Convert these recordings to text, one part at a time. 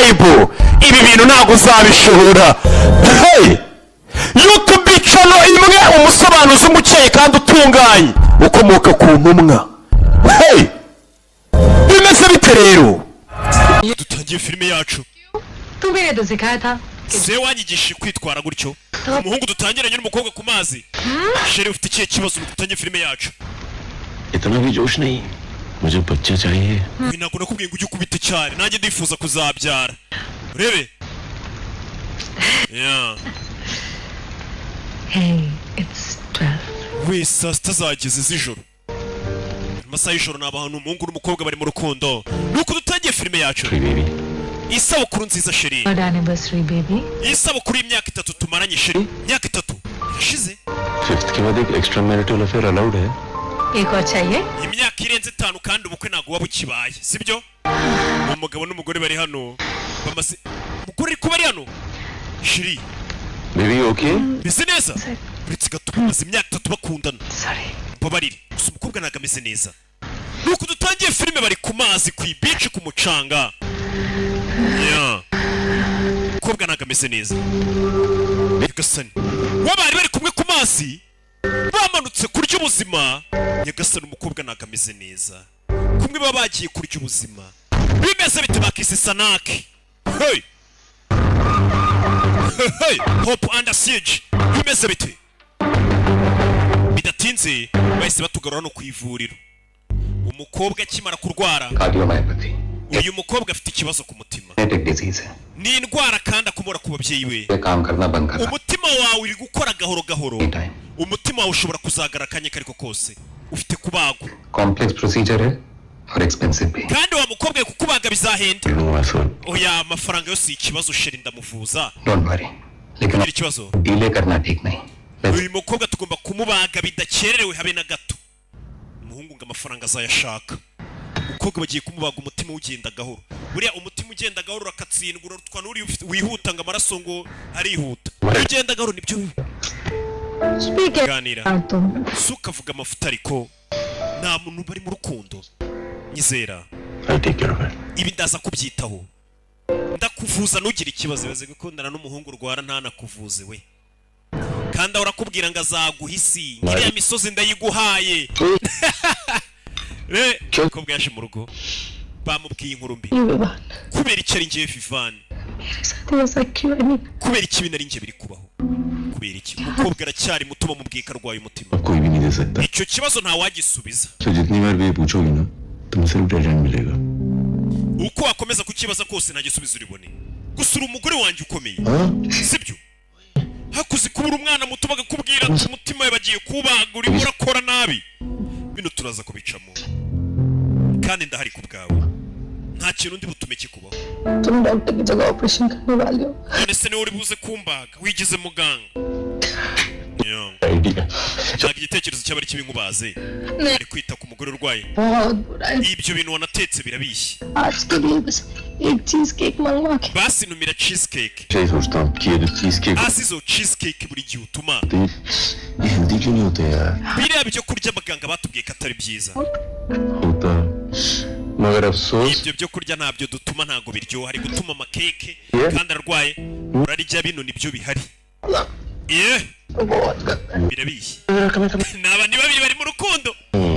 Subscribe, ibi bintu ntabwo uzabishobora. Hey! YouTube channel imwe, umusobanuzi umukeye kandi utunganye ukomoka ku ntumwa. Hey! Bimeze bite rero? Dutangiye filime yacu. तुम्हें तो सिखाया था। Se wanyigishije kwitwara gutyo. Umuhungu dutangiranye n'umukobwa ku mazi. Chérie, ufite ikihe kibazo? Dutangiye filime yacu. इतना भी जोश नहीं, मुझे बच्चा चाहिए। Ibi ntabwo nakubwiye ngo ujye ukubita cyane. Nanjye ndifuza kuzabyara, urebe. Yeah. Hey, it's 12. We, saa 6 zageze z'ijoro, amasaha y'ijoro. Ni abantu, umuhungu n'umukobwa bari mu rukundo. Nuko dutangiye filime yacu. Baby. Isabukuru nziza, chérie. Third anniversary, baby. Isabukuru y'imyaka 3 tumaranye, chérie. Imyaka 3 irashize. Fifth के बाद एक extra marital affair allowed है। एक और चाहिए। Imyaka irenze 5 kandi ubukwe ntabwo buba bukibaye, sibyo? Umugabo n'umugore bari hano bamaze, umugore ari kuba ari hano, chérie. Baby, okay? Meze neza, uretse gato. Bamaze imyaka 3 bakundana. Sorry. Mbabarire gusa, umukobwa ntabwo ameze neza. Nuko dutangiye filime, bari ku mazi, ku ibici, ku mucanga. Yeah. Umukobwa ntabwo ameze neza. Nyagasani, we bari bari kumwe ku mazi, bamanutse kurya ubuzima. Nyagasani, umukobwa ntabwo ameze neza. Kumwe baba bagiye kurya ubuzima, bimeze bite? Bakise Sanaki. Hey! Hey! Hope Under Siege, bimeze bite? Bidatinze bahise batugarura no ku ivuriro. Umukobwa akimara kurwara. Cardiomyopathy. Uyu mukobwa afite ikibazo ku mutima. Genetic disease है। Ni indwara kandi akomora ku babyeyi be. ये काम करना बंद कर Umutima wawe uri gukora gahoro gahoro. Time. Umutima wawe ushobora kuzagara akanya kariko kose. Ufite kubagwa. Complex procedure है और expensive भी। Kandi wa mukobwa we, kukubaga bizahenda. लूंगा sir. Oya, amafaranga yose si ikibazo, chérie, ndamuvuza. Don't worry, लेकिन Ntugire ikibazo. Delay करना ठीक नहीं। Uyu mukobwa tugomba kumubaga bidakererewe habe na gato. Umuhungu ngo amafaranga azayashaka. Umukobwa bagiye kumubaga, umutima ugenda gahoro. Buriya umutima ugenda gahoro urakatsindwa, urarutwa n'uri wihuta, ngo amaraso ngo arihuta. Iyo ugenda gahoro nibyo bibi. Ganira. तुम Si ukavuga amafuta, ariko nta muntu bari mu rukundo, nyizera. I take care of it. Ibi ndaza kubyitaho, ndakuvuza, ntugire ikibazo. Ibaze gukundana n'umuhungu urwara ntanakuvuze we, kandi ahora akubwira ngo azaguha isi, iriya misozi ndayiguhaye. Re umukobwa yaje mu rugo, bamubwiye inkuru mbi. Vivaan. Kubera icyo ari njyewe, Vivani? मेरे साथ ऐसा क्यों है? नहीं। Kubera iki ibintu ari njye biri kubaho? Kubera iki? Umukobwa aracyari muto, bamubwiye ko arwaye umutima. अब कोई भी नहीं दे सकता। Icyo kibazo ntawagisubiza. तो जितनी बार भी ये पूछोगी ना, तुम्हें सिर्फ डेड एंड मिलेगा। Uko wakomeza kukibaza kose, nta gisubizo uribone. Gusa uri umugore wanjye ukomeye, sibyo? Hakuze kubura umwana muto bakakubwira ati umutima we bagiye kubaga, urimo urakora nabi. Bino turaza kubicamo kandi ndahari ku bwawe, nta kintu ndi butume kikubaho. तुम डॉक्टर की जगह ऑपरेशन करने वाले हो। None se niwe uri buze kumbaga? Wigize muganga? Yeah. Idea. Ntabwo igitekerezo cyaba ari kibi nkubaze. Ari kwita ku mugore urwaye. बहुत बुरा है। Ibyo bintu wanatetse birabishye. आज के लिए बस एक चीज केक मंगवा के Basi ntumira cheesecake. यही सोचता हूँ कि ये जो चीज cake Hasi izo cheesecake buri gihe utuma, होती है, ये हेल्दी क्यों नहीं होते यार? Biriya byo kurya abaganga batubwiye ko atari byiza. होता, मगर अफसोस Ibyo byo kurya ntabyo dutuma, ntabwo biryoha. Ari gutuma amakeke Yeah. kandi arwaye. Urarya bino nibyo bihari. Ye बहुत गंदा। Birabishye. Ni abantu babiri bari mu rukundo,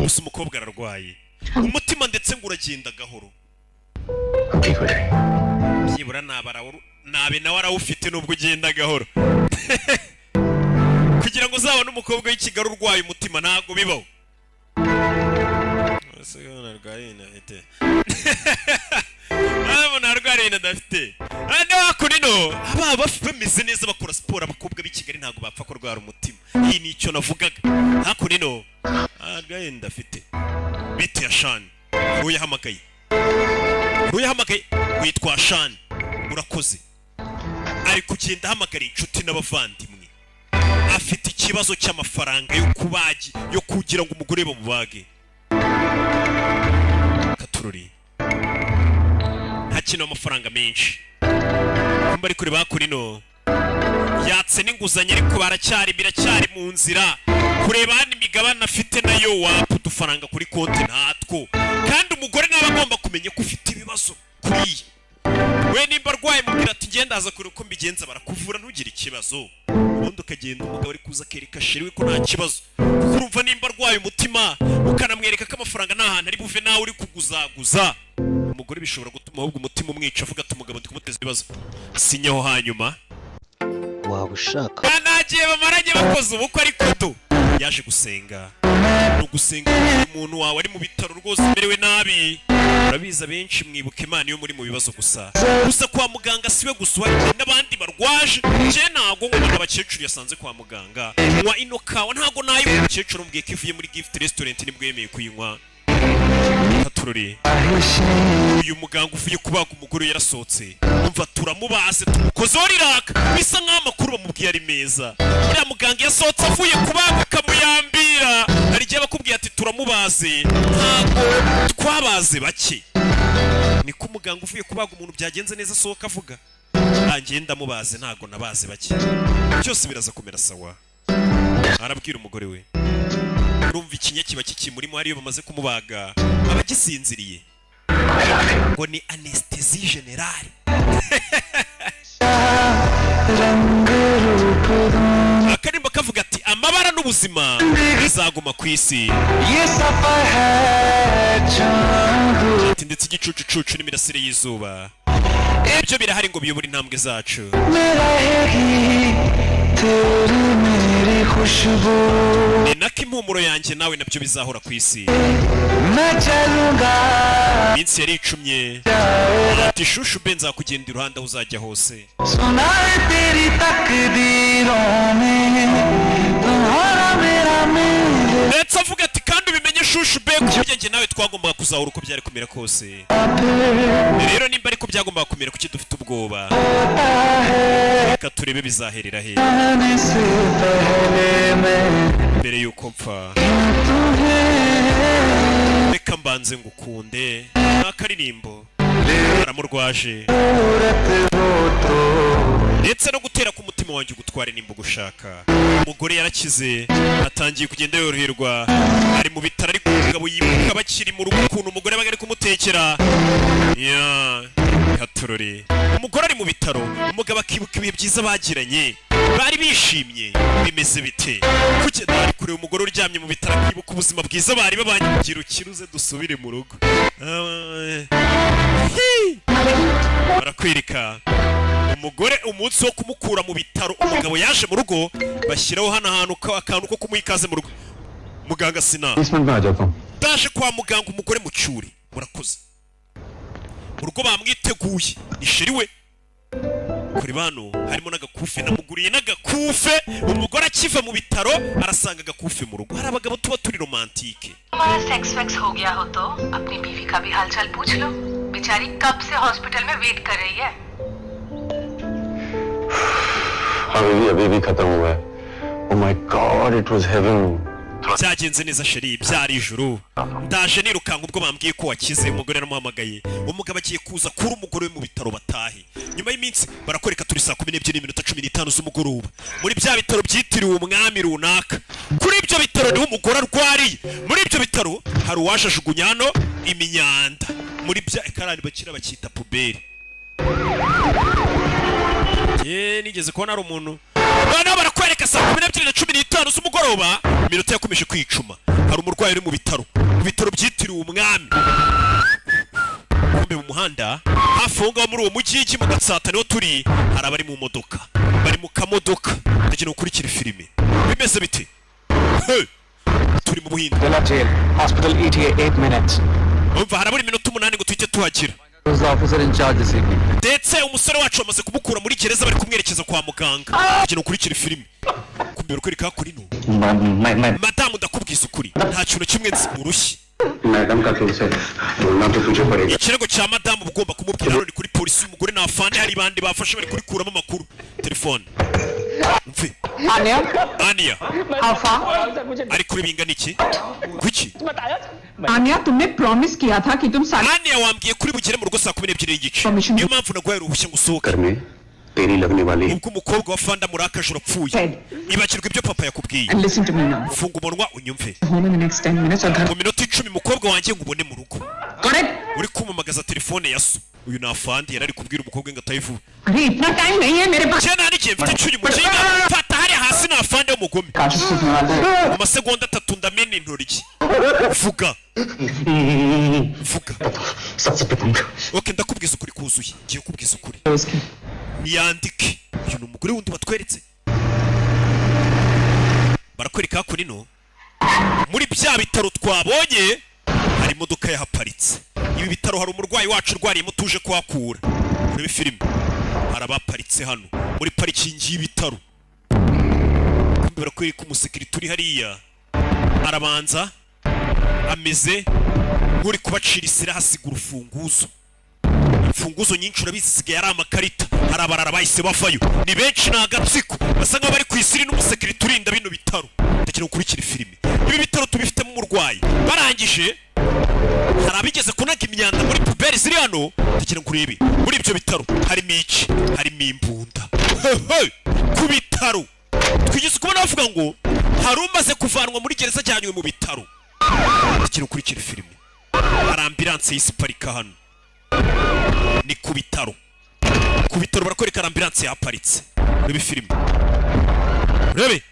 gusa umukobwa ararwaye umutima, ndetse ngo uragenda gahoro. हम ठीक हो जाएंगे। Byibura nabe nawe arawufite nubwo ugenda gahoro. Kugira ngo uzabone umukobwa w'i Kigali urwaye umutima ntabwo bibaho. Ese ko arwaye ibintu afite? Umuntu arwara ibintu adafite. Hano hakuno aba bameze neza, bakora siporo. Abakobwa b'i Kigali ntabwo bapfa kurwara umutima. Iyi ni icyo navugaga. Hakuno arwaye ndafite bite ya Shani? Uyahamagaye, uyahamagaye witwa Shani, urakoze. Ari kugenda ahamagara inshuti n'abavandimwe. Afite ikibazo cy'amafaranga yo kubagi, yo kugira ngo umugore bamubage. Katururi ntakenewe amafaranga menshi. Kumba ari kureba hakuno, yatse n'inguzanyo, ariko baracyari, biracyari mu nzira. Kureba hano imigabane afite nayo wapa, udufaranga kuri konti ntatwo. Kandi umugore nawe agomba kumenya ko ufite ibibazo kuriya we nimba arwaye. Ndaza kure uko mbigenza, barakuvura, ntugire ikibazo. Ubundi ukagenda, umugabo ari kuza akereka chéri we ko nta kibazo, kuko urumva nimba arwaye umutima ukanamwereka ko amafaranga nta hantu ari buve, nawe uri kuguzaguza umugore, bishobora gutuma ahubwo umutima umwica, avuga ati: "Umugabo ndi kumuteza ibibazo." Sinyaho hanyuma. Waba ushaka Kanagiye bamaranye bakoze ubukwe, ariko do yaje gusenga. Ni ugusenga umuntu wawe ari mu bitaro rwose umerewe nabi. Urabizi, abenshi mwibuka Imana iyo muri mu bibazo gusa. Gusa kwa muganga siwe gusa uhari, hari n'abandi barwaje. Njye ntabwo ngo abakecuru yasanze kwa muganga. Nywa ino kawa, ntabwo nayo umukecuru umubwiye ko ivuye muri Gift Restaurant, nibwo yemeye kuyinywa. Katurori, uyu muganga uvuye kubaga umugore yarasohotse. Umva, turamubaze, tumukozeho riraka, bisa nk'aho amakuru bamubwiye ari meza. Uriya muganga yasohotse avuye kubaga akamuyambira. Hari igihe bakubwiye ati: "Turamubaze, ntabwo twabaze bake." Niko umuganga uvuye kubaga umuntu byagenze neza asohoka avuga: "Nanjye ndamubaze, ntabwo nabaze bake, byose biraza kumera sawa." Arabwira umugore we. Urumva ikinya kiba kikimurimo, hariyo bamaze kumubaga aba agisinziriye, ngo ni anesthésie générale. Akarimbo kavuga ati: "Amabara n'ubuzima bizaguma ku isi." Ati: "Ndetse igicucucucu n'imirasire y'izuba, ibyo birahari ngo biyobore intambwe zacu." Ni nako impumuro yanjye nawe nabyo bizahora ku isi. Iminsi yari icumye. Ati: "Chouchou be, nzakugenda iruhande aho uzajya hose." सुनाए तेरी तकदीरों ने तुम्हारा मेरा मेरे Ndetse avuga ati: "Kandi ubimenye chouchou be, ku buryo njye nawe twagombaga kuzahura uko byari kumera kose. Rero nimba ariko byagombaga kumera, kuki dufite ubwoba? Reka turebe bizaherera he." आने से पहले मैं Mbere y'uko mpfa, reka mbanze ngukunde. Ni akaririmbo aramurwaje. सूरत हो तो Ndetse no gutera k'umutima wanjye ugutware nimba ugushaka. Umugore yarakize, atangiye kugenda yoroherwa, ari mu bitaro, ariko umugabo yibuka bakiri mu rugo ukuntu umugore yabaga ari kumutekera ya katurori. Umugore ari mu bitaro, umugabo akibuka ibihe byiza bagiranye, bari bishimye. Bimeze bite? Kugenda ari kureba umugore uryamye mu bitaro, akibuka ubuzima bwiza bari babanye. Gira ukiruze dusubire mu rugo. Ah, hi! Barakwereka umugore umunsi wo kumukura mu bitaro. Umugabo yaje mu rugo, bashyiraho hano ahantu akantu ko kumuha ikaze mu rugo. Muganga sina बीस मिनट में आ जाता हूँ। Ndaje kwa muganga, umugore mucyure. Murakoze. Mu rugo bamwiteguye, ni chéri we. Kuri bano harimo n'agakufe, namuguriye n'agakufe. Umugore akiva mu bitaro arasanga agakufe mu rugo. Hari abagabo tuba turi romantique. तुम्हारा sex wax हो गया हो तो अपनी बीवी का भी हालचाल पूछ लो। बेचारी कब से हॉस्पिटल में वेट कर रही है। हाँ बेबी, अभी भी खत्म हुआ है। Oh my God, it was heaven. Byagenze neza chéri, byari ijuru. Ndaje nirukanka ubwo bambwiye ko wakize. Umugore yaramuhamagaye. Umugabo agiye kuza kuri umugore we mu bitaro batahe nyuma y'iminsi. Barakwereka turi saa 12:15 z'umugoroba muri bya bitaro byitiriwe umwami runaka. Kuri ibyo bitaro niho umugore arwariye. Muri ibyo bitaro hari uwaje ajugunya hano imyanda muri bya ekarani bakira bakita poubelle. Ye, nigeze kubona hari umuntu. Noneho barakwereka saa 12:15 z'umugoroba, iminota yakomeje kwicuma. Hari umurwayi uri mu bitaro, mu bitaro byitiriwe umwami. Kumbe mu muhanda hafi aho ngaho muri uwo mujyi mu Gatsata niho turi, hari abari mu modoka, bari mu kamodoka. Ndagira ukurikira filime. Bimeze bite? Hey! Turi mu Buhinde. Della jail hospital, ETA 8 minutes. Umva, harabura iminota 8 ngo tuhite tuhagera. Was the officer in charge this evening. Ndetse umusore wacu bamaze kumukura muri gereza, bari kumwerekeza kwa muganga. Kugira ukurikire filime, kumbe barakwereka kuri no. मैं मैं Madamu, ndakubwiza ukuri, nta kintu kimwe nzi urushyi. Madam का केस है, बोलना तो तुझे पड़ेगा। Ikirego cya madamu uba ugomba kumubwira. Hano ni kuri polisi, umugore ni afande, hari bandi bafashe bari kurikuramo amakuru. Telefone mve. Anya. Aniya. How far? Ari kuri bingana iki kuki? Anya, तुमने प्रॉमिस किया था कि तुम सारे Aniya, wambwiye kuri bugere mu rugo saa 12:30, niyo mpamvu naguhaye uruhushya ngo usohoke. में तेरी लगने वाली Ubwo umukobwa wa fanda murakaje urapfuye, ibagirwa ibyo papa yakubwiye. And listen to me now. Funga umunwa unyumve. Home in the next 10 minutes और घर Mu minota 10 umukobwa wanjye ngo ubone mu rugo. Got it? Uri kumamagaza telefone ya so. Uyu ni afandi, yari ari kubwira umukobwa ngo atahe vuba. अरे, इतना टाइम नहीं है मेरे पास। Njye nta n'igihe mfite cy'uyu muginga. Fata hariya hasi, ni afande w'umugome. Mu masegonda 3 ndamena intoryi. Vuga, vuga. Ok, ndakubwiza ukuri kuzuye, ngiye kubwiza ukuri. Niyandike. Uyu ni umugore wundi batweretse. Barakwereka hakuno muri bya bitaro twabonye hari imodoka yahaparitse. Ibi bitaro hari umurwayi wacu urwariyemo tuje kuhakura. Urebe filime, hari abaparitse hano muri parikingi y'ibitaro. Kumbe barakwereka umusekirite uri hariya, arabanza ameze nk'uri kubacira isira, hasiga urufunguzo, imfunguzo nyinshi. Urabizi, zisigaye ari amakarita. Hari abarara bahise bavayo, ni benshi, ni agatsiko, basa nk'aho bari ku isiri n'umusekirite urinda bino bitaro. Ndagira ukurikira filime. Ibi bitaro tubifitemo umurwayi. Barangije, hari abigeze kunaga imyanda muri poubelle ziri hano. Ndagira ngo urebe muri ibyo bitaro harimo iki? Harimo imbunda. Hey, ku bitaro twigeze kubona bavuga ngo hari umaze kuvanwa muri gereza ajyanywe mu bitaro. Ndagira ukurikira filime. Hari ambulance y'isi iparika hano, ni ku bitaro. Ku bitaro barakwereka ambulance yaparitse. Urebe filime, urebe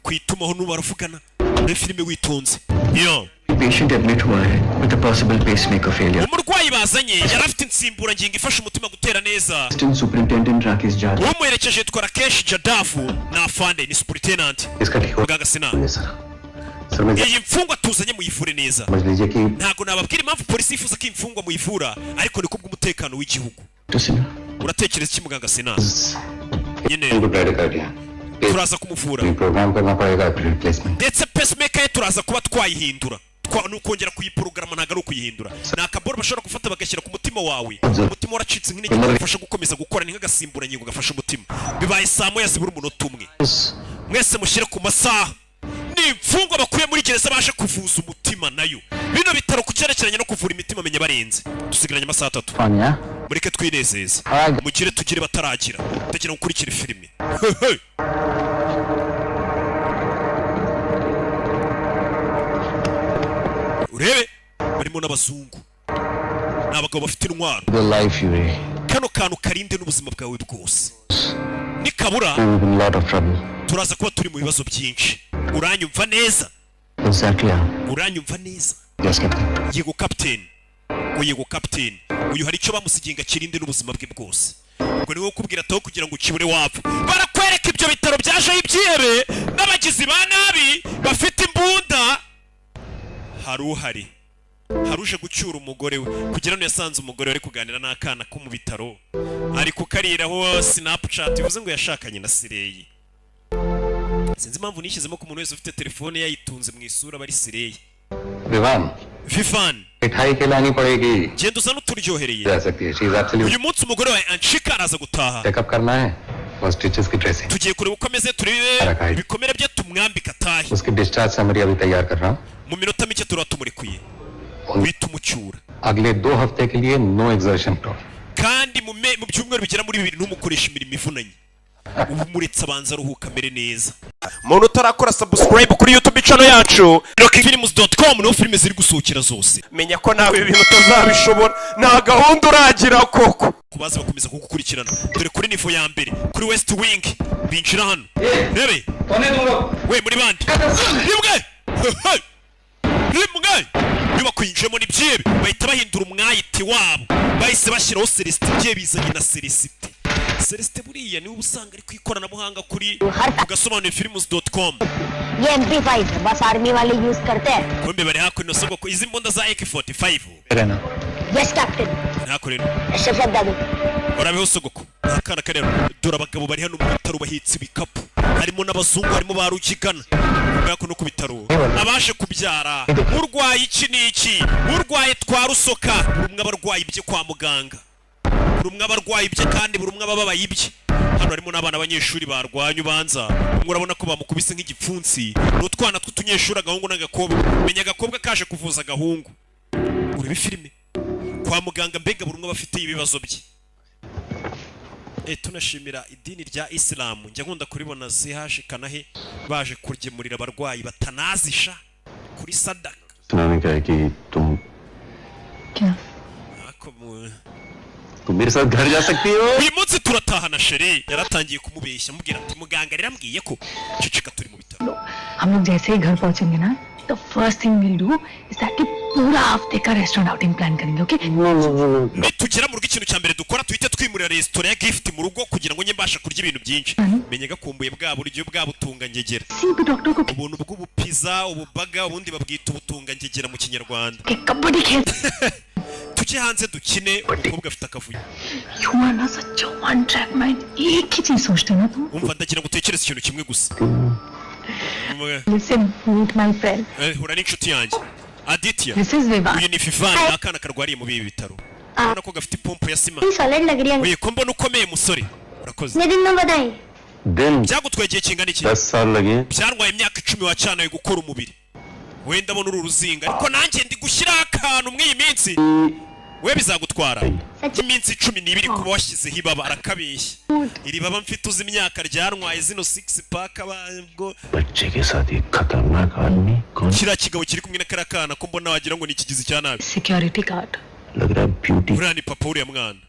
ku itumaho n'ubu baravugana. Urebe filime witonze yo. Patient admit हुआ है with a possible pacemaker failure. Umurwayi bazanye yari afite insimburangingo ifasha umutima gutera neza. Assistant superintendent Rakesh Jadhav. Umuherekeje yitwa Rakesh Jadavu, ni afande, ni superintendent. इसका ठीक हो Muganga Sina, sir, मैं iyi mfungwa tuzanye muyivure neza. समझ लीजिए कि Ntabwo nababwira impamvu polisi yifuza ko imfungwa muyivura, ariko ni kubw'umutekano w'igihugu. To Sinha. Uratekereza iki, muganga Sina? Nyine bradycardia turaza kumuvura. Program करना पड़ेगा, replacement. Ndetse pacemaker ye turaza kuba twayihindura, ni ukongera kuyiporogaramu, ntabwo ari ukuyihindura. Ni akaboro bashobora gufata bagashyira ku mutima wawe, umutima waracitse nk'intege, gafasha gukomeza gukora, ni nk'agasimburangingo gafasha umutima. Bibaye saa 1 zibura umunota 1. Mwese mushyire ku masaha. Ni imfungwa bakuye muri gereza baje kuvuza umutima nayo. Bino bitaro ku cyerekeranye no kuvura imitima menya barenze. Dusigaranye amasaha 3, mureke twinezeze, mugire tugire bataragira. Ndagira ngo ukurikire filime. Hey. Urebe barimo n'abazungu, ni abagabo bafite intwaro. The life you ray. Kano kantu karinde n'ubuzima bwawe bwose, nikabura We will be in a lot of trouble. turaza kuba turi mu bibazo byinshi. Uranyumva neza? Exactly. Uranyumva neza? Yes, captain. Yego, captain. Ngo yego, captain. Uyu hari icyo bamusigiye ngo akirinde n'ubuzima bwe bwose. Ubwo ni wowe ukubwira ataho kugira ngo ukibure wapfa. Barakwereka ibyo bitaro byajeho ibyihebe n'abagizi ba nabi bafite imbunda. Hari uhari, hari uje gucyura umugore we kugira ngo yasanze umugore we ari kuganira n'akana ko mu bitaro, ari kukariraho Snapchat, bivuze ngo yashakanye na Sireyi. Sinzi impamvu nishyizemo ko umuntu wese ufite telefone yayitunze mu isura aba ari Sireyi. Vivaan. Vivaan. मिठाई खिलानी पड़ेगी। Genda uzane uturyohereye. जा सकती है, she is absolute. Uyu munsi umugore wawe Anshika araza gutaha. Checkup करना है और स्टिचेस की dressing. Tugiye kureba uko ameze, turebe ibikomere bye, tumwambike atahe. उसकी डिस्चार्ज समरी अभी तैयार कर रहा हूँ। Mu minota mike turaba tumurekuye, uhita umucyura. अगले 2 हफ्ते के लिए no exertion at all. Kandi mu byumweru bigera muri 2 ntumukoreshe imirimo ivunanye, ubu muretse abanza aruhuka amere neza. Muntu utarakora subscribe kuri YouTube channel yacu rockfilms.com, niho filime ziri gusohokera zose, menya ko nawe ibintu utazabishobora, nta gahunda uragira koko. Kubaza bakomeza kugukurikirana. Dore kuri niveau ya mbere kuri West Wing binjira hano. Rebe we, muri bande rimwe rimwe nyubako yinjiyemo n'ibyebe, bahita bahindura umwayiti wabo, bahise bashyiraho Celestin. Ibye bizanye na Celestin. Celestin buriya niwe usanga ari ku ikoranabuhanga kuri ugasobanuye films.com. ये MP5 है, बस आर्मी वाले यूज करते हैं। Kumbe bari hakuno sogoko, izi mbunda za AK45. Yes captain. Hakuno. Shafat दादू। Urabeho sogoko. Akana karero, dore abagabo bari hano mu bitaro bahetse ibikapu, harimo n'abazungu, harimo ba rugigana. Kumbe hakuno ku bitaro abaje kubyara, urwaye iki n'iki, urwaye twa rusoka, buri umwe aba arwaye ibye kwa muganga, buri umwe aba arwaye ibye kandi buri umwe aba ababaye ibye. Hano harimo n'abana b'abanyeshuri barwanya ubanza, umwe urabona ko bamukubise nk'igipfunsi. Ni utwana tw'utunyeshuri, agahungu n'agakobwa. Menya agakobwa kaje kuvuza agahungu. Urebe filime kwa muganga, mbega buri umwe aba afite ibibazo bye. Tunashimira idini rya Isilamu, njya nkunda kuribona CH kanahe baje kugemurira abarwayi batanazisha kuri sadaka. सुनाने क्या है कि तुम क्या? तुम मेरे साथ घर जा सकती हो। Uyu munsi turatahana chérie. Yaratangiye kumubeshya, amubwira ati muganga rero ambwiye ko. Ceceka, turi mu bitaro. हम लोग जैसे ही घर पहुंचेंगे ना, the first thing we'll do is that कि पूरा हफ्ते का restaurant outing plan करेंगे, okay? Nitugera mu rugo, ikintu cya mbere dukora, tuhite twimurira resitora ya gift mu rugo kugira ngo njye mbasha kurya ibintu byinshi. Menya gakumbuye bwa buryo bwa butungangegera, doctor को ubuntu bw'ubupiza, ububaga, ubundi babwita ubutungangegera mu Kinyarwanda. Kabaddi खेल। Tujye hanze dukine, umukobwa afite akavuyo. You are ना such a one track mind, एक ही चीज सोचते हो ना तुम। Umva, ndagira ngo utekereze ikintu kimwe gusa. Listen, meet my friend. Hura n'inshuti yanjye Aditya. This is Vivaan. Uyu ni Vivani, ni akana karwariye muri ibi bitaro, urabona ko gafite ipompo ya sima. Solid लग रही है। Uyu ko mbona ukomeye musore, urakoze. कितने दिन में बताएं? दिन। Byagutwaye igihe kingana iki? 10 साल लगे। Byantwaye imyaka 10 wacanaye gukora umubiri. Wenda mbona uru ruzinga, ariko nanjye ndi gushyiraho akantu muri iyi minsi. We bizagutwara iminsi 12 kuba washyizeho ibaba. Arakabeshya, iri baba mfite uzi imyaka ryantwaye, zino six pack ubwo. बच्चे के साथ एक खतरनाक आदमी कौन? Kiriya kigabo kiri kumwe na kariya kana ko mbona wagira ngo ni ikigizi cya nabi? Security guard. लग रहा है beauty. Uriya ni papa w'uriya mwana.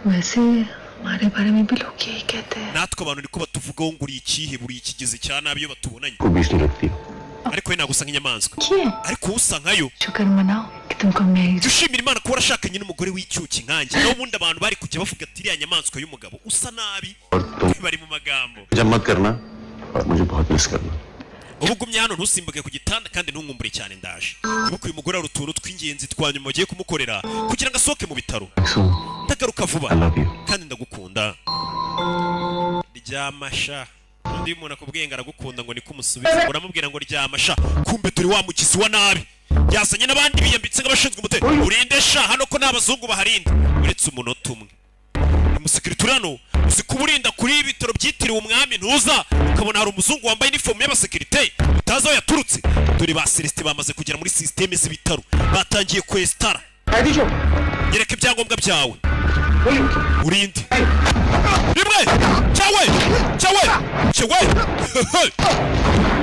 वैसे हमारे बारे में भी लोग यही कहते हैं। Natwe abantu niko batuvugaho ngo uri ikihe, buri ikigizi cya nabi iyo batubonanye. को बीच नहीं लगती। Ariko we ntabwo usa nk'inyamaswa. किए। Ariko wowe usa nkayo. शुक्र मनाओ कि तुमको मेरी Jya ushimira Imana kuba warashakanye n'umugore w'icyuki nkanjye, naho ubundi abantu bari kujya bavuga ati iriya nyamaswa y'umugabo usa nabi. और तुम Bari mu magambo. जब मत करना और मुझे बहुत मिस करना। Uba ugumye hano, ntusimbuke ku gitanda kandi ntunkumbure cyane, ndaje. Ibuka uyu mugore, hari utuntu tw'ingenzi twa nyuma bagiye kumukorera kugira ngo asohoke mu bitaro. Ndagaruka vuba. I love you. Kandi ndagukunda. Ryama sha. Undi muntu akubwiye ngo aragukunda, ngo niko umusubiza, uramubwira ngo ryama sha. Kumbe turi wa mugizi wa nabi yazanye n'abandi biyambitse nk'abashinzwe umutekano. Urinde sha hano ko nta bazungu baharinda uretse umunota umwe. Umusekirite uri hano, uzi kuba urinda kuri ibi bitaro byitiriwe umwami, ntuza ukabona hari umuzungu wambaye inifomu y'abasekirite utazi aho yaturutse. Dore ba Celestin bamaze kugera muri sisiteme z'ibitaro, batangiye kwesitara. Nyereka ibyangombwa byawe, urinde. Rimwe cyawe cyawe cyawe.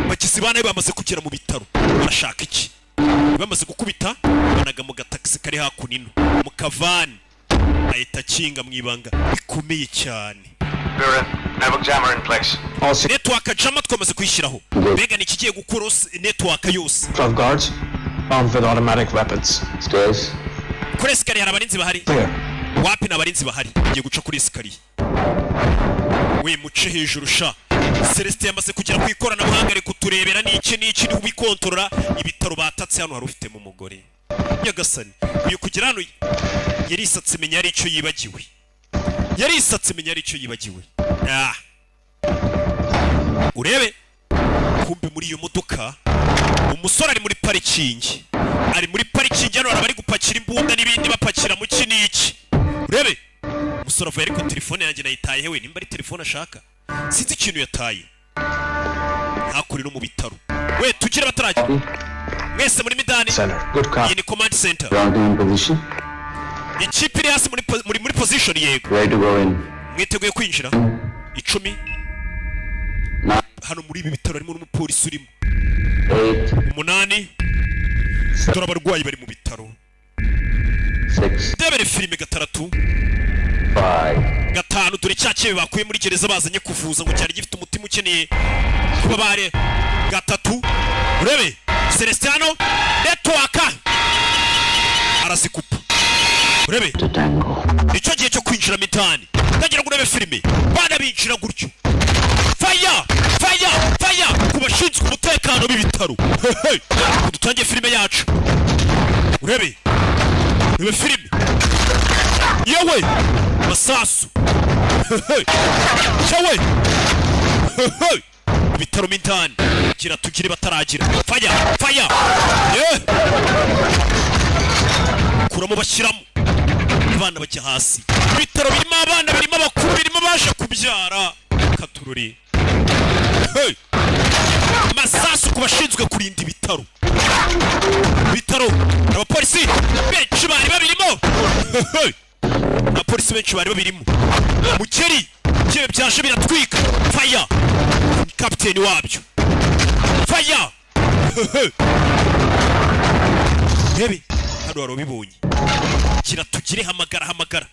Bagizi ba nabi bamaze kugera mu bitaro, barashaka iki? Bamaze gukubita banaga mu gatagisi kari hakuno ino mu kavani, ahita akinga mu ibanga bikomeye cyane. Network jammer in place. Network jammer twamaze kuyishyiraho, mbega ni ikigiye gukora network yose. 12 guards, armed with automatic weapons. Stairs. Kuri escalier hari abarinzi bahari? Wapi, ni abarinzi bahari. Ngiye guca kuri escalier, we muce hejuru sha. Celestin yamaze kugera ku ikoranabuhanga, ari kuturebera n'iki n'iki, niho ubikontorora ibitaro batatse. Hano hari ufitemo umugore. Nyagasani, uyu kugera hano yarisatse, menya ari icyo yibagiwe, yarisatse, menya ari icyo yibagiwe. Ah. Urebe kumbe muri iyo modoka umusore ari muri parikingi, ari muri parikingi. Hano hari abari gupakira imbunda n'ibindi, bapakira mu ki n'iki. Urebe umusore avuye, ariko telefone yanjye nayitaye hewe? Nimba ari telefone ashaka, sinzi ikintu yataye. Hakuri no mu bitaro we, tugire batarajya mwese muri midani. Good cop. Iyi ni command center. Ground team in position. Ikipe iri hasi muri position, yego. Ready to go in. Mwiteguye kwinjira? 10. Hano muri ibi bitaro harimo n'umupolisi urimo. 8. 8. Dore abarwayi bari mu bitaro. 6. Ndebere filime. 6. 5. 5. Dore cya kibe bakuye muri gereza bazanye kuvuza, ngo cyari gifite umutima ukeneye kuba bare. 3. Urebe Celestiano, network arazikupa. Urebe nicyo gihe cyo kwinjira mitani. Ndagira ngo urebe filime, bana binjira gutyo, fire, fire, fire ku bashinzwe umutekano b'ibitaro. Hey, dutangiye filime yacu. Urebe, urebe filime yewe, masasu. Hey, yewe. Hey, ibitaro mitani, gira tugire bataragira. Fire, fire, yeah. Kuramo, bashyiramo abana, bajya hasi. Ibitaro birimo abana, birimo abakuru, birimo abaje kubyara. Katururi. Hey! Masasu ku bashinzwe kurinda ibitaro. Ibitaro, abapolisi benshi bari babirimo. Hey! Abapolisi benshi bari babirimo. Mukeri kibe byaje biratwika. Fire, kapiteni wabyo, fire. Hey! Rebe hano, hari ubibonye. Gira tugire, hamagara, hamagara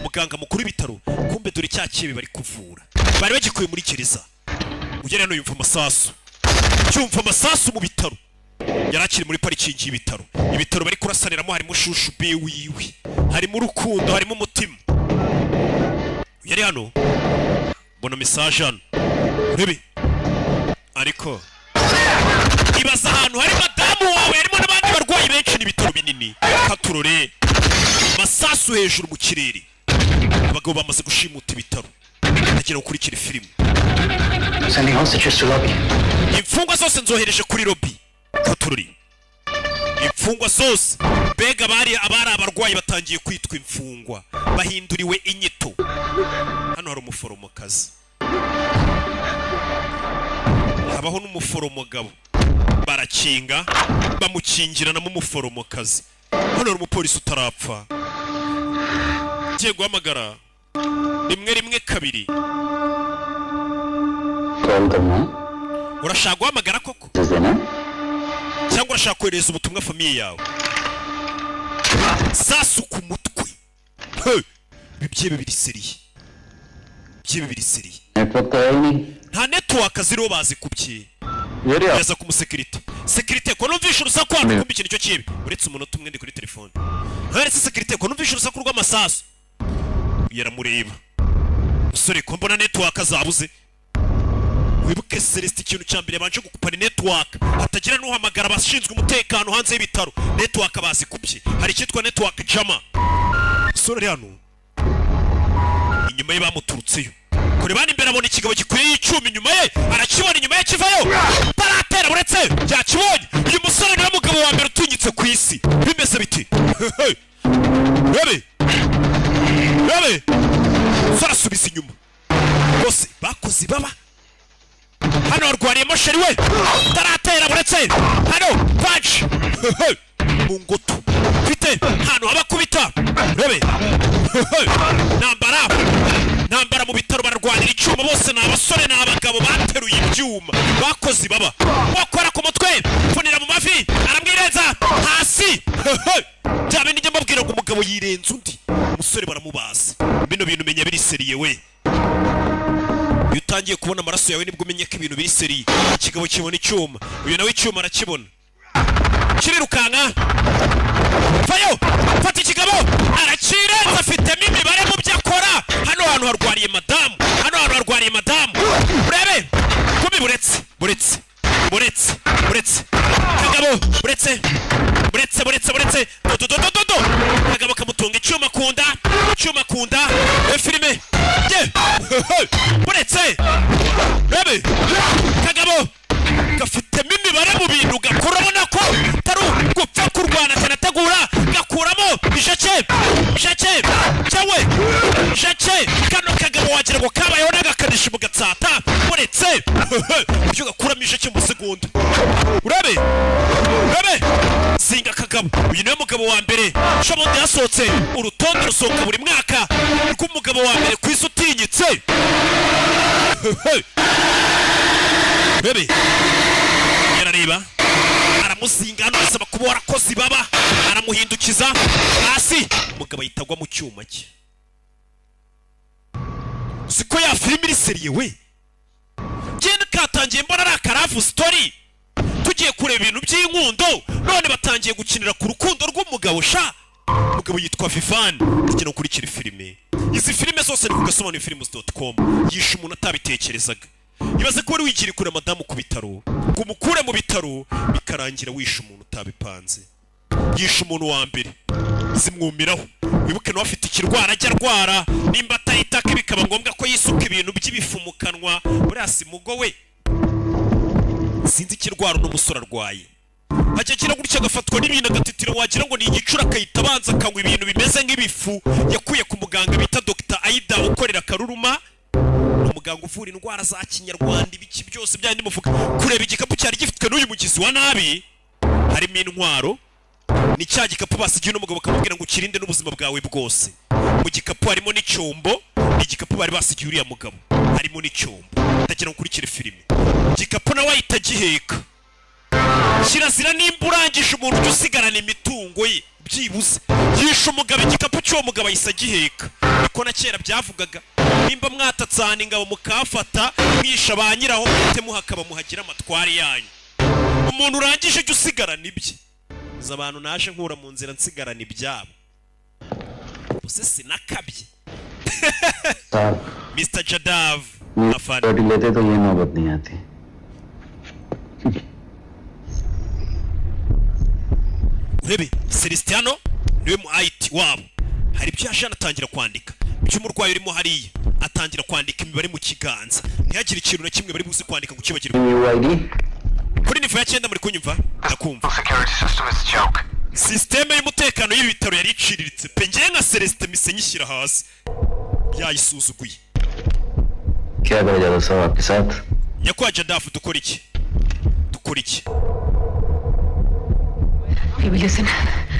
muganga mukuru w'ibitaro. Kumbe dore cya kibi bari kuvura bari bagikuye muri gereza. Ugera hano yumva amasasu, cyumva amasasu mu bitaro. Yari akiri muri parikingi y'ibitaro. Ibitaro bari kurasaniramo, harimo shushu be wiwe, harimo urukundo, harimo umutima. Yari hano, mbona message hano, urebe. Ariko ibaza ahantu hari madamu wawe, harimo n'abandi barwayi benshi, n'ibitaro binini. Katurore, masasu hejuru mu kirere, abagabo bamaze gushimuta ibitaro. Ndagira gukurikira filime. Sending hostages to lobby. Imfungwa zose nzohereje kuri lobby. Katurori, imfungwa zose, mbega abari abarwayi batangiye kwitwa imfungwa, bahinduriwe inyito. Hano hari umuforomokazi, habaho n'umuforomogabo, barakinga, bamukingiranamo umuforomokazi. Hano hari umupolisi utarapfa, ugiye guhamagara 112. Call करना है? Urashaka guhamagara koko देना है? Cyangwa urashaka kohereza ubutumwa famille yawe? Sasu ku mutwe. Hey! Ibi byebe biri sérieux, byebe biri sérieux. Network तो है ही नहीं। Nta network ziriho, bazikubye. Yaza ku musekirite. Sekirite, ko numvishe urusaku hano? Kumva ikintu cyo kibi. Uretse umunota umwe, ndi kuri telefone. Ntaretse sekirite, ko numvishe urusaku rw'amasasu? Yaramureba. Musore, ko mbona network zabuze? Wibuke Celestin, ikintu cya mbere yabanje gukupa ni network, hatagira n'uhamagara abashinzwe umutekano hanze y'ibitaro. Network bazikubye, hari icyitwa network jammer. Musore ari hano, inyuma ye bamuturutseyo. Kure bana, imbere abona ikigabo gikwiye icyuma, inyuma ye arakibona, inyuma ye kivayo taratera. Uretse byakibonye, uyu musore niwe mugabo wa mbere utinyitse ku isi. Bimeze biti? Rebe, rebe, umusore asubiza inyuma bose bakoze ibaba. Hano harwariyemo chérie we, taratera. Uretse hano punch mu ngutu, mfite hano abakubita. Rebe, ntambara, ntambara mu bitaro, bararwanira icyuma. Bose ni abasore, ni abagabo bateruye ibyuma, bakoze ibaba. Bakora ku mutwe, pfunira mu mavi, aramwirenza hasi. Bya bindi njya mbabwira ngo umugabo yirenza undi umusore, baramubaza. Bino bintu menya biri sérieux we. Iyo utangiye kubona amaraso yawe, nibwo umenya ko ibintu biri sérieux. Ikigabo kibona icyuma, uyu nawe icyuma arakibona, kirirukanka. Vayo, fata ikigabo, arakirenza, afitemo imibare mu byo akora. Hano hantu harwariye madamu, hano hantu harwariye madamu. Urebe kumi, buretse, buretse, buretse, buretse kagabo, buretse, buretse, buretse, buretse, do do do do do. Kagabo kamutunga icyuma ku nda, icyuma ku nda. E filime ye, buretse, rebe, kagabo gafitemo imibare mu bintu gakora. Ubona ko atari gupfa kurwana, kanategura, gakuramo ijeke, ijeke cyawe, ijeke. Kano kagabo wagira ngo kabayeho n'agakanishi mu gatsata. Uretse ibyo, gakuramo ijeke mu segonda. Urabe, urabe, zinga kagabo. Uyu niwe mugabo wa mbere shobundi yasohotse. Urutonde rusohoka buri mwaka rw'umugabo wa mbere ku isi utinyitse. Bebe yarareba, aramuzinga hano, asaba kuba warakoze ibaba, aramuhindukiza hasi, umugabo ahita agwa mu cyuma cye. Siko ya filime iri sérieux we. Genda katangiye mbona ari aka love story, tugiye kureba ibintu by'inkundo, none batangiye gukinira ku rukundo rw'umugabo sha. Umugabo yitwa Vivan. Ndakina gukurikira filime. Izi filime zose ni ku gasobanuyefilms.com. Yishe umuntu atabitekerezaga. Ibaze ko wari wigiriye kure madamu ku bitaro, ngo umukure mu bitaro, bikarangira wishe umuntu utabipanze. Yishe umuntu wa mbere, zimwumiraho. Wibuke nawe afite ikirwara ajya arwara, nimba atahitaka bikaba ngombwa ko yisuka ibintu by'ibifu mu kanwa. Buriya si mugo we, sinzi ikirwara uno musore arwaye. Ajya agira gutya agafatwa n'ibintu agatitira, wagira ngo ni igicura, akahita abanza akanywa ibintu bimeze nk'ibifu yakuye ku muganga bita Dr Aida ukorera Karuruma, umuganga uvura indwara za kinyarwanda, ibiki byose byandi muvuga. Kureba igikapu cyari gifitwe n'uyu mugizi wa nabi, harimo intwaro. Ni cya gikapu basigiye uno mugabo, bakamubwira ngo ukirinde n'ubuzima bwawe bwose. Mu gikapu harimo n'icyombo. Ni igikapu bari basigiye uriya mugabo, harimo n'icyombo. Ndagira ngo ukurikire filime. Igikapu nawe ahita agiheka. Kirazira nimba urangije umuntu ujya usigarana imitungo ye byibuze. Yishe umugabo, igikapu cy'uwo mugabo ahise agiheka. Niko na kera byavugaga, nimba mwatatsana ingabo mukafata mwisha ba nyiraho, muhite muhakaba muhagira amatware yanyu. Umuntu urangije ujya usigarana ibye. Izo abantu naje nkura mu nzira nsigarana ibyabo, ubuse sinakabye? साहब Mr Jadav afande. Security लेते तो ये नौबत नहीं आती। Urebe Celestiano niwe mu IT wabo, hari ibyo yaje anatangira kwandika by'umurwayi urimo hariya, atangira kwandika imibare mu kiganza, ntihagire ikintu na kimwe bari buze kwandika ngo ukibagirwe. UID Kuri niveau ya 9, muri kunyumva? Ndakumva. Sisiteme y'umutekano y'ibi bitaro yari iciriritse pe, ngewe nka Celestin mise nyishyira hasi, yayisuzuguye. क्या करा जादव साहब आपके साथ? Nyakubahwa Jadafu, dukora iki? Dukora iki? Baby, listen.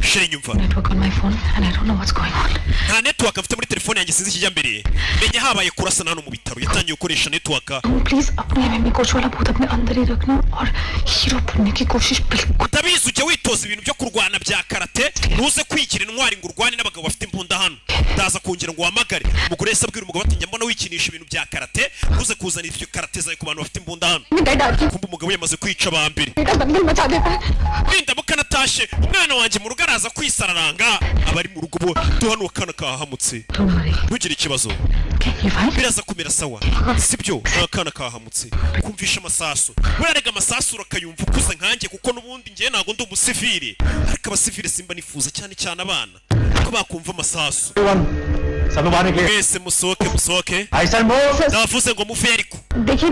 Chérie, nyumva. Network on my phone and I don't know what's going on. Nta network mfite muri telefone yanjye, sinzi ikijya mbere. Menya habaye kurasana hano mu bitaro, yatangiye gukoresha network. तुम please अपने MMA coach वाला भूत अपने अंदर ही रखना और हीरो बनने की कोशिश बिल्कुल Utabizi, ujya witoza ibintu byo kurwana bya karate, ntuze kwigira intwari ngo urwane n'abagabo bafite imbunda hano. Ndaza kongera ngo uhamagare. Umugore yahise abwira umugabo ati: "Njya mbona wikinisha ibintu bya karate, ntuze kuzana ibyo karate zawe ku bantu bafite imbunda hano." Kumva umugabo yamaze kwica aba mbere. बेटा दंगल मचा देता है। Nindamuka natashye, umwana wanjye mu rugo araza kwisararanga. Abari mu rugo bo duhano akana kahamutse. Ntugire ikibazo, biraza kumera sawa, sibyo? Ni akana kahamutse kumvisha amasasu. Burarega amasasu urakayumva ukuze nkanjye, kuko n'ubundi njyewe ntabwo ndi umusivili, ariko abasivili simba nifuza cyane cyane abana ko bakumva amasasu. सब लोग बाहर निकले। Mwese musohoke, musohoke, ndavuze ngo muve. Ariko देखिए,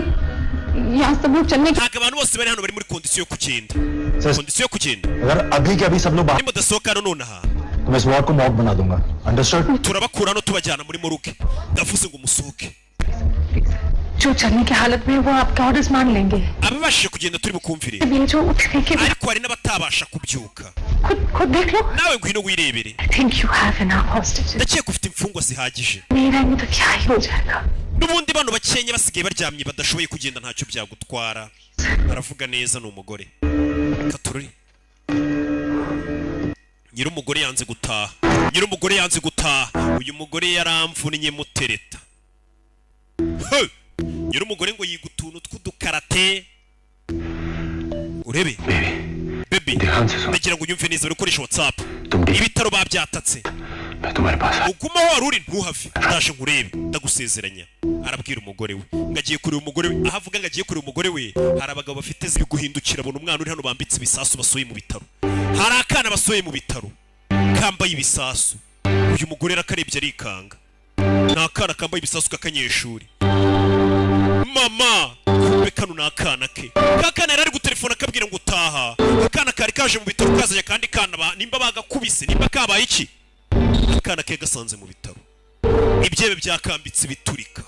यहाँ सब लोग चलने की ntabwo abantu bose bari hano bari muri condition yo kugenda, condition yo kugenda. अगर अभी के अभी सब लोग बाहर Nimudasohoka hano nonaha, तो मैं इस वार्ड को मॉब बना दूंगा, understood? Turabakura hano tubajyana muri morgue. Ndavuze ngo musohoke. जो चलने की हालत में है, वो आपका ऑर्डर्स मान लेंगे। Ababashije kugenda turi bukumvire, ये जो उठने के ariko hari n'abatabasha kubyuka. खुद खुद देख लो। Nawe ngwino wirebere. I think you have enough hostages. Ndakeka ufite imfungwa zihagije. नहीं रहेंगे तो क्या ही हो जाएगा। N'ubundi bano bakenya basigaye baryamye badashoboye kugenda, ntacyo byagutwara. Aravuga neza, ni umugore katururi. Nyir'umugore yanze gutaha, nyir'umugore yanze gutaha. Uyu mugore yaramvunnye mutereta. He! Nyir'umugore ngo yiga utuntu tw'udukarate. Urebe baby, ndagira ngo unyumve neza, bari gukoresha WhatsApp, ibitaro babyatatse. Uguma aho wari uri, ntuhave, ndaje nkurebe, ndagusezeranya. Arabwira umugore we ngo agiye kureba umugore we. Aho avuga ngo agiye kureba umugore we, hari abagabo bafite ziri guhindukira, abona umwana uri hano bambitse ibisasu basohoye mu bitaro. Hari akana basohoye mu bitaro kambaye ibisasu. Uyu mugore yarakarebye arikanga, ni akana kambaye ibisasu k'akanyeshuri. Mama, kumbe kano ni akana ke. Ka kana yari ari gutelefona akabwira ngo utaha. Akana kari kaje mu bitaro kazanye akandi kana nimba bagakubise, nimba kabaye iki, akana ke gasanze mu bitaro ibyebe byakambitse ibiturika.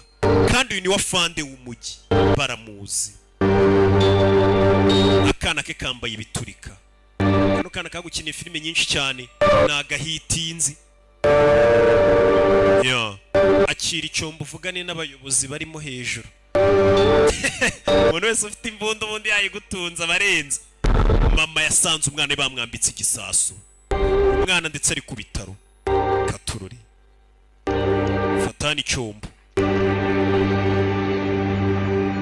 Kandi uyu ni wa fande w'umujyi, baramuzi. Akana ke kambaye ibiturika. Kano kana kagukiniye filime nyinshi cyane, ni agahitinzi ya. Akira icyombo uvugane n'abayobozi barimo hejuru. Umuntu wese ufite imbunda ubundi yayigutunze abarenze. Mama yasanze umwana we bamwambitse igisasu, umwana ndetse ari ku bitaro. Katururi fatani icyombo.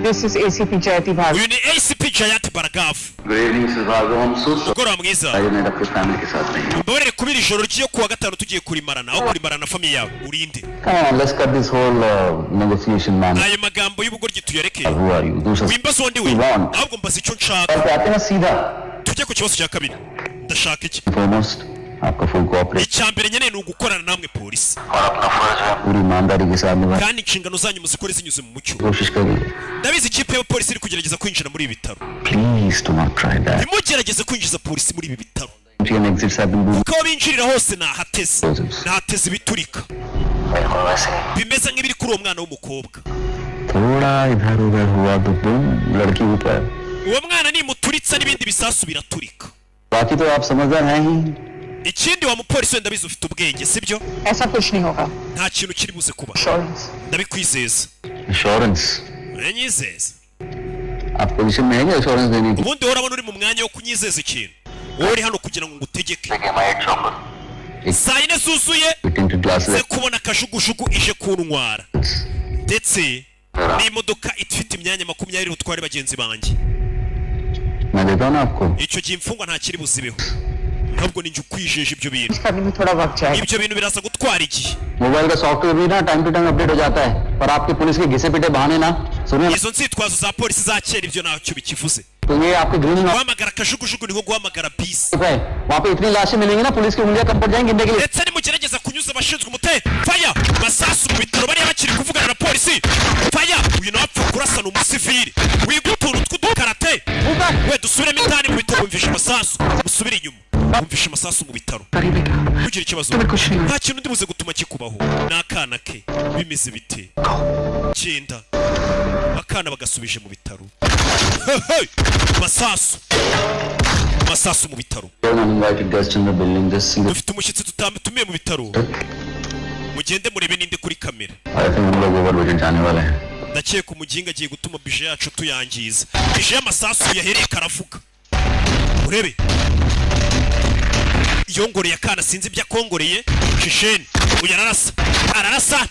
This is ACP Jayati Bhargav. Uyu ni ACP Jayati Baragavu. Good evening sir Bhargav, I'm so sorry. Mugoroba mwiza. आज मैं अपनी family के साथ नहीं हूँ। Mbabarire kubira ijoro ry'iyo kuwa gatanu tugiye kurimarana, aho kurimarana na famille yawe. Urinde? Come on, let's cut this whole negotiation, man. Ayo magambo y'ubugoryi tuyareke. Who are you? दूसरा Wimbaza uwo ndi we, want. ahubwo mbaza icyo nshaka. और आते ना सीधा। Tujye ku kibazo cya kabiri, ndashaka iki? Foremost, आपका full cooperation Icya mbere nkeneye ni ugukorana namwe polisi, पूरी ईमानदारी के साथ निभाने kandi inshingano zanyu muzikore zinyuze mu mucyo. की कोशिश करिए। Ndabizi ikipe y'abapolisi iri kugerageza kwinjira muri ibi bitaro. Please do not try that. Ntimugerageze kwinjiza polisi muri ibi bitaro, Entry and exits have been booked. kuko aho binjirira hose nahateze, nahateze ibiturika bimeze nk'ibiri kuri uwo mwana w'umukobwa. थोड़ा इधर उधर हुआ तो तुम लड़की ऊपर। Uwo mwana nimuturitsa n'ibindi bisasu biraturika. बाकी तो आप समझदार हैं ही। Ikindi, wa mupolisi wenda bizi ufite ubwenge, sibyo? ऐसा कुछ नहीं होगा। Nta kintu kiri buze kuba, ndabikwizeza. Insurance? Uranyizeza? आप position में है क्या assurance देने की? Ubundi wowe urabona uri mu mwanya wo kunyizeza ikintu? Wowe uri hano kugira ngo ngutegeke saa 4 zuzuye Tinted glasses. Ze kubona kajugujugu ije kuntwara ndetse n'imodoka ifite imyanya 20 butware bagenzi banjye. मैं देता हूँ ना आपको. Icyo gihe imfungwa ntakiri buzibeho, ntabwo ninjye ukwijeje ibyo bintu. करने में थोड़ा वक्त जाएगा. Ibyo bintu biraza gutwara igihe. Mobile का सॉफ्टवेयर भी ना time to time update हो जाता है, पर आपकी पुलिस के घिसे पिटे बहाने ना सुनिए ना, Izo nzitwazo za polisi za kera ibyo ntacyo bikivuze. तो ये आपके green Guhamagara kajugujugu ni nko guhamagara bisi. है, वहाँ पे इतनी लाशें मिलेंगी ना, पुलिस की उंगलियां कम पड़ जाएंगी गिनने के लिए. Ndetse nimugerageza kunyuza abashinzwe umutekano faya masasu mu bitaro, bariya bakiri kuvugana na polisi faya, uyu nawe apfa kurasana umusivili wiga utuntu tw'udukarate we. Dusubiremo indani mu bitaro, wumvishe amasasu, musubire inyuma, wumvishe amasasu mu bitaro. Ntugire ikibazo, nta kintu ndi buze gutuma kikubaho. Ni akana ke, bimeze bite? Genda. Akana bagasubije mu bitaro. Hey! Masasu, masasu mu bitaro. Uninvited guest in the building, this single. Dufite umushyitsi tutatumiye mu bitaro, mugende murebe ninde kuri kamera. I think हम लोग over budget जाने वाले हैं. Ndakeka umuginga agiye gutuma bije yacu tuyangiza, bije y'amasasu yahereye karavuga. Urebe yongoreye akana, sinzi ibyo akongoreye. Shisheni uyu ararasa, ararasa,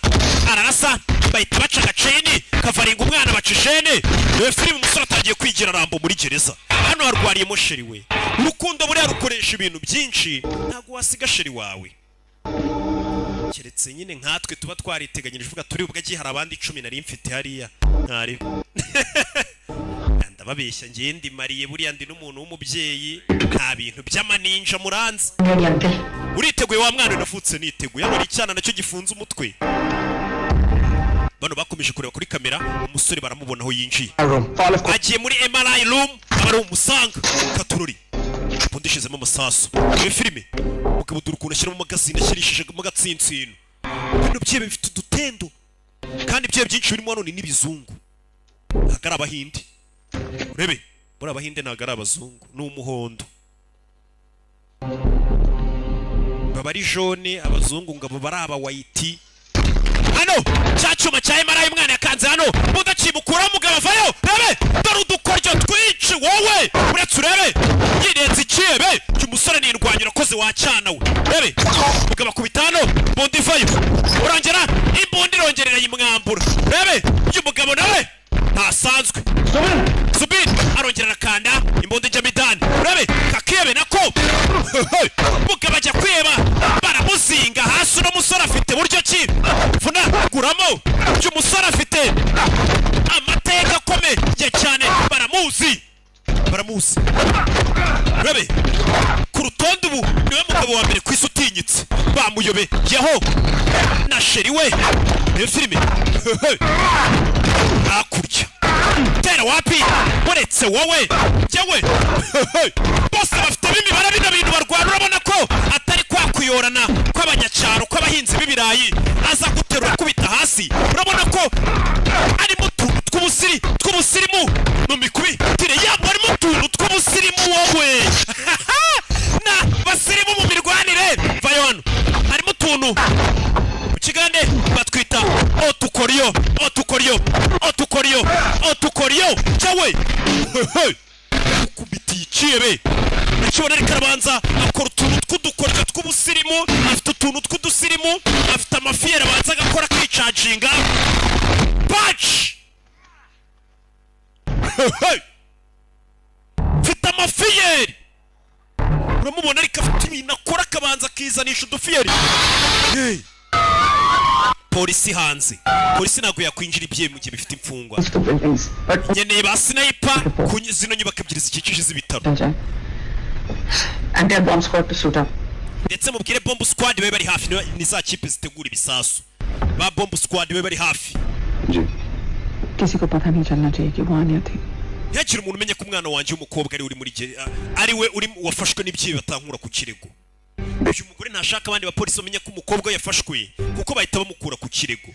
ararasa, bahita baca agaceni kavaringa umwana, baca ishene. Dore filime, umusore atangiye kwigira Rambo muri gereza. Hano harwariyemo chérie we. Urukundo buriya rukoresha ibintu byinshi, ntabwo wasiga chérie wawe, keretse nyine nkatwe tuba twariteganyirije uvuga turi ubwo agiye hari abandi 10 nari mfite hariya ntari. Ndababeshya, ngiye ndi mariye, buriya ndi n'umuntu w'umubyeyi, nta bintu by'amaninja muranzi. Ready uncle. Uriteguye wa mwana? Navutse niteguye. Hano hari icyana nacyo gifunze umutwe. Bano bakomeje kureba kuri kamera, umusore baramubona aho yinjiye, agiye muri MRI room, aba ari umusanga katururi ubundi ishizemo amasasu. Iyo filime, mugabo dore ukuntu ashyiramo magazine, ashyirishijemo agatsinsino. Bino byebe bifite udutendo kandi byebe byinshi birimo hano ni n'ibizungu, ntabwo ari abahinde. Urebe muri abahinde ntabwo ari abazungu, ni umuhondo, baba ari jaune abazungu, ngo abo bari aba white. Hano cya cyuma cya MRI umwana yakanze hano, mudakimukuraho, umugabo avayo. Rebe dore udukoryo twinshi wowe, uretse urebe yirenze ikiyebe cy'umusore ni indwanyi. Urakoze wacyana we. Rebe umugabo akubita hano, imbunda ivayo, urongera imbunda irongerera yimwambura. Rebe uyu mugabo nawe ntasanzwe. Zubin arongera arakanda, imbunda ijya midani. Urebe kakiyebe nako, mugabo ajya kwiheba, baramuzinga hasi. Uno musore afite buryo ki vunaguramo. Uyu musore afite amateka akomeye cyane, baramuzi, baramuzi. Urebe ku rutonde ubu niwe mugabo wa mbere ku isi utinyitse, bamuyobeyeho na chérie we. Reba filime hakurya, tera wapi, uretse wowe jyewe bose bafitemo imibare. Bino bintu barwana urabona ko atari kwa kuyorana kw'abanyacyaro kw'abahinzi b'ibirayi, aza guterura akubita hasi. Urabona ko arimo utuntu tw'ubusirimu mu mikubitire yabo, harimo utuntu tw'ubusirimu wowe na basirimu mu mirwanire. Vayo hano, harimo utuntu mu kigande batwita otukoriyo, otukoriyo, otukoriyo, otukoriyo cyawe ukubitiye ikiyebe nakibona. Ariko arabanza akora utuntu tw'udukoryo tw'ubusirimu, afite utuntu tw'udusirimu, afite amafiyeri, abanza agakora akicaginga paci. Mfite amafiyeri, uramubona, ariko afite ibintu akora akabanza akizanisha udufiyeri. Hey! Polisi hanze, polisi ntabwo yakwinjira ibyeyi mu gihe bifite imfungwa. Nkeneye ba sniper ku zino nyubako ebyiri zikikije z'ibitaro. And their bomb squad to suit up. Ndetse mubwire bomb squad babe bari hafi, ni za kipe zitegura ibisasu, ba bomb squad babe bari hafi. किसी को पता नहीं चलना चाहिए कि वो आन्या थी. Ntihagire umuntu umenya ko umwana wanjye w'umukobwa ari we uri muri ari we uri wafashwe n'ibyibi, batankura ku kirego. Uyu mugore ntashaka abandi bapolisi bamenya ko umukobwa we yafashwe, kuko bahita bamukura ku kirego.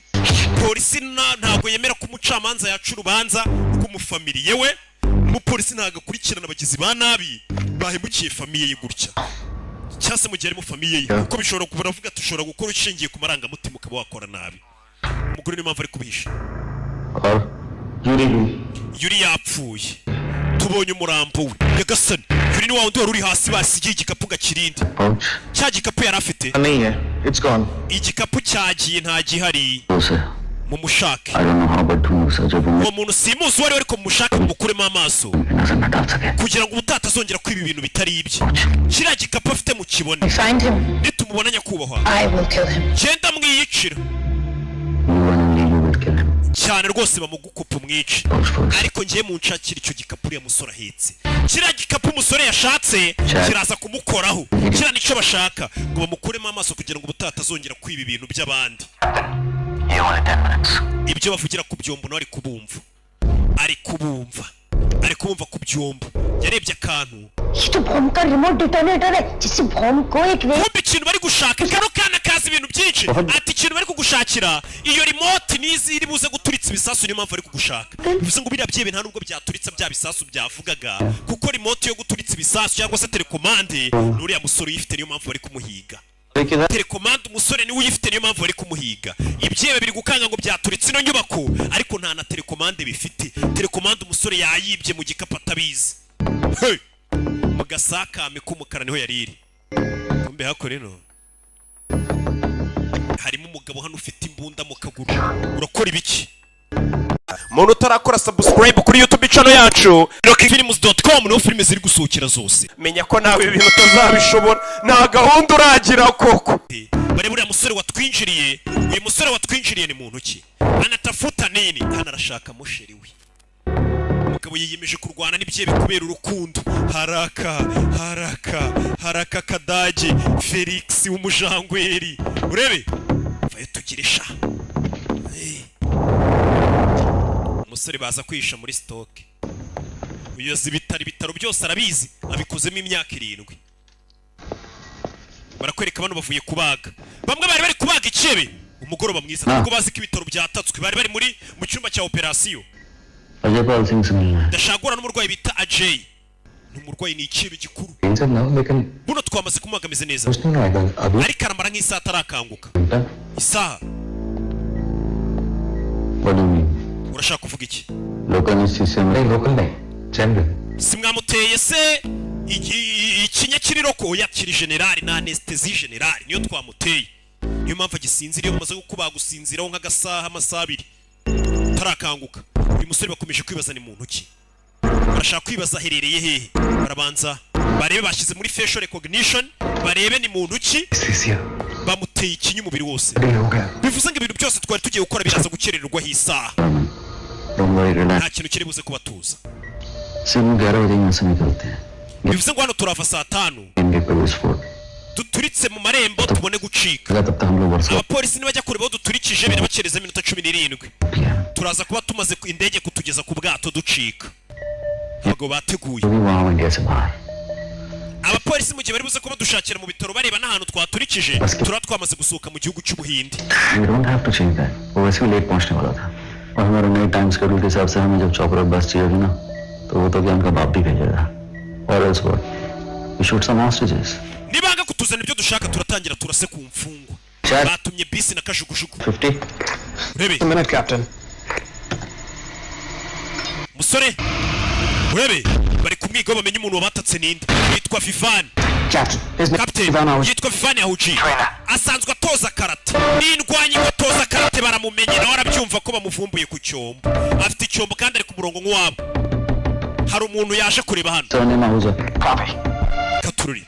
Polisi ntabwo yemera ko umucamanza yaca urubanza rw'umufamiliye we. Umupolisi ntabwo akurikirana abagizi ba nabi bahemukiye famille ye gutya, cyangwa se mu gihe harimo famille ye, kuko bishobora kuba baravuga ati ushobora gukora ushingiye ku marangamutima ukaba wakora nabi. Umugore niyo mpamvu ari kubihisha. और Yuri भी Yuri yapfuye, tubonye umurambo we. Nyagasani, Yuri ni wa wundi wari uri hasi basigiye igikapu gakirinde. Pouch Cya gikapu yari afite. नहीं है, it's gone. Igikapu cyagiye, nta gihari. उसे Mumushake. I don't know how but ढूंढ उसे जब वो Uwo muntu simuzi uwo ari we, ariko mumushake mumukuremo amaso नजर न डाल सके। kugira ngo ubutaha atazongera kwiba ibintu bitari ibye. Kiriya gikapu afite mukibone. Find him. Nitumubona, nyakubahwa, I will kill him. genda mwiyicira. You and only you will kill him. Cyane rwose, bamugukupa umwice, ariko ngiye munshakira icyo gikapu uriya musore ahetse. Kiriya gikapu umusore yashatse kiraza kumukoraho. Kiriya nicyo bashaka, ngo bamukuremo amaso kugira ngo ubutaha atazongera kwiba ibintu by'abandi. Ibyo bavugira ku byombo nawe ari kubumva, ari kubumva, ari kubumva ku byombo. Yarebye akantu. ये तो बम का remote detonator है जिससे बम को एक रे Kumbe ikintu bari gushaka, kano kana kazi ibintu byinshi. Ati ikintu bari kugushakira, iyo remote nizi iri buze guturitsa ibisasu, niyo mpamvu bari kugushaka. Bivuze ngo biriya byebe nta nubwo byaturitsa bya bisasu byavugaga, kuko remote yo guturitsa ibisasu cyangwa se télécommande n'uriya musore uyifite, niyo mpamvu bari kumuhiga. Télécommande umusore niwe uyifite, niyo mpamvu bari kumuhiga. Ibyebe biri gukanga ngo byaturitse ino nyubako, ariko nta na télécommande bifite. Télécommande umusore yayibye mu gikapu atabizi. Hey! Mu gasakame k'umukara niho yari iri. Kumbe hakora ino harimo umugabo hano ufite imbunda mu kaguru. Urakora ibiki? Umuntu utarakora subscribe kuri YouTube channel yacu rockfilms.com, niho filime ziri gusohokera zose. Menya ko nawe ibintu utazabishobora, nta gahunda uragira koko. Bare buriya musore watwinjiriye, uyu musore watwinjiriye ni muntu ki? Anatafuta nini hano? Arashaka musheri we. Umugabo yiyemeje kurwana n'ibyebe kubera urukundo. Haraka haraka haraka, kadage Felix w'umujangweri, urebe vayo tugire sha. Eh. Umusore baza kwihisha muri stock. Uyu azi ibitaro, ibitaro byose arabizi, abikozemo imyaka 7. Barakwereka bano bavuye kubaga, bamwe bari bari kubaga ikebe umugoroba mwiza, nubwo bazi ko ibitaro byatatswe, bari bari muri mu cyumba cya operasiyo. Ajay Pal Singh से मिलना है। Ndashaka guhura n'umurwayi bita Ajay, ni umurwayi, ni ikibe gikuru. Tension ना हो लेकिन Buno twamaze kumubaga, ameze neza, कुछ नहीं आएगा अभी। Ariko aramara nk'isaha atarakanguka. घंटा? Isaha. What do you mean? Urashaka kuvuga iki? Local से नहीं, local नहीं, general. Si mwamuteye se ikinya kiri local? Yakiri générale na anesthésie générale niyo twamuteye, niyo mpamvu agisinzira. Iyo bamaze kukubaga usinziraho nk'agasaha, amasaha 2 utarakanguka. Uyu musore bakomeje kwibaza ni muntu ki, barashaka kwibaza aherereye hehe. Barabanza barebe, bashyize muri facial recognition, barebe ni muntu ki. Bamuteye ikinya umubiri wose, हो गया। Bivuze ngo ibintu byose twari tugiye gukora biraza gukerererwaho isaha. Don't worry, relax. Nta kintu kiri buze kubatuza. सुबह 11 बजे यहाँ से निकलते हैं। Bivuze ngo hano turava saa 5, इनके police fort duturitse mu marembo tubone gucika. तब तक हम लोग Versova Abapolisi nibajya kureba aho duturikije birabakereza iminota 17, turaza kuba tumaze indege kutugeza ku bwato ducika. Abagabo bateguye. भी वहाँ इंडिया से बाहर। Abapolisi mu gihe bari buze kuba dushakira mu bitaro, bareba n'ahantu twaturikije, turaba twamaze gusohoka mu gihugu cy'Ubuhinde. We don't have to change that. वो वैसे भी लेट पहुंचने वाला था और हमारे नए टाइम शेड्यूल के हिसाब से हमें जब चॉपर और बस चाहिए होगी ना, तो वो तो क्या, उनका बाप भी भेजेगा। और else what, we shoot some hostages. Nibanga kutuzana ibyo dushaka, turatangira turase ku mfungwa. Batumye bisi na kajugujugu. 50. Urebe. Minute, captain. Musore, urebe, bari kumwiga bamenye umuntu wabatatse ninde. Yitwa Vivani. Captain. Captain yitwa Vivani Ahuji, asanzwe atoza karate n'indwanyi ngo atoza karate. Baramumenye, nawe arabyumva ko bamuvumbuye ku cyombo. Afite icyombo kandi ari ku murongo nk'uwabo. Hari umuntu yaje kureba hano. Surname Ahuja. Katururi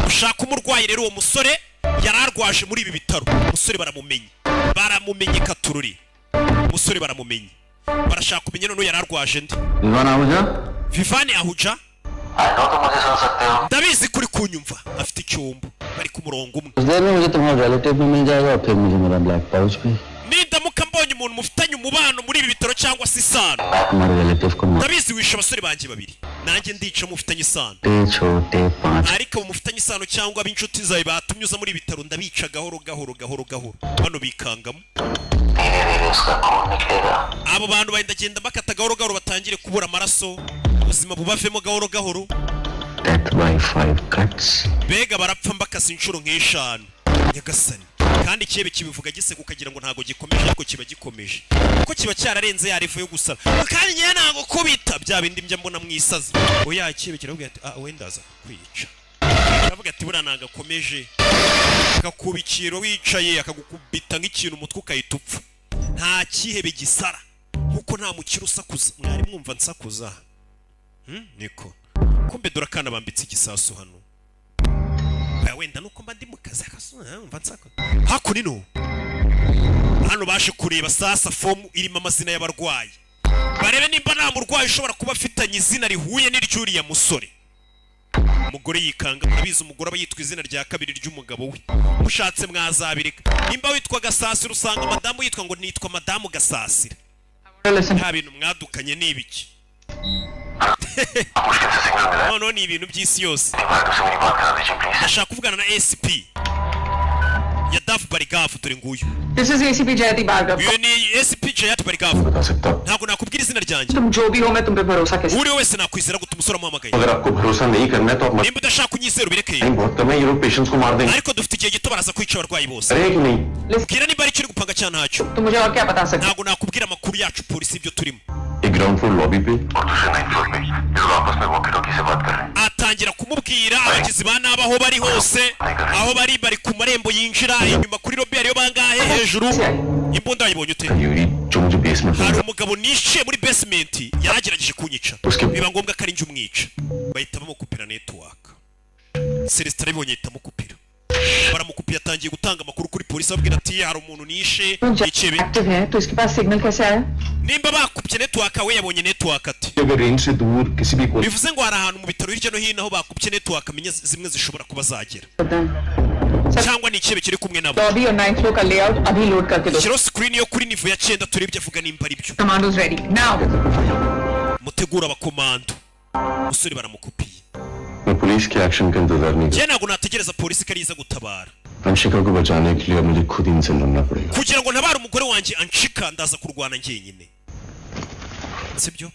ushaka umurwayi rero, uwo musore yari arwaje muri ibi bitaro. Umusore baramumenye, baramumenye. Katururi, umusore baramumenye, barashaka kumenya noneho yari arwaje nde. Vivaan Ahuja. Vivani Ahuja, ndabizi kuri kunyumva. Afite icyombo, bari ku murongo umwe. कुछ देर में मुझे तुम्हारा रिलेटिव भी मिल जाएगा और फिर मुझे मेरा ब्लैक पाउच भी। Nindamuka mbonye umuntu mufitanye umubano muri ibi bitaro cyangwa se isano, तुम्हारे रिलेटिव को ndabizi wishe abasore banjye babiri, nanjye ndica mufitanye isano. मोटे छोटे पांच। Ariko abo mufitanye isano cyangwa ab'inshuti zawe batumye uza muri ibi bitaro, ndabica gahoro gahoro gahoro gahoro. Bano bikangamo abo bantu bagenda bakata gahoro gahoro, batangire kubura amaraso, ubuzima bubavemo gahoro gahoro. Death by 5 cuts. Mbega barapfa mbakase inshuro nk'eshanu. Nyagasani, Kandi ikihebe kibivuga giseka, ukagira ngo ntabwo gikomeje, ariko kiba gikomeje, kuko kiba cyararenze ya level yo gusara. Kandi ngewe ntabwo kubita bya bindi njya mbona mu isazi. Oya, ikihebe kiravuga ati: "Ah, wenda aza kwica." Aravuga ati: "Buriya ntabwo akomeje." Akakubikira wicaye, akagukubita nk'ikintu umutwe, ukahita upfa. Nta kihebe gisara, nkuko nta mukire usakuza. Mwari mwumva nsakuza? Niko kumbe dore akana bambitse igisasu hano. Oya, wenda nuko mba ndi mu kazi mva nsakuza. Hakuno ino hano baje kureba sasa fomu irimo amazina y'abarwayi, barebe nimba nta murwayi ushobora kuba afitanye izina rihuye n'iry'uriya musore. Umugore yikanga. Murabizi, umugore aba yitwa izina rya kabiri ry'umugabo we. Mushatse mwazabireka. Nimba witwa Gasasira, usanga madamu yitwa ngo nitwa madamu Gasasira. Nta bintu mwadukanye, ni ibiki noneho? Ni ibintu by'isi yose. Ndashaka kuvugana na SP Yadav Bhargav. Dore nguyu. This is ACP Jayati Bhargav. Uyu ni SP Jayati Bhargav. Ntabwo nakubwira izina ryanjye. तुम जो भी हो, मैं तुम पे भरोसा कैसे Uri wese nakwizera gute? Umusore amuhamagaye. अगर आपको भरोसा नहीं करना है तो आप Nimba udashaka kunyizera, ubireke. Time बहुत कम है, ये लोग पेशेंट्स को मार देंगे। Ariko dufite igihe gito, baraza kwica abarwayi bose. अरे कि नहीं? Bwira nimba ari icyo uri gupanga cyangwa ntacyo. तुम मुझे और क्या बता सकते? Ntabwo nakubwira amakuru yacu, polisi, ibyo turimo. एक ground floor lobby पे और दूसरे 9 फ्लोर पे ये लोग आपस में walkie talkie से बात कर रहे हैं। Atangira kumubwira abagizi ba nabi aho bari hose, aho bari, bari ku marembo yinjira inyuma kuri lobby. Hariyo bangahe hejuru? Imbunda wayibonye ute? Yuri जो मुझे basement Hari umugabo nishe muri basement, yaragerageje kunyica, biba ngombwa ko ari njye umwica. Bahita bamukupira network. Celestin arabibonye, ahita amukupira. Baramukupiye, atangiye gutanga amakuru kuri polisi, ababwira ati: "Hari umuntu nishe ikebe." Active है तो इसके पास signal कैसे आया? Nimba bakupye network, we yabonye network ati? अगर रेंज से दूर किसी भी कोने Bivuze ngo hari ahantu mu bitaro hirya no hino aho bakupye network, amenya zimwe zishobora kuba zagera, cyangwa ni ikihebe kiri kumwe nabo. Lobby और ninth floor का लेआउट अभी लोड करके दो। Shyiraho screen yo kuri niveau ya 9, turebe ibyo avuga nimba ari byo. Commandos ready now. Mutegura abakomando. Umusore baramukupiye. मैं पुलिस के एक्शन का इंतजार नहीं Njye ntabwo nategereza polisi ko ariza gutabara. कर अंशिका को बचाने के लिए अब मुझे खुद ही इनसे लड़ना पड़ेगा। Kugira ngo ntabare umugore wanjye Anshika, ndaza kurwana njyenyine, sibyo?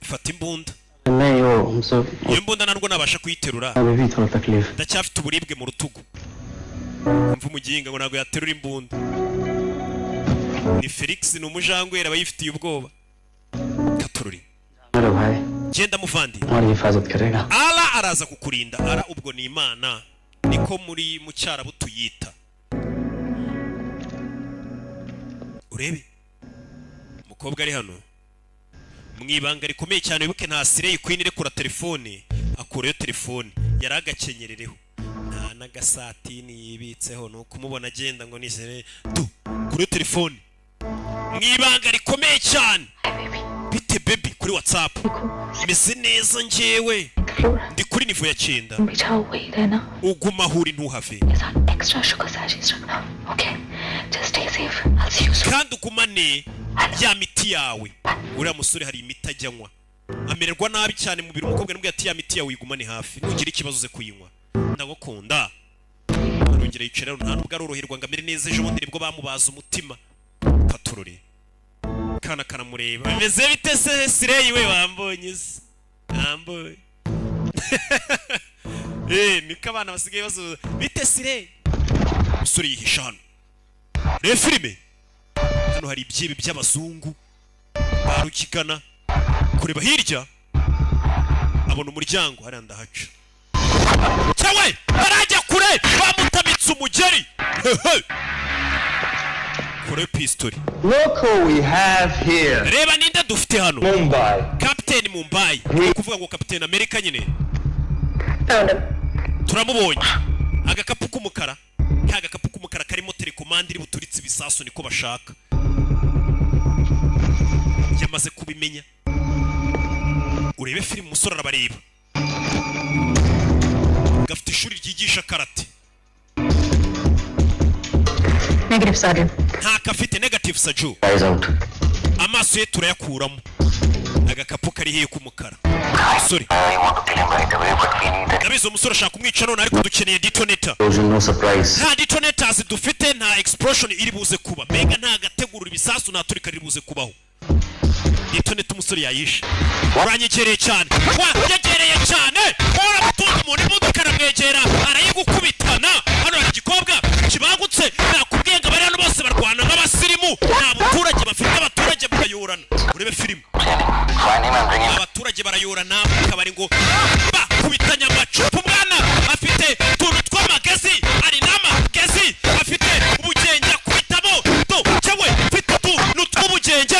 Fata imbunda. नहीं, वो हमसे Iyo mbunda ntabwo nabasha kuyiterura. अभी भी थोड़ा तकलीफ। Ndacyafite uburibwe mu rutugu. Mva umuginga ngo ntabwo yaterura imbunda. Ni Felix, ni umujangwera, aba yifitiye ubwoba. Katururi. मेरा भाई Genda muvandi. तुम्हारी हिफाजत करेगा। Ara araza kukurinda. Ara ubwo ni Imana, niko muri mu Cyarabu tuyita. Urebe umukobwa ari hano mu ibanga rikomeye cyane. Wibuke, nta slay queen irekura telefone. Akurayo telefone, yari agakenyerereho, nta n'agasatini yibitseho, ni ukumubona agenda ngo nizere tu. Kuri telefone mu ibanga rikomeye cyane: "Bite baby?" Kuri WhatsApp: "Meze neza, njyewe ndi kuri niveau ya 9." बिछाओ, वही रहना। Uguma aho uri, ntuhave. Extra sugar sachets रखना। Okay, just stay safe, I see you. Kandi ugumane ya miti yawe. Uriya musore hari imiti ajya anywa, amererwa nabi cyane mu biro. Umukobwa namubwiye ati: "Ya miti yawe uyigumane hafi, nugira ikibazo uze kuyinywa, ndagukunda." Arongera yicara. Nta nubwo aroroherwa ngo amere neza, ejo bundi nibwo bamubaza umutima. Patururi kana karamureba: "Bimeze bite se slay we? Wambonye se? Wambonye?" Niko abana basigaye bazuza: "Bite slay?" Umusore yihisha hano. Reba filime hano, hari ibyibi by'abazungu ba rugigana. Kureba hirya, abona umuryango hariya, ndahaca cyawe. Barajya kure, bamutamitse umugeri. Hehe. Kure pistori. Look who we have here. Reba ninde dufite hano. Mumbai. Kapiteni Mumbai, ni ukuvuga ngo Kapiteni Amerika nyine. Turamubonye. Agakapu k'umukara, ka gakapu k'umukara karimo telekomande iri buturitse ibisasu, niko bashaka. Yamaze kubimenya. Urebe filime, umusore arabareba. Gafite ishuri ryigisha karate. Negative, Sergeant. Ntako afite. Negative, Saju. Eyes out. Amaso ye turayakuramo. Agakapu kari hehe k'umukara? Umusore ndabizi, umusore ashaka kumwica none, ariko dukeneye detonator. Explosion, no surprise. Nta detonators dufite, nta explosion iri buze kuba. Mbega nta gategurura ibisasu, nta turika riri buze kubaho. Detonator umusore yayishe. Uranyegereye cyane, wanyegereye cyane. Uramutunga umuntu, imodoka aramwegera, arayigukubitana. Hano hari igikobwa.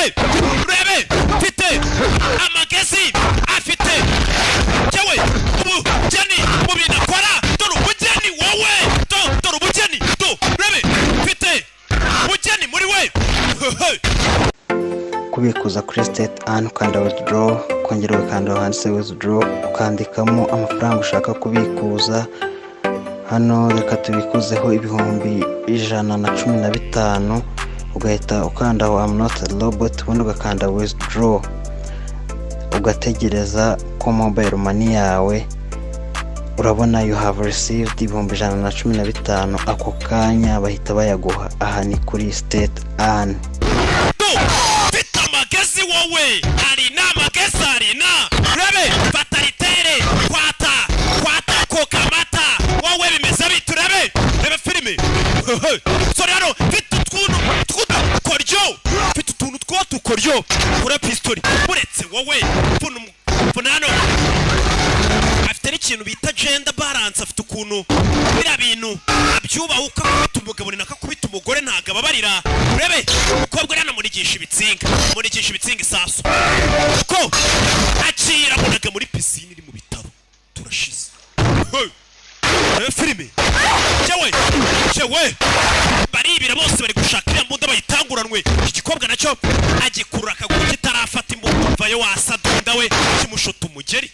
Rebe, rebe, mfite amagezi, afite yewe ubugeni mu bintu akora. Dore ubugeni wowe, dore ubugeni, do rebe, mfite ubugeni muri we. Kubikuza kuri State Earn, ukanda withdraw, ukongera ugakanda aho handitse withdraw, ukandikamo amafaranga ushaka kubikuza. Hano reka tubikuzeho 115,000. Ugahita ukanda aho "I'm not a robot", ubundi ugakanda withdraw, ugategereza ko mobile money yawe, urabona "You have received 115,000". Ako kanya bahita bayaguha. Aha ni kuri State Earn. Mfite amagezi wowe, arina amagezi, arina. Rebe, fatalitere, kwata kwata kokamata wowe, bimeze bite? Urebe, rebe filime. Sore hano mfite utuntu tw'udukoryo, mfite utuntu tw'udukoryo kuri pistori. Uretse wowe, mvuna hano. Afite n'ikintu bita gender balance, afite ukuntu biriya bintu abyubaha. Uko akubita umugabo ni nako akubita umugore, ntabwo ababarira. Urebe umukobwa uriya, anamunigisha ibitsinga, amunigisha ibitsinga. Isasu ko akira, amunaga muri pisine iri mu bitaro. Turashize. Hey! Rebe filime. Cyewe cyewe, baribira bose, bari gushaka iriya mbunda bayitanguranwe. Iki gikobwa nacyo agikurura akaguru kitarafata imbunda. Vayo wasadunda we, kimushota umugeri.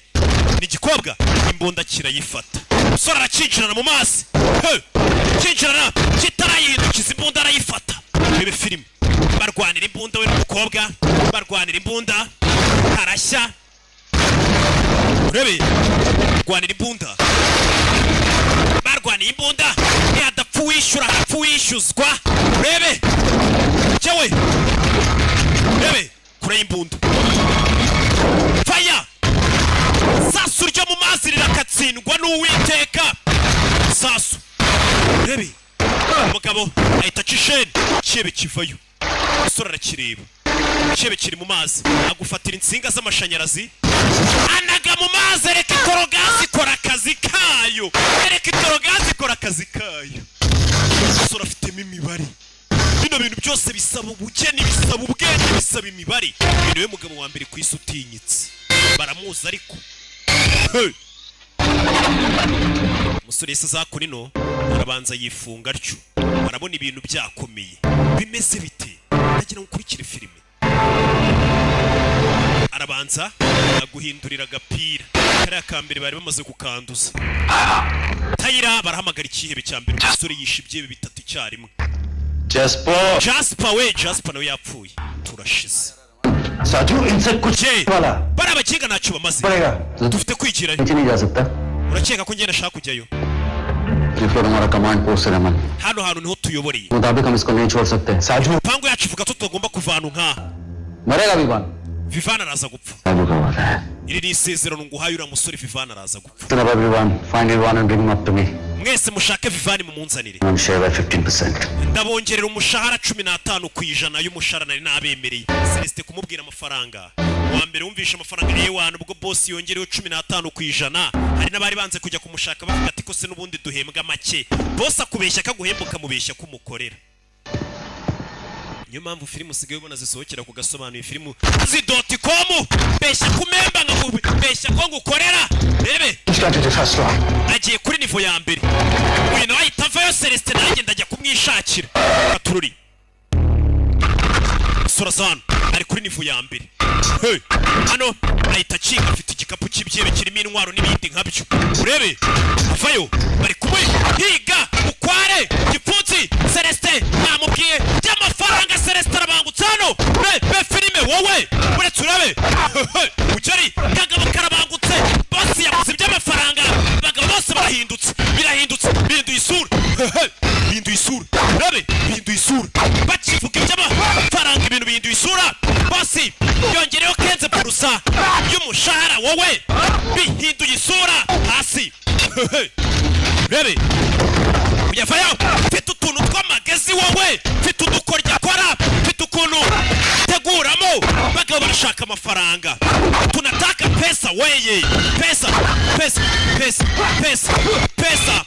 Ni igikobwa, imbunda kirayifata. Umusore arakinjirana mu mazi. Hey! Kinjirana kitarayihindukiza, imbunda arayifata. Rebe filime, barwanira imbunda, we n'umukobwa barwanira imbunda, arashya. Urebe, barwanira imbunda, barwaniye imbunda. Ntiyadapfa uwishyura, harapfa uwishyuzwa. Urebe cyewe, urebe kure y'imbunda, faya sasu ryo mu mazi rirakatsindwa n'Uwiteka. Sasu, urebe, umugabo ahita aca isheni, cyebe kivayo. Umusore arakireba, cyebe kiri mu mazi, agufatira insinga z'amashanyarazi, anaga mu mazi. Reka itorogazi ikora akazi kayo, reka itorogazi ikora akazi kayo. Umusore afitemo imibare. Bino bintu byose bisaba ubugeni, bisaba ubwenge, bisaba imibare. Uyu niwe mugabo wa mbere ku isi utinyitse, baramuzi ariko. Hey! Umusore yise za kunino, arabanza yifunga atyo, arabona ibintu byakomeye. Bimeze bite? Ndagira ngo ukurikire filime. Arabanza aguhindurira agapira kariya ka mbere bari bamaze kukanduza. Tayira barahamagara ikihebe cya mbere. Umusore yishe ibyihebe bitatu icyarimwe. Jasper. Jasper we, Jasper nawe yapfuye, turashize. साथियों, इनसे कुछ Je वाला bari abakinga, ntacyo bamaze. पड़ेगा। Dufite kwigirayo. नीचे नहीं जा सकता। Urakeka ko ngenda ashaka kujyayo? Prefer हमारा command post है Raman. Hano hantu niho tuyoboreye. मुताबिक हम इसको नहीं छोड़ सकते। Saju. Imipango yacu ivuga ko tutagomba kuva ahantu nk'aha. मरेगा Vivaan. Vivana araza gupfa. Saju का वादा है। Iri ni isezerano nguhaye, uriya musore Vivana araza gupfa. सुना Vivaan, find Vivaan and bring him up to me. Mwese mushake Vivani mumunzanire. Share by 15%. Ndabongerera umushahara 15% y'umushahara nari nabemereye. Celestin kumubwira amafaranga wa mbere wumvishe amafaranga yewana, ubwo boss yongereho 15%. Hari n'abari banze kujya kumushaka, bavuga ati ko se n'ubundi duhembwa make. Boss akubeshya akaguhemba, ukamubeshya ko umukorera. Niyo mpamvu filime usigaye ubona zisohokera ku gasobanuye filime zi .com, mbeshya kumemba, nkakubeshya ko ngukorera. Rebe, agiye kuri niveau ya mbere, uyu nawe ahita avayo. Celestin nanjye ndajya kumwishakira. Katururi Sorazano ari kuri niveau ya mbere. Hey, hano ahita akinga, afite igikapu cy'ibyebe kirimo intwaro n'ibindi nkabyo. Urebe avayo, bari kumuhiga ukware gipfunsi. Celestin namubwiye by'amafaranga, Celestin arabangutse hano. Be filime wowe, uretse urabe mugeri kagabo karabangutse. Bosi yavuze iby'amafaranga, abagabo bose barahindutse, birahindutse, bihinduye isura, bihinduye isura. Urabe, bihinduye isura bakivuga iby'amafaranga, ibintu bihinduye isura. Bosi yongereho 15% y'umushahara wowe, bihinduye isura hasi. Rebe uyavayo, mfite utuntu tw'amagezi wowe, mfite udukoryo akora, mfite ukuntu teguramo. Bagabo barashaka amafaranga, tunataka pesa weye, pesa pesa pesa pesa pesa.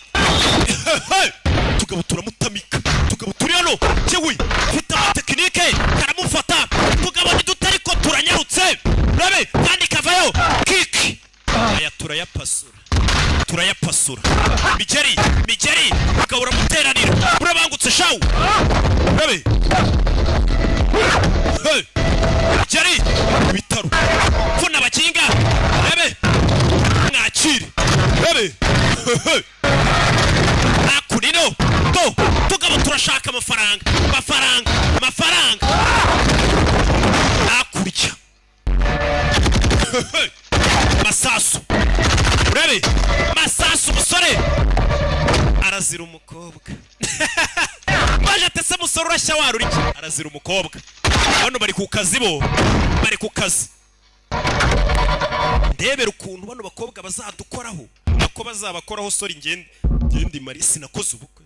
Tugabo turamutamika, tugabo turi hano. Cyewe mfite amatekinike, karamufata tugabo. Turayapasura, turayapasura. Migeri, migeri, ukaba uramuteranira, urabangutse shawu. Urabe. Hey! Migeri ibitaro, vuna abakinga. Urabe, mwakire, urabe. Hey! Hakurino do tugabo, turashaka amafaranga, amafaranga, amafaranga. Hakurya masasu, urebe masasu. Umusore arazira umukobwa. Baje atese musore, urashya warura iki? Arazira umukobwa. Bano bari ku kazi, bo bari ku kazi. Ndebera ukuntu bano bakobwa bazadukoraho, nako bazabakoraho. Sori, ngende ngende mari, sinakoze ubukwe.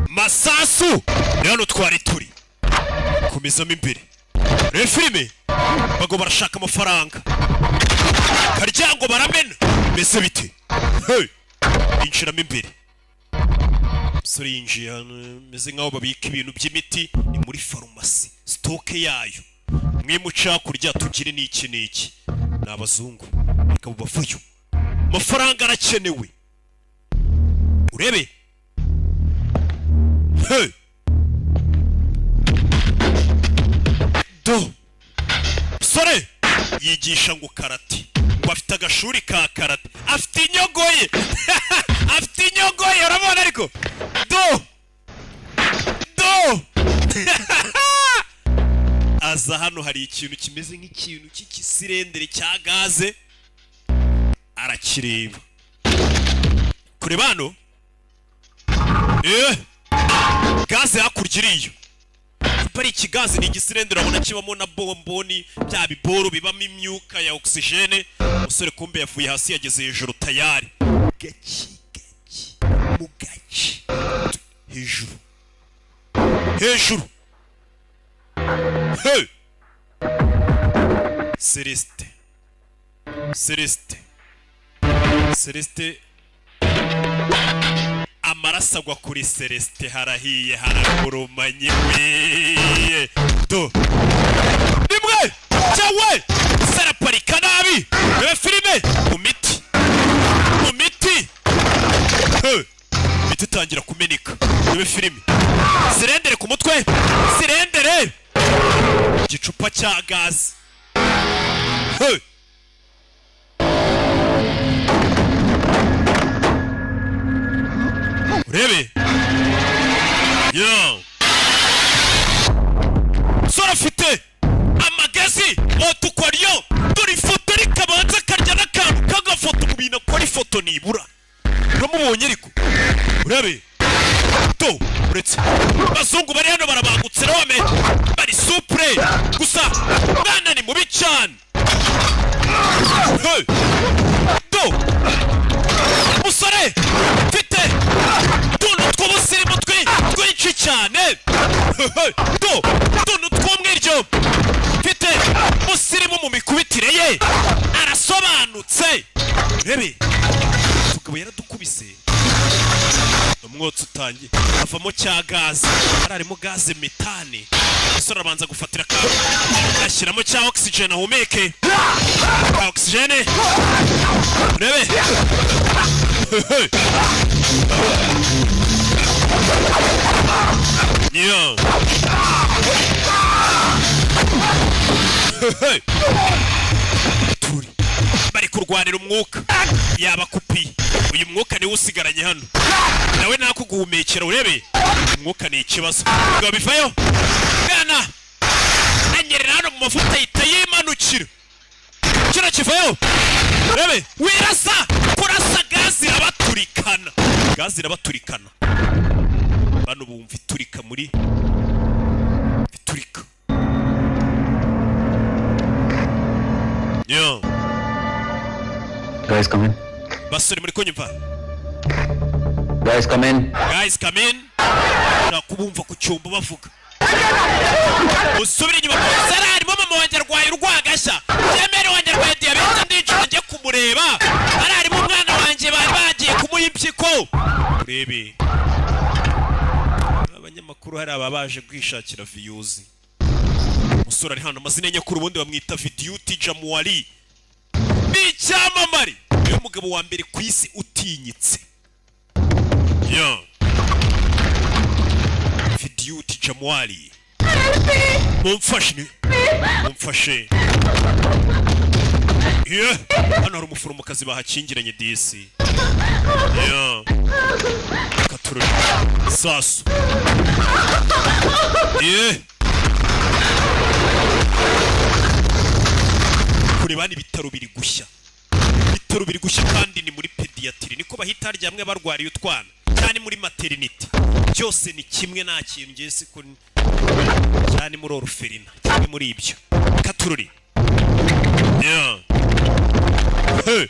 Masasu ni hano twari turi komezamo imbere. Reba filime, bago barashaka amafaranga, karyango baramena. Mbese bite? Hey! Yinjiramo imbere. Umusore yinjiye hano, meze nk'aho babika ibintu by'imiti, ni muri farumasi, stock yayo. Mwe muca hakurya, tugire n'iki n'iki. Ni abazungu, reka bavayo, amafaranga arakenewe. Urebe. Hey! Do sore yigisha ngo karate, ngo afite agashuri ka karate, afite inyogoye, afite inyogoye, urabona. Ariko do do aza hano, hari ikintu kimeze nk'ikintu cy'ikisirendere cya gaze, arakireba kureba hano. Gaze hakurya iriyo ari ikigazi, ni igisirendere, urabona kibamo na bomboni, bya biboro bibamo imyuka ya oxygène. Umusore kumbe yavuye hasi yageze hejuru tayari, gake gake, mu gace, hejuru hejuru. Hey! Celeste, Celeste, Celeste, amaraso agwa kuri Celeste. Harahiye, haragurumanye we. Do rimwe cyawe saraparika nabi. Reba filime, mu miti, mu miti. Hey! Imiti itangira kumeneka. Reba filime, sirendere ku mutwe, sirendere, igicupa cya gaze. Hey! Urebe yo sora, afite amagazi otukwaryo. Dore ifoto, rikabanza akarya n'akantu k'agafoto mu bintu akora ifoto nibura. Uramubonye ariko, urebe to. Uretse abazungu bari hano barabangutse rome, bari supure gusa. Mwana ni mubi cyane. Hey! Do musore mfite utuntu tw'ubusirimu twinshi cyane. Do utuntu tw'umwiryo mfite musirimu mu mikubitire ye, arasobanutse. Rebe, tugabo yaradukubise, umwotsi utangiye avamo cya gaze, harimo gaze méthane. Umusore arabanza gufatira ka ashyiramo cya oxygen, ahumeke ka oxygène. Urebe. Yo. Turi bari kurwanira umwuka, yaba kupi uyu mwuka niwo usigaranye hano, nawe nakuguhumekera. Urebe, umwuka ni ikibazo. Ngo bivayo bwana, anyerera hano mu mavuta, yita yimanukira. Kino kivayo, urebe. Wirasa, kurasa gazi irabaturikana, gazi irabaturikana. Bano bumva iturika muri iturika. Yo. Guys, come in. Basore, muri kunyumva? Guys, come in. Guys, come in. Nakubumva ku cyumba bavuga usubire inyuma. Sara, harimo mama wanjye arwaye urwagashya, byemere wanjye arwaye diyabete, ndinjira njye kumureba. Ari harimo umwana wanjye bari bagiye kumuha impyiko. Urebe abanyamakuru, hari ababaje kwishakira views. Umusore ari hano, amazina nyakuri ubundi bamwita Vidyuti Jamuwari. Icyamamare, niwe mugabo wa mbere ku isi utinyitse. Yo Vidyut Jammwal, mumfashe, mumfashe. Ye, hano hari umuforomokazi bahakingiranye disi. Yo katururi sasu. Ye, kureba ni ibitaro biri gushya, ibitaro biri gushya, kandi ni muri pédiatrie, niko bahita haryamwe barwariye utwana, cyane muri maternité, byose ni kimwe, nta kintu ngiye siko cyane muri orphelinat, kimwe muri ibyo katururi. Yeah. Hey.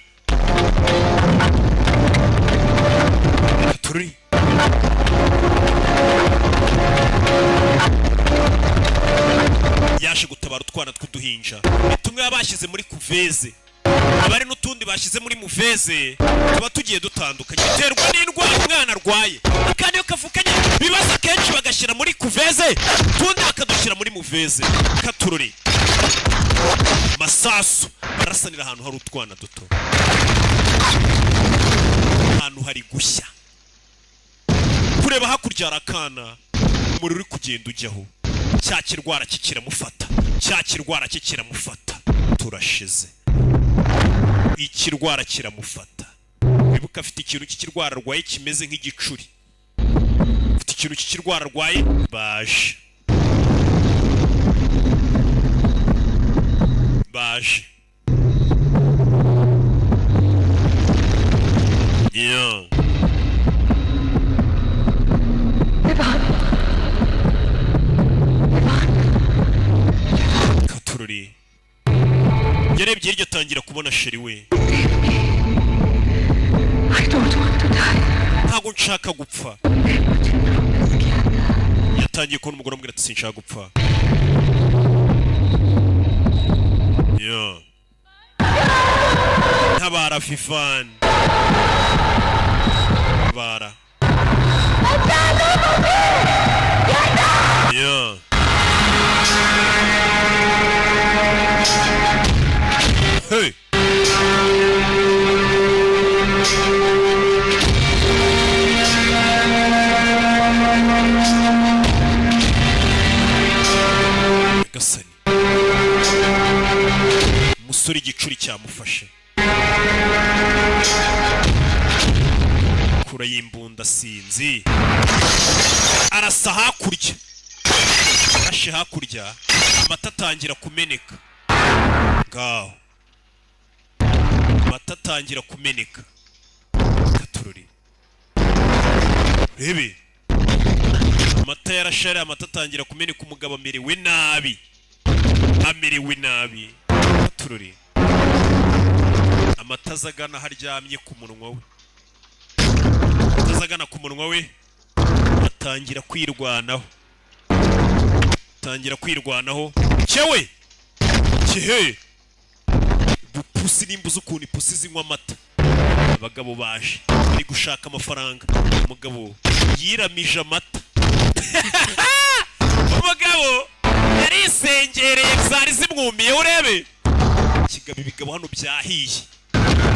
Katururi yaje gutabara utwana tw'uduhinja. Ni tumwe baba bashyize muri couveuse, abari n'utundi bashyize muri muveze, tuba tugiye dutandukanye biterwa n'indwara umwana arwaye. Kandi iyo kavukanye ibibazo akenshi bagashyira muri couveuse, utundi bakadushyira muri muveze. Katururi masasu barasanira ahantu hari utwana duto, ahantu hari gushya. Kureba hakurya hari akana, umuriro uri kugenda ujyaho, cya kirwara cye kiramufata, cya kirwara cye kiramufata. Turashize, ikirwara kiramufata. Wibuka afite ikintu cy'ikirwara arwaye kimeze nk'igicuri, afite ikintu cy'ikirwara arwaye. Baje, baje. Yeah. Katururi yarebye hirya atangira kubona chéri we. I don't want to die. Ntabwo nshaka gupfa. Yatangiye kubona umugore amubwira ati sinshaka gupfa. Yeah. Ntabara Vivaan, ntabara. Yeah. Hey. Gasani umusore igicuri cyamufashe, kura y'imbunda sinzi, arasa hakurya, arashe hakurya, amata atangira kumeneka. Ngaho amata atangira kumeneka. Katururi rebe, amata yarashare, amata atangira kumeneka, umugabo amerewe nabi, amerewe nabi. Katururi amata azagana haryamye ku munwa we, amata azagana ku munwa we, atangira kwirwanaho, atangira kwirwanaho. Cyewe kihe bupusi, nimba uzi ukuntu ipusi zinywa amata. Abagabo baje bari gushaka amafaranga, umugabo yiramije amata. Umugabo yarisengereye, zari zimwumiye. Urebe kigabo, ibigabo hano byahiye,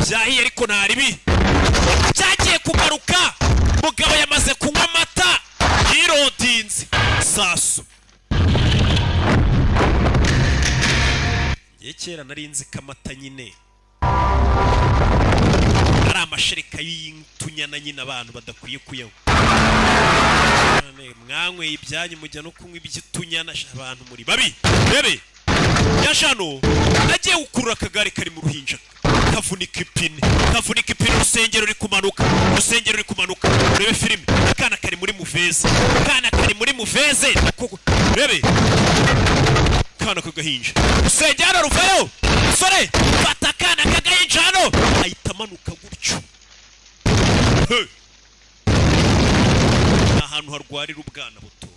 byahiye, ariko nta ribi cyagiye kugaruka. Umugabo yamaze kunywa amata, yirodinze sasu. Ngiye kera nari nzi ko amata nyine ari amashereka y'utunyana nyine abantu badakwiye kuyanywa. Mwanyweye ibyanyu mujya no kunywa iby'utunyana, abantu muri babi. Rebe yashano agiye gukurura akagare kari mu ruhinja, kavunika ipine, kavunika ipine, urusengero ruri kumanuka, urusengero ruri kumanuka. Urebe filime, akana kari muri muveze, akana kari muri muveze. Rebe akana k'agahinja, urusengero ruvayo, musore fata akana k'agahinja hano, ahita amanuka gutyo. Hey. Ahantu harwarira ubwana buto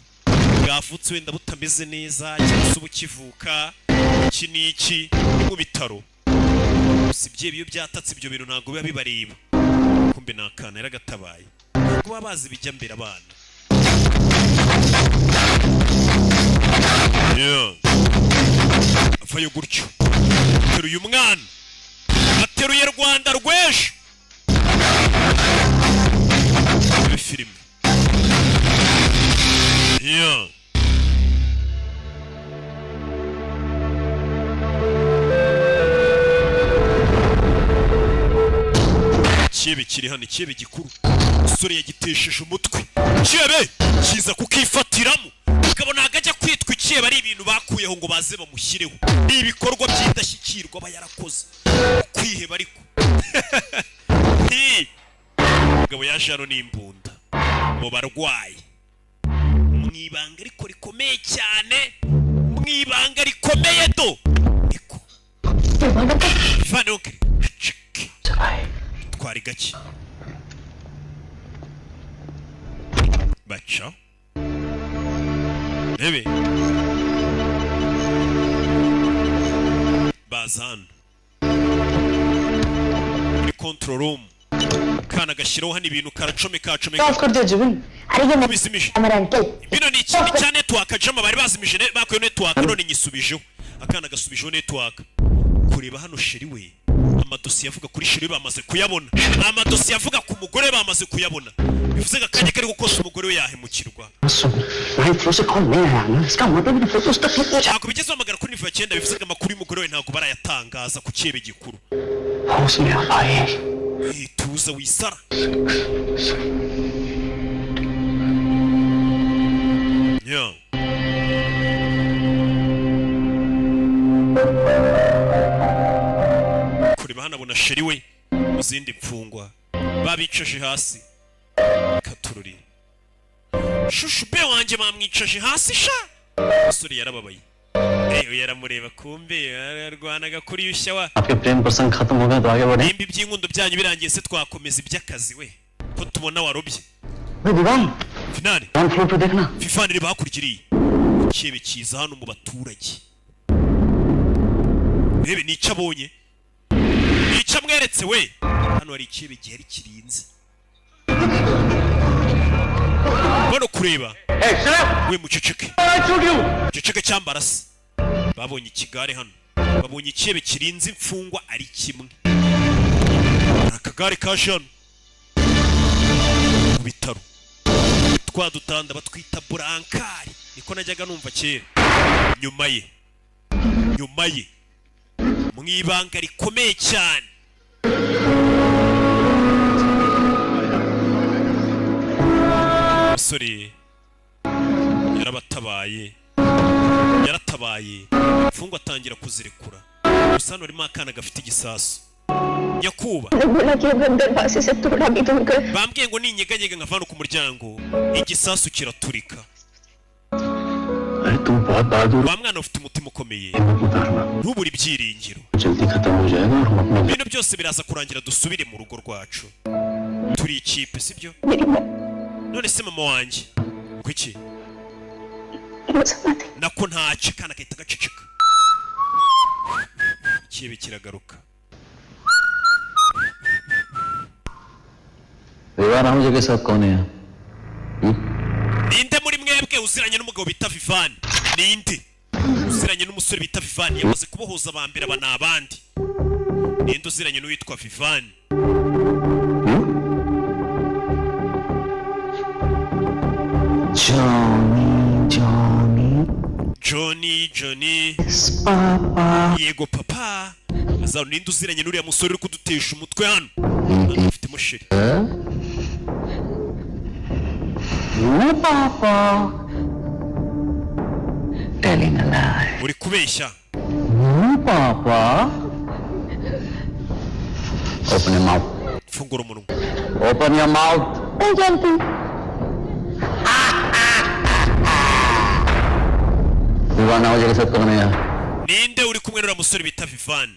bwavutse wenda butameze neza, cyangwa se ubukivuka, iki n'iki, mu bitaro. Usibye iyo byatatse ibyo bintu ntabwo biba bibareba. Kumbe ni akana yaragatabaye, ntabwo baba bazi ibijya mbere abana. Yeah. Avayo gutyo, teruye umwana, Turabiteruye Rwanda rw'ejo. Filime. Yeah. Kibe kiri hano, ikibe gikuru. Umusore yagitesheje umutwe. Kibe kiza kukifatiramo. Ukabona agajya kwitwa ikibe ari ibintu bakuyeho ngo baze bamushyireho. Ni ibikorwa by'indashyikirwa aba yarakoze. Kwiheba ariko. Umugabo yaje hano n'imbunda mu barwayi. Mu ibanga ariko rikomeye cyane. Mu ibanga rikomeye do. Niko. Vanuke. Twari gake. Baca. Rebe. Bazan. Muri control room. Kana gashyiraho hano ibintu karacomeka acomeka. Bino ni ikintu cya network jama bari bazimije bakuye network none nyisubijeho. Akana gasubijeho network. Kureba hano sheri we. Amadosiye avuga kuri sheri bamaze kuyabona. Amadosiye avuga ku mugore bamaze kuyabona. Bivuze akanya kari gukosa umugore we yahemukirwa. Ntabwo bigeze bahamagara kuri nivo ya 9, bivuze amakuru y'umugore we ntabwo barayatangaza ku kibe gikuru. Tuza wisara. Yeah. Kureba hano abona sheri we mu zindi mfungwa babicaje hasi. Katururi. Shushu be wanjye bamwicaje hasi sha. Umusore yarababaye. Eyo yaramureba kumbe yararwanaga kuri yushya wa. Aapke prem prasang khatam ho gaya to aage badhe. Nimba iby'inkundo byanyu birangiye se twakomeza iby'akazi we. Ko tubona warobye. We Diwan. Finale. One floor pe dekhna. Fifani reba hakurikiriye. Kibe kiza hano mu baturage. Rebe nicyo abonye. Nicyo amweretse we. Hano hari ikibe gihari kirinze. Bano kureba. We muceceke. Muceceke cyambarase. Babonye ikigare hano. Babonye ikibe kirinze imfungwa ari kimwe. Akagare kaje hano. Mu bitaro. Twadutanda batwita burankari. Niko najyaga numva kera. Nyuma ye. Nyuma ye. Mu ibanga rikomeye cyane. Umusore yarabatabaye. Yaratabaye. Imfungwa atangira kuzirekura. Gusa hano harimo akana gafite igisasu. Nyakuba. Bambwiye ngo ninyeganyega nkavana ku muryango, igisasu kiraturika. Wa mwana ufite umutima ukomeye. Ntubure ibyiringiro. Ibintu byose biraza kurangira dusubire mu rugo rwacu. Turi ikipe, sibyo? None se mama wanjye kuki? Nako ntacyo kana kahita gaceceka. Ikibe kiragaruka. Ninde muri mwebwe uziranye n'umugabo bita Vivani? Ninde uziranye n'umusore bita Vivani? Yamaze kubohoza abambere aba n'abandi. Ninde uziranye n'uwitwa Vivani? Johnny, Johnny. Yes, papa. Yego papa. Azaro ninde uziranye n'uriya musore uri kudutesha umutwe hano? Ufite musheri. No, papa. Telling a lie. Uri kubeshya. No, papa. Open your mouth. Fungura umunwa. Open your mouth. Ninde uri kumwe n'uriya musore bita Vivani?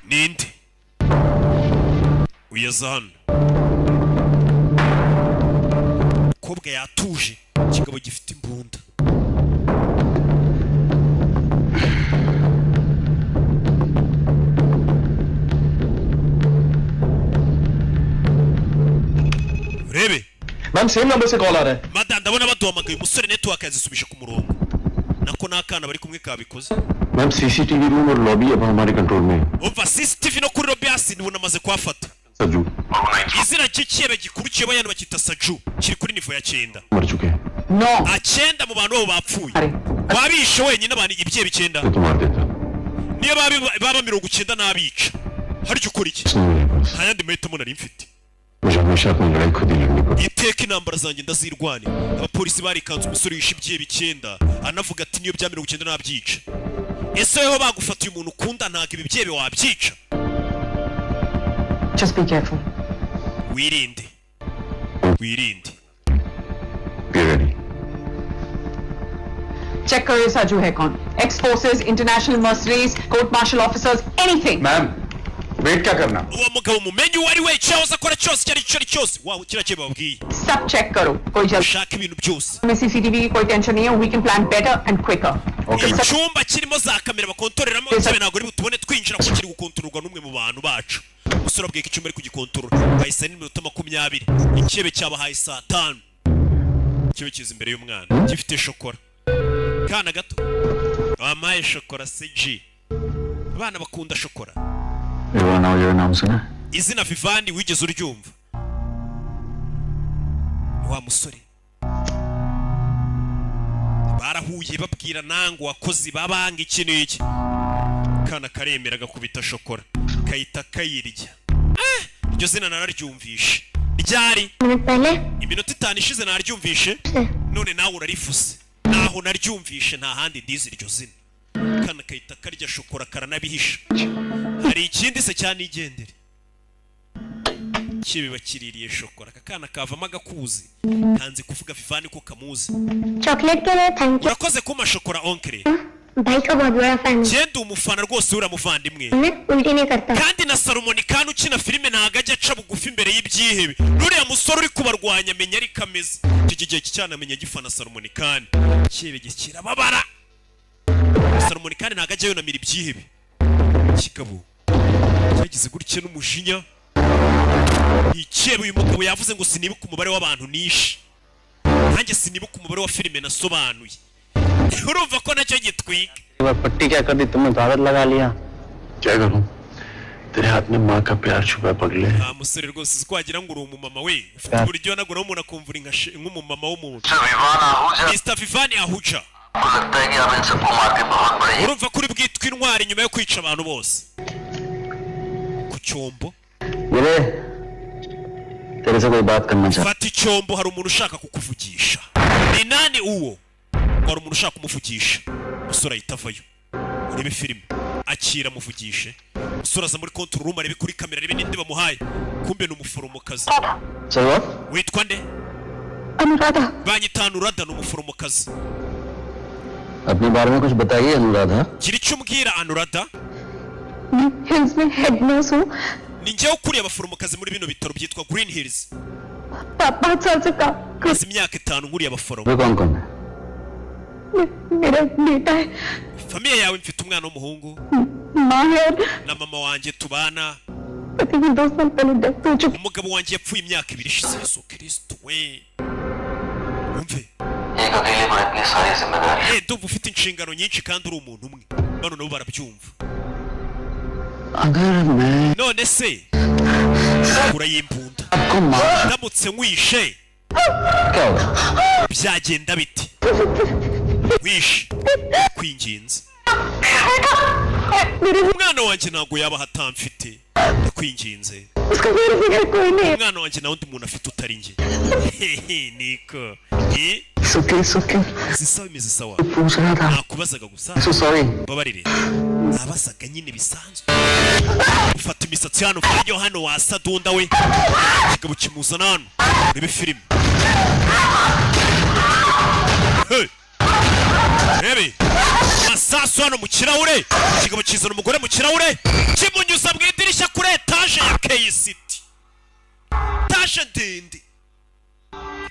Ninde? Uyaza hano. Umukobwa yatuje, ikigabo gifite imbunda. Urebe. Ma'am same number se call aa raha hai. Madam ndabona baduhamagaye umusore network yazisubije ku murongo. Nako n'akana bari kumwe kabikoze. Ma'am, CCTV room और lobby अब हमारे control में है। Umva, CCTV no kuri lobby hasi ubu namaze kuhafata. Saju Izina ry'ikihebe gikuru kiyoboye hano bakita Saju, kiri kuri niveau ya 9. मर चुके हैं। 9 mu bantu babo bapfuye, wabishe wenyine abantu ibyihebe 9. तो मार देता। Niyo baba 90 n'abica, harya ukora iki? नहीं मेरे पास। Nta yandi mahitamo nari mfite. मुझे हमेशा अपनी लड़ाई खुद ही लड़नी पड़ती। Iteka intambara zanjye ndazirwanira. Abapolisi barikanze umusore wishe ibyihebe 9, anavuga ati niyo bya 90 n'abyica. Ese weho bagufatiye umuntu ukunda, ntabwo ibi byihebe wabyica? Just be careful. Wirinde, wirinde. Be ready. Check करो ये साजू है कौन। Ex forces, international mercenaries, court martial officers, anything. Ma'am, wait क्या करना? Uwo mugabo mumenye uwo ari we, icyahoze akora cyose, icyo ari cyo cyose, wawe kiriya cyo bababwiye. सब चेक करो। कोई जल्द Ushaka ibintu byose. में CCTV की कोई टेंशन नहीं है। We can plan better and quicker. Icyumba kirimo za kamera bakontoreramo cyabe ntabwo ari butubone twinjira kuko kiri gukontororwa n'umwe mu bantu bacu. Umusore abwiye ko icyumba ari kugikontorora bahise n'iminota 20. Ikihebe cyabahaye saa 5. Ikibe kiza imbere y'umwana gifite shokora. Kana gato wampaye shokora CG. Abana bakunda shokora. Vivaan Ahuja नाम सुना है? Izina Vivani wigeze uryumva? Ni wa musore barahuye babwira nango wakozi babanga iki n'iki. Kana karemera gakubita shokora kayita kayirya. Iryo zina nararyumvishe ryari minute पहले iminota 5 ishize naryumvishe, none nawe urarivuze. Naho naryumvishe nta handi ndizi iryo zina. Kana kayita karya shokora karanabihisha. Hari ikindi se cyanigendere kibi bakiririye shokora, aka kana kavamo agakuzi kanze kuvuga Vivani ko kamuzi. Chocolate के लिए thank you. Urakoze kuma shokora oncle. भाई का बहुत बड़ा fan हूँ। Genda umufana rwose uramuvandimwe. मैं उल्टी नहीं करता। Kandi na Salomon kandi ukina filime ntago ajya aca bugufi imbere y'ibyihebe. Nuriya musore uri kubarwanya amenya ariko ameze. Icyo gihe cyane amenya gifana Salomon kandi kibe kirababara. Salomon kandi ntago ajya yunamira ibyihebe. Kigabo cyagize gutya n'umujinya. Ikebe uyu mugabo yavuze ngo sinibuka umubare w'abantu nishe, nanjye sinibuka umubare wa filime nasobanuye. Urumva ko nacyo gitwika. पट्टी क्या कर दी तुमने? तो आदत लगा लिया। क्या करूं, तेरे हाथ में माँ का प्यार छुपा है, पगले। Nta musore rwose uzi ko wagira ngo uri umumama we ufite uburyo wanaguraho umuntu akumva uri nk'umumama w'umuntu. Mr Vivani Ahuja, urumva ko uri bwitwa intwari nyuma yo kwica abantu bose ku cyombo. मेरे तेरे से कोई बात करना चाहता। Fata icyombo, hari umuntu ushaka kukuvugisha. Ni nani uwo? Hari umuntu ushaka kumuvugisha. Umusore ahita avayo. Urebe filime akira amuvugishe. Umusore aza muri control room arebe kuri kamera arebe ninde bamuhaye. Kumbe ni umuforomokazi. चलो। Witwa nde? Anuradha. Banyita Anuradha, ni umuforomokazi. अपने बारे में कुछ बताइए Anuradha. Gira icyo umbwira Anuradha. मैं हिल्स में head nurse हूँ। Ni njyewe ukuriye abaforomokazi muri bino bitaro byitwa Green Hills. 5 साल से काम कर Maze imyaka 5 nkuriye abaforomo. वे कौन कौन है? मेरा बेटा है, Famille yawe? Mfite umwana w'umuhungu माँ है और na mama wanjye tubana. पति की 2 साल पहले डेथ हो चुकी। Umugabo wanjye yapfuye imyaka 2 ishize. Yesu Kristo we, umve. एक अकेले पर इतनी सारी जिम्मेदारी। Ndumva ufite inshingano nyinshi kandi uri umuntu umwe. Bano nabo barabyumva. अगर मैं None se kura y'imbunda, आपको मार ndamutse nkwishe क्या होगा? byagenda bite? Nkwishe kwinginze, umwana wanjye ntabwo yaba atamfite, ndakwinginze. उसका मेरे बगैर कोई नहीं है। Umwana wanjye nta wundi muntu afite utari njye. Hehe, niko Eh, It's okay, it's okay. Zisa bimeze sawa. पूछ रहा था। Nakubazaga gusa. So sorry. Mbabarire, nabazaga nyine bisanzwe. Ufata imisatsi hano yo hano wasadunda we. Kigabo kimuzana hano urebe filime. Hey! Rebe masasu hano mu kirahure. Kigabo kizana umugore mu kirahure kimunyuza mu idirishya kuri etaje ya K City, etaje ndende.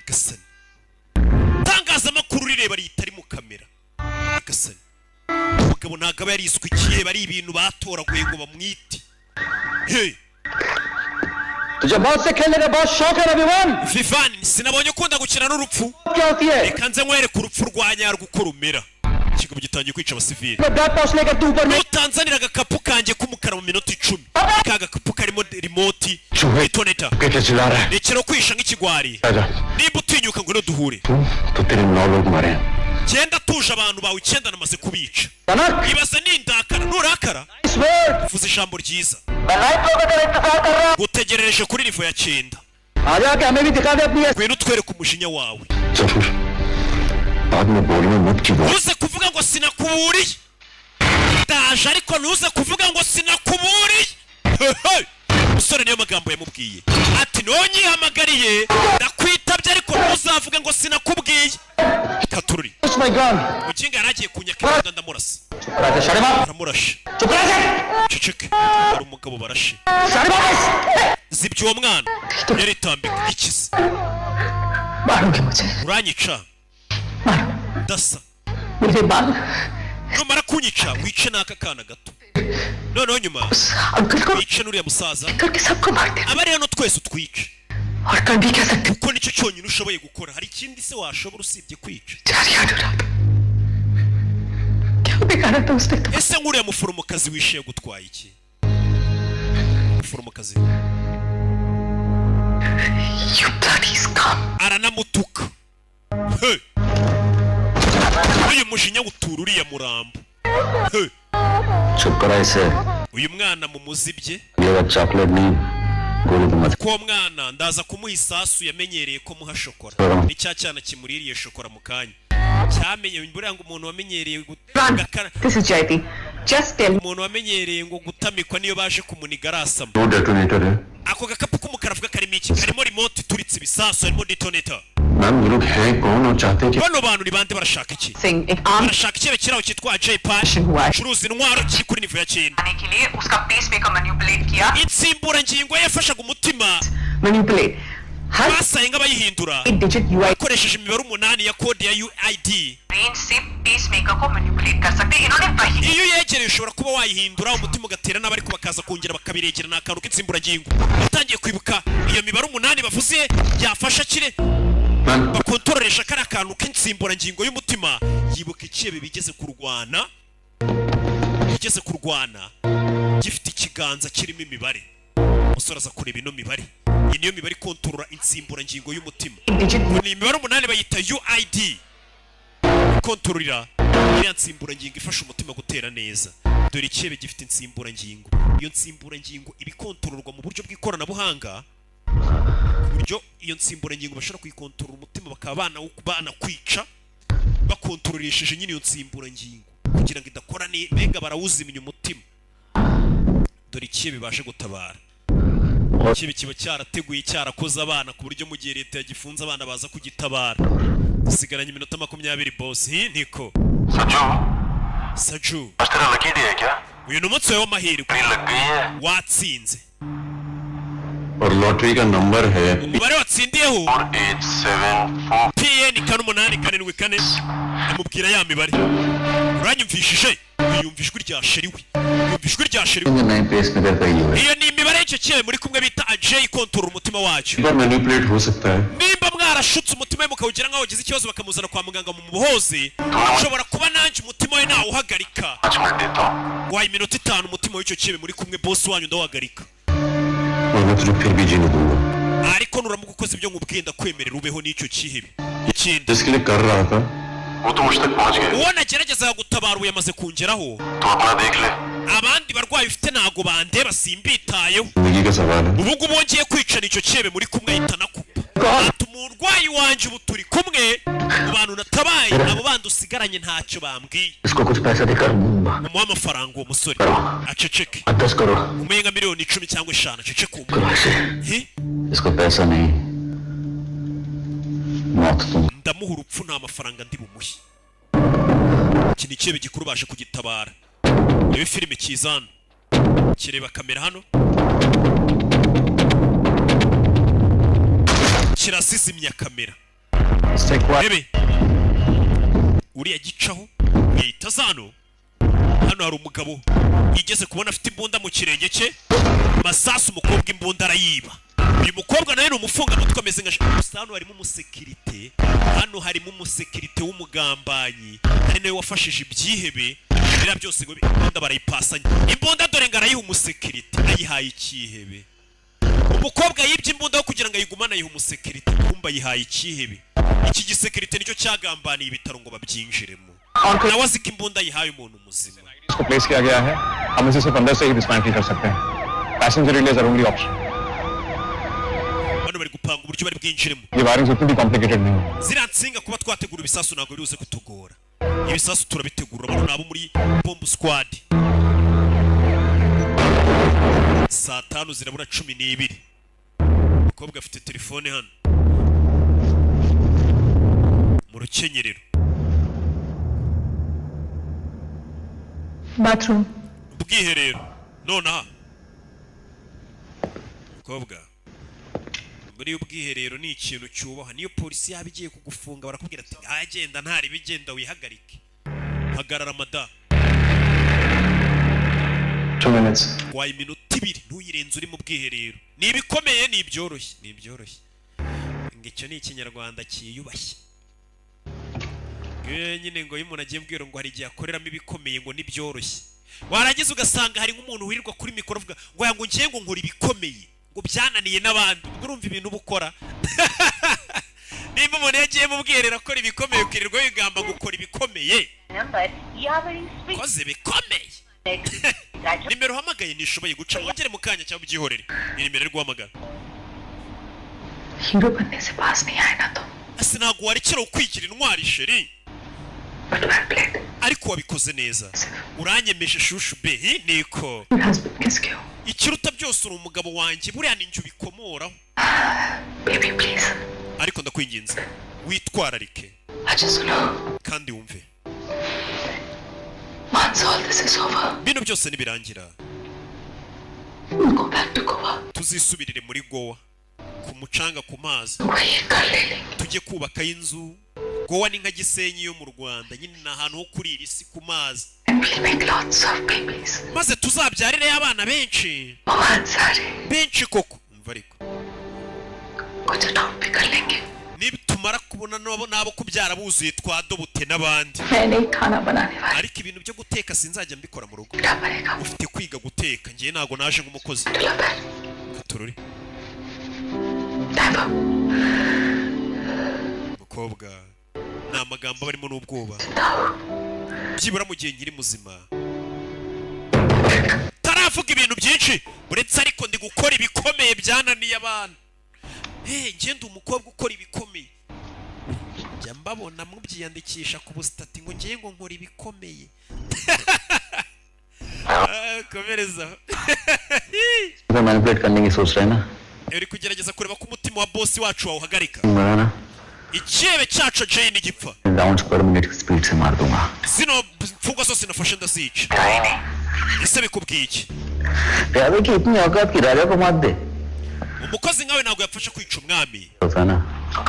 Gasani itangazamakuru rireba ritari mu kamera. Gasani umugabo ntabwo aba yariswe ikihebe, ari ibintu batoraguye ngo bamwite. Hey! तुझे मौत से खेलने का बहुत शौक है रविवान। Vivani, sinabonye ukunda gukina n'urupfu. क्या होती है? Reka nze nkwereke urupfu rwa nyarwo uko rumera. Ikigabo gitangiye kwica abasivili. Nutanzanira agakapu kanjye k'umukara mu minota 10, ka gakapu karimo remote detonator. कैसे चिल्ला रहा है? Rekera kwisha nk'ikigwari. आजा। Nimba utinyuka, ngwino duhure. तो तेरे 9 लोग मारे हैं। Genda tuje, abantu bawe 9 namaze kubica. Ibaze nindakara, nurakara uvuze ijambo ryiza. Gutegerereje kuri niveau ya 9. आजा के हमें भी दिखा दे अपनी। Ngwino utwereke umujinya wawe. Zafar, बाद में बोलना मत कि वो Ntuze kuvuga ngo sinakuburiye. Ndaje, ariko ntuze kuvuga ngo sinakuburiye. Hey! Umusore niyo magambo yamubwiye, ati nonyihamagariye ndakwitabye, ariko ntuzavuge ngo sinakubwiye. Katururi mukinga yari agiye kunyaka imbunda, ndamurasa. Aramurashe. Ceceke, hari umugabo barashe. Zibye uwo mwana yaritambika ikize. Uranyica ndasa. Numara kunyica wice n'aka kana gato, noneho nyuma wice n'uriya musaza, abari hano twese utwice, kuko nicyo cyonyine ushoboye gukora. Hari ikindi se washobora usibye kwica? Ese nk'uriya muforomokazi wishe gutwaye iki, muforomokazi? Aranamutuka. Hey! Uyu mujinya utura uriya murambo. Hey! चुप करा इसे। Uyu mwana mumuzibye. ये chocolate नहीं, गोली दूंगा। Ko uwo mwana ndaza kumuha isasu, yamenyereye ko muha shokora. Ni cya cyana kimuririye shokora mu kanya, cyamenye buriya ngo umuntu wamenyereye gakara. This is Jayati. Just tell Umuntu wamenyereye ngo gutamikwa, niyo baje kumuniga arasama. दो detonator है। Ako gakapu k'umukara avuga karimo iki? Karimo remote ituritse ibisasu, harimo detonator. Ma'am, ये लोग हैं कौन और चाहते क्या? Bano bantu ni bande? Barashaka iki? Singh एक आम Barashaka ikebe kiraho cyitwa Jaypal curuza intwaro, kiri kuri niveau ya 9. के लिए उसका pacemaker manipulate किया। Insimburangingo ye yafashaga umutima manipulate basaye nk'abayihindura digit UI bakoresheje imibare 8 ya kode ya UID. Range से पेसमेकर को मैनिपुलेट कर सकते हैं। इन्होंने वही Iyo uyegereye ushobora kuba wayihindura, umutima ugatera nabi, ariko bakaza kongera bakabiregera. Ni akantu k'insimburangingo. Yatangiye kwibuka iyo mibare 8 bavuze yafasha kire bakontororesha kariya kantu k'insimburangingo y'umutima. Yibuka ikebe bigeze kurwana, bigeze kurwana gifite ikiganza kirimo imibare. Umusore aza kureba ino mibare, iyi niyo mibare ikontorora insimburangingo y'umutima. Ngo ni imibare 8 bayita UID, ikontororera iriya nsimburangingo ifasha umutima gutera neza. Dore ikebe gifite insimburangingo. Iyo nsimburangingo iba ikontororwa mu buryo bw'ikoranabuhanga, ku buryo iyo nsimburangingo bashobora kuyikontorora umutima, bakaba banakwica bakontoresheje nyine iyo nsimburangingo kugira ngo idakora ne mbega barawuzimya umutima. Dore ikihe bibashe gutabara. Ikibi kiba cyarateguye, cyarakoze abana, ku buryo mu gihe leta yagifunze abana baza kugitabara. Dusigaranye iminota 20, boss. Hi, niko Saju, lucky day है क्या? Uyu ni umunsi wawe w'amahirwe. लग गई है। Watsinze. और लॉटरी का नंबर है Umubare watsindiyeho 874 PN 4874. Amubwira ya mibare. Uranyumvishije? Yumva ijwi rya chéri we, yumva ijwi rya chéri we. नए pacemaker का ही है। Iyo ni imibare y'icyo kibe muri kumwe bita Ajay, kontorora umutima wacyo. पर manipulate हो सकता है। Nimba mwarashutse umutima we mukawugira nk'aho ugize ikibazo, bakamuzana kwa muganga mu muhozi, ushobora kuba nanjye umutima we nawuhagarika. Waye iminota 5, umutima w'icyo kibe muri kumwe, boss wanyu, ndawuhagarika. और मैं तुझे फिर भी जीने दूंगा। Ariko nuramuka ukoze ibyo nkubwiye, ndakwemerera ubeho n'icyo kihebe. Ikindi जिसके लिए कर रहा था वो तो मुझ तक पहुंच गए। Uwo nageragezaga gutabara ubu yamaze kungeraho. तू अपना देख ले। Abandi barwayi ufite ntago bandeba, simbitayeho. जिंदगी का सवाल है। Ubu ngubu wongeye kwicana icyo cyebe muri kumwe, ahita anakupa ati umurwayi wanjye ubu turi kumwe, mu bantu natabaye, abo bandi usigaranye ntacyo bambwiye. इसको कुछ पैसा देकर Umuhe amafaranga uwo musore aceceke. 10 crore. Umuhe nka miliyoni 10 cyangwa 5, aceceke uwo. Crore से। Hi? इसको पैसा नहीं, मौत दूंगा। Ndamuha urupfu, nta mafaranga ndi bumuhe. Iki ni ikirebe gikuru baje kugitabara. Rebe filime kiza hano, kireba kamera hano, kirasizimya kamera. Rebe uriya gicaho yahita aza hano. Hano hari umugabo yigeze kubona afite imbunda mu kirenge cye, masasu. Umukobwa imbunda arayiba. Uyu mukobwa nawe ni umufungamutwe, ameze nka, gusa hano harimo umusekirite, hano harimo umusekirite w'umugambanyi, ari nawe wafashije ibyihebe biriya byose ngo imbunda barayipasanya. Imbunda dore ngo arayiha umusekirite, ayihaye ikihebe. Umukobwa yibye imbunda aho kugira ngo ayigumane ayiha umusekirite, kumba ayihaye ikihebe. Iki gisekirite nicyo cyagambaniye ibitaro ngo babyinjiremo, nawe azi ko imbunda ayihaye umuntu muzima. इसको प्लेस किया गया है। हम इसे सिर्फ अंदर से ही डिसमेंटल कर सकते हैं। Passenger relays are only option. Bano bari gupanga uburyo bari bwinjiremo. ये वायरिंग उतनी भी कॉम्प्लिकेटेड नहीं है। Ziriya nsinga kuba twategura ibisasu ntabwo biri buze kutugora, ibisasu turabitegura. Bano ni abo muri bomb squad. 4:12. Umukobwa afite telefone hano mu rukenyerero. Bathroom. Ubwiherero nonaha. Umukobwa muri ubwiherero ni ikintu cyubahwa, niyo polisi yaba igiye kugufunga barakubwira ati agenda ntari bigenda wihagarike, hagarara mada. 2 minutes. Waye iminota 2 ntuyirenze uri mu bwiherero. Ni ibikomeye, ni ibyoroshye, ni ibyoroshye. Ngo icyo ni ikinyarwanda cyiyubashye. Nyine ngo iyo umuntu agiye mbwira ngo hari igihe akoreramo ibikomeye ngo nibyoroshye, warangiza ugasanga hari nk'umuntu wirirwa kuri mikoro avuga ngo yango ngiye ngo nkora ibikomeye ngo byananiye n'abandi. Ubwo urumva ibintu uba ukora. Nimba umuntu yagiye mu bwiherero akora ibikomeye ukirirwa wigamba gukora ibikomeye, koze bikomeye. Nimero uhamagaye ntishoboye guca, wongere mu kanya cyangwa ubyihorere. Ni nimero iri guhamagara. Hero बनने से पास नहीं आए ना तुम. Ese ntabwo warekera ukwigira intwari chérie, ariko wabikoze neza, uranyemeje shushu be niko. Ikiruta byose uri umugabo wanjye, buriya ni njye ubikomoraho. Ariko ndakwinginze witwararike kandi wumve, bino byose nibirangira tuzisubirire muri Goa ku mucanga ku mazi, tujye kubaka inzu. Goa ni nka Gisenyi yo mu Rwanda nyine, ni ahantu ho kurira isi ku mazi, maze tuzabyarire abana benshi benshi koko. Umva ariko nitumara kubona nabo kubyara buzuye twadobute n'abandi. Ariko ibintu byo guteka sinzajya mbikora mu rugo, ufite kwiga guteka, ngiye ntago naje nk'umukozi. Katururi mukobwa, ni amagambo barimo n'ubwoba, byibura mu gihe nkiri muzima taravuga ibintu byinshi uretse ariko ndi gukora ibikomeye byananiye abantu. Ngende umukobwa ukora ibikomeye, njya mbabona mubyiyandikisha ku busitati ngo ngiye ngo nkora ibikomeye. Komereza. Manipulate करने की सोच रहे हैं ना. Uri kugerageza kureba ko umutima wa boss wacu wawuhagarika. Ikirebe cyacu Jane gipfa. Rounds per minute speed se maar dunga. Zino mfungwa zose nafashe ndazica. Ese bikubwiye iki? Raja ki itni aukaat ki raja ko maat de. Umukozi nkawe ntabwo yapfasha kwica umwami. To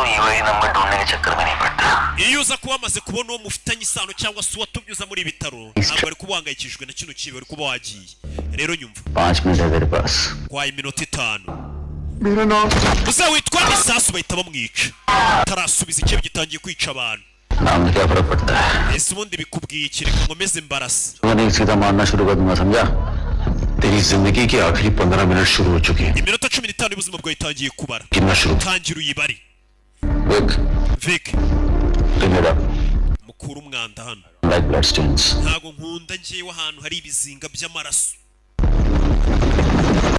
UAE number ढूंढने के चक्कर में नहीं पड़ता. Iyo uza kuba amaze kubona uwo mufitanye isano cyangwa se uwatumyuza muri bitaro, ntabwo ari kuba wahangayikishijwe na kino kibi, ari kuba wagiye. Rero nyumva. 5 minute hai mere paas. Kwaye iminota 5. Uze witwa isasu bahita bamwica. Tarasubiza ikibi gitangiye kwica abantu. नाम से क्या फर्क पड़ता है? Ese ubundi bikubwiye iki? Reka nkomeze mbarasa. मैंने एक सीधा मारना शुरू कर दूंगा, समझा? तेरी जिंदगी के आखिरी 15 मिनट शुरू हो चुके हैं। Iminota 15 y'ubuzima bwawe itangiye kubara. गिनना शुरू। Tangira uyibare. Vic. Vic. Clean it up. Mukura umwanda hano. Like blood stains. Ntago nkunda ngewe ahantu hari ibizinga by'amaraso.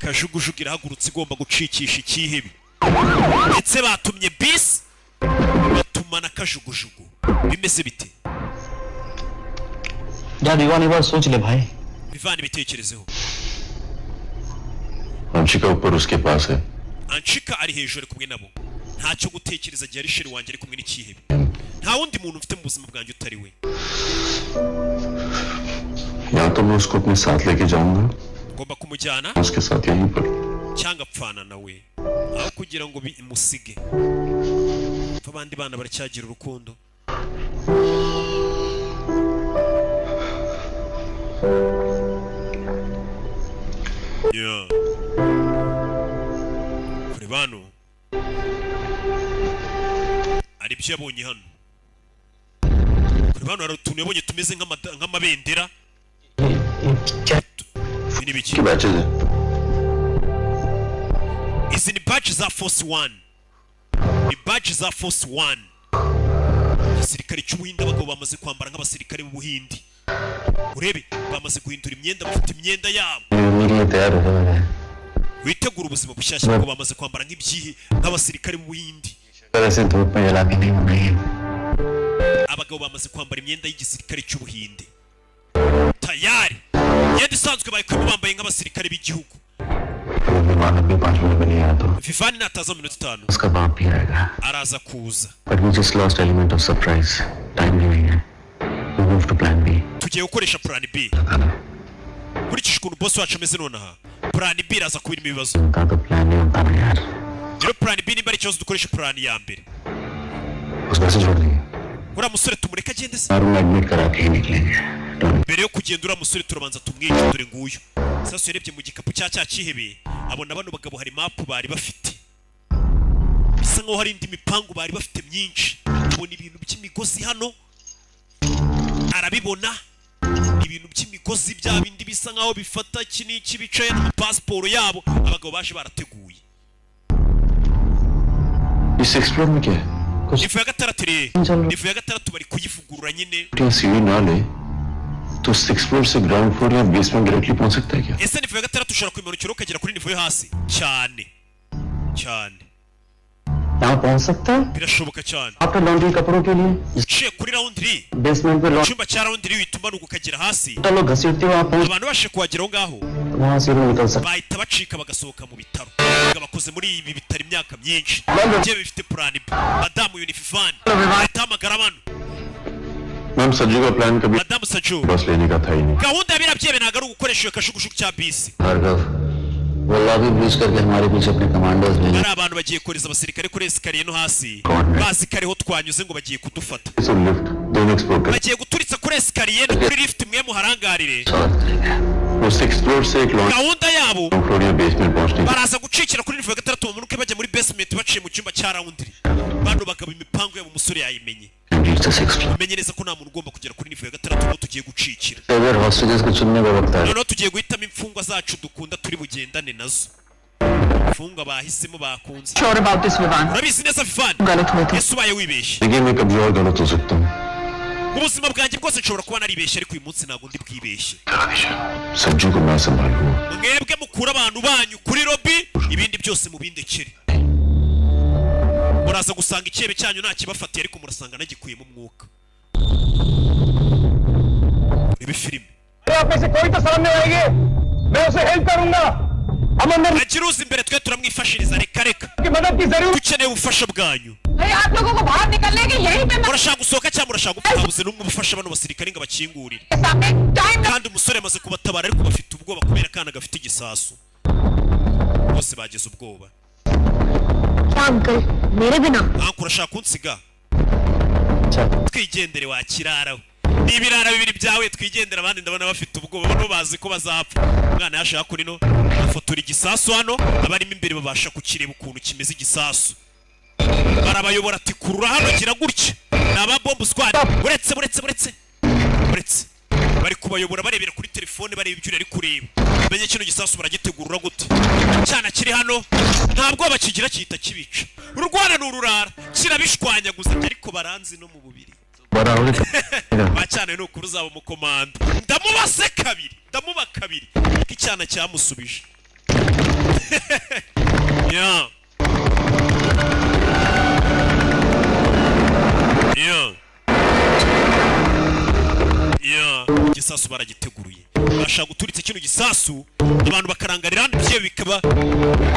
Kajugujugu irahagurutse igomba gucikisha ikihebe, ndetse batumye bisi batuma na kajugujugu. Bimeze bite? यार दीवान एक बार सोच ले भाई. Bivana ibitekerezeho. Anshika ऊपर उसके पास है। Anshika ari hejuru ari kumwe nabo, ntacyo gutekereza gihe ari sheri wanjye ari kumwe n'ikihebe. Nta wundi muntu mfite mu buzima bwanjye utari we. या तो मैं उसको अपने साथ लेके जाऊंगा, Ngomba kumujyana उसके साथ यहीं पर। cyangwa apfana nawe aho kugira ngo bimusige. Abandi bana baracyagira urukundo. Yeah. Ribano hari ibyo yabonye hano. Ribano hari utuntu yabonye tumeze nk'amabendera. Ibi ni biki? Izi ni badge za Force One. Ni badge za Force One. Igisirikare cy'Ubuhinde, abagabo bamaze kwambara nk'abasirikare b'Ubuhindi. Urebe bamaze guhindura imyenda, bafite imyenda yabo. मेरे तैयार हो गए हैं। Witegura ubuzima bushyashya kuko bamaze kwambara nk'ibyihe, nk'abasirikare b'Ubuhindi. ऐसे धूप में जला के नहीं बनाई। Abagabo bamaze kwambara imyenda y'igisirikare cy'Ubuhinde, tayari imyenda isanzwe bayikuyemo, bambaye nk'abasirikare b'igihugu. विमान अभी 5 मिनट में नहीं आया तो Vivani nataza mu minota 5 उसका बाप भी आएगा। Araza kuza. But we just lost element of surprise. Time भी नहीं है। We move to plan B. Tugiye gukoresha plan B. Nkurikije ukuntu boss wacu ameze nonaha, plan B iraza kuba irimo ibibazo. उनका तो प्लान नहीं होता ना यार। Rero plan B nimba ari ikibazo, dukoresha plan ya mbere. उस वजह से छोड़ देंगे। Uriya musore tumureke agende se? Room admit करा के ही निकलेंगे। Mbere yo kugenda uriya musore turabanza tumwice. Dore nguyu sasu yarebye mu gikapu cya cyihebe, abona bano bagabo hari mapu bari bafite, bisa nkaho hari indi mipangu bari bafite myinshi. Abona ibintu by'imigozi hano, arabibona ibintu by'imigozi bya bindi bisa nkaho bifata iki n'iki bicaye no mu pasiporo yabo. Abagabo baje barateguye. इस एक्सप्लोर में क्या है? Ifu ya gatandatu iri, ifu ya gatandatu bari kuyivugurura nyine. सीढ़ी ना ले तो 6 फ्लोर से ground floor या बेसमेंट डायरेक्टली पहुंच सकता है क्या? Ese nivo ya gatandatu ushobora kuyimanukira ukagera kuri nivo yo hasi? Cyane cyane. यहाँ पहुंच सकता है। Birashoboka cyane. आपने लॉन्ड्री कपड़ों के लिए Uciye kuri laundry, basement में icyumba cya laundry, uhita umanuka ukagera hasi. Laundry लोग घसीटते हुए वहाँ पहुंच Abantu bashe kuhagera aho ngaho वहाँ से वो निकल सकते। bahita bacika bagasohoka mu bitaro. Ngo bakoze muri ibi bitaro imyaka myinshi, bigiye bifite plan B. Madamu Unifan ahita ahamagara bano. Ma'am, Sajju का प्लान कभी Madamu Saju, बस लेने का था ही नहीं। Gahunda ya biriya byebe ntabwo ari ugukoresha iyo kajugujugu cya bisi. Bhargava वो lobby breach करके हमारे पीछे अपने कमांडर्स भेजे। Bari abantu bagiye kohereza abasirikare kuri escalier no hasi, bazi ko ariho twanyuze, ngo bagiye kudufata. और लिफ्ट दोनों एक्सप्लोर कर Bagiye guturitsa kuri escalier no kuri lift, mwe muharangarire. वो 6 फ्लोर से एक laundry Gahunda yabo floor या बेसमेंट पहुंचने baraza gucikira kuri nivo ya gatandatu, bamanuke bajya muri basement baciye mu cyumba cya laundry. Bano bagabo imipango yabo umusore yayimenye. Reach the six floor. Umenye neza ko nta muntu ugomba kugera kuri nivo ya gatandatu ngo tugiye gucikira. अगर हॉस्टेजेस को चुनने का वक्त आया Noneho tugiye guhitamo imfungwa zacu dukunda turi bugendane nazo, imfungwa bahisemo bakunze. Sure about this, Vivan? Urabizi neza, Vivani? गलत हुए थे। Ese ubaye wibeshye? जिंदगी में कभी और गलत हो सकता हूँ। Mu buzima bwanjye bwose nshobora kuba naribeshye, ariko uyu munsi ntabwo ndi bwibeshye. Sajju को मैं संभालूंगा। Mwebwe mukure abantu banyu kuri lobby, ibindi byose mubindekere. Muraza gusanga icyebe cyanyu nta kibafatiye, ariko murasanga nagikuyemo umwuka. Rebe filime. आप में से कोई तो सामने आएंगे, मैं उसे हेल्प करूंगा। हम अंदर Agira uza imbere, twe turamwifashiriza. Reka reka, की मदद की जरूरत। Dukeneye ubufasha bwanyu. अरे आप लोगों को बाहर निकलने की यहीं पे Murashaka gusohoka cyangwa murashaka gupfa? Habuze n'umwe ubufasha bano basirikare ngo abakingurire. सामने time. Kandi umusore amaze kubatabara, ariko bafite ubwoba kubera akana gafite igisasu. Bose bagize ubwoba. क्या अंकल, मेरे बिना? Uncle, urashaka kunsiga? Twigendere wa kirara we. Ni ibirara bibiri byawe, twigendere. Abandi ndabona bafite ubwoba, bano bazi ko bazapfa. Umwana yashaka kuri no afotora igisasu hano, abarimo imbere babasha kukireba ukuntu kimeze igisasu. Barabayobora ati kurura hano, gira gutya. Ni aba bomb squad. Uretse uretse uretse uretse, bari kubayobora barebera kuri telefone, bareba ibyo uri kureba, menye kino gisasu baragitegurura gute. Cyana kiri hano nta bwoba kigira, gihita kibica. Ururwana ni ururara, kirabishwanyaguza, ariko baranzi no mu bubiri. बड़ा हो गया। Bacyane ni ukuri uzaba umukomando. Ndamubase kabiri, ndamuba kabiri, ariko icyana cyamusubije. Yeah. Igisasu baragiteguruye, bashaka guturitsa kino gisasu, abantu bakarangarira hano, ibyo bikaba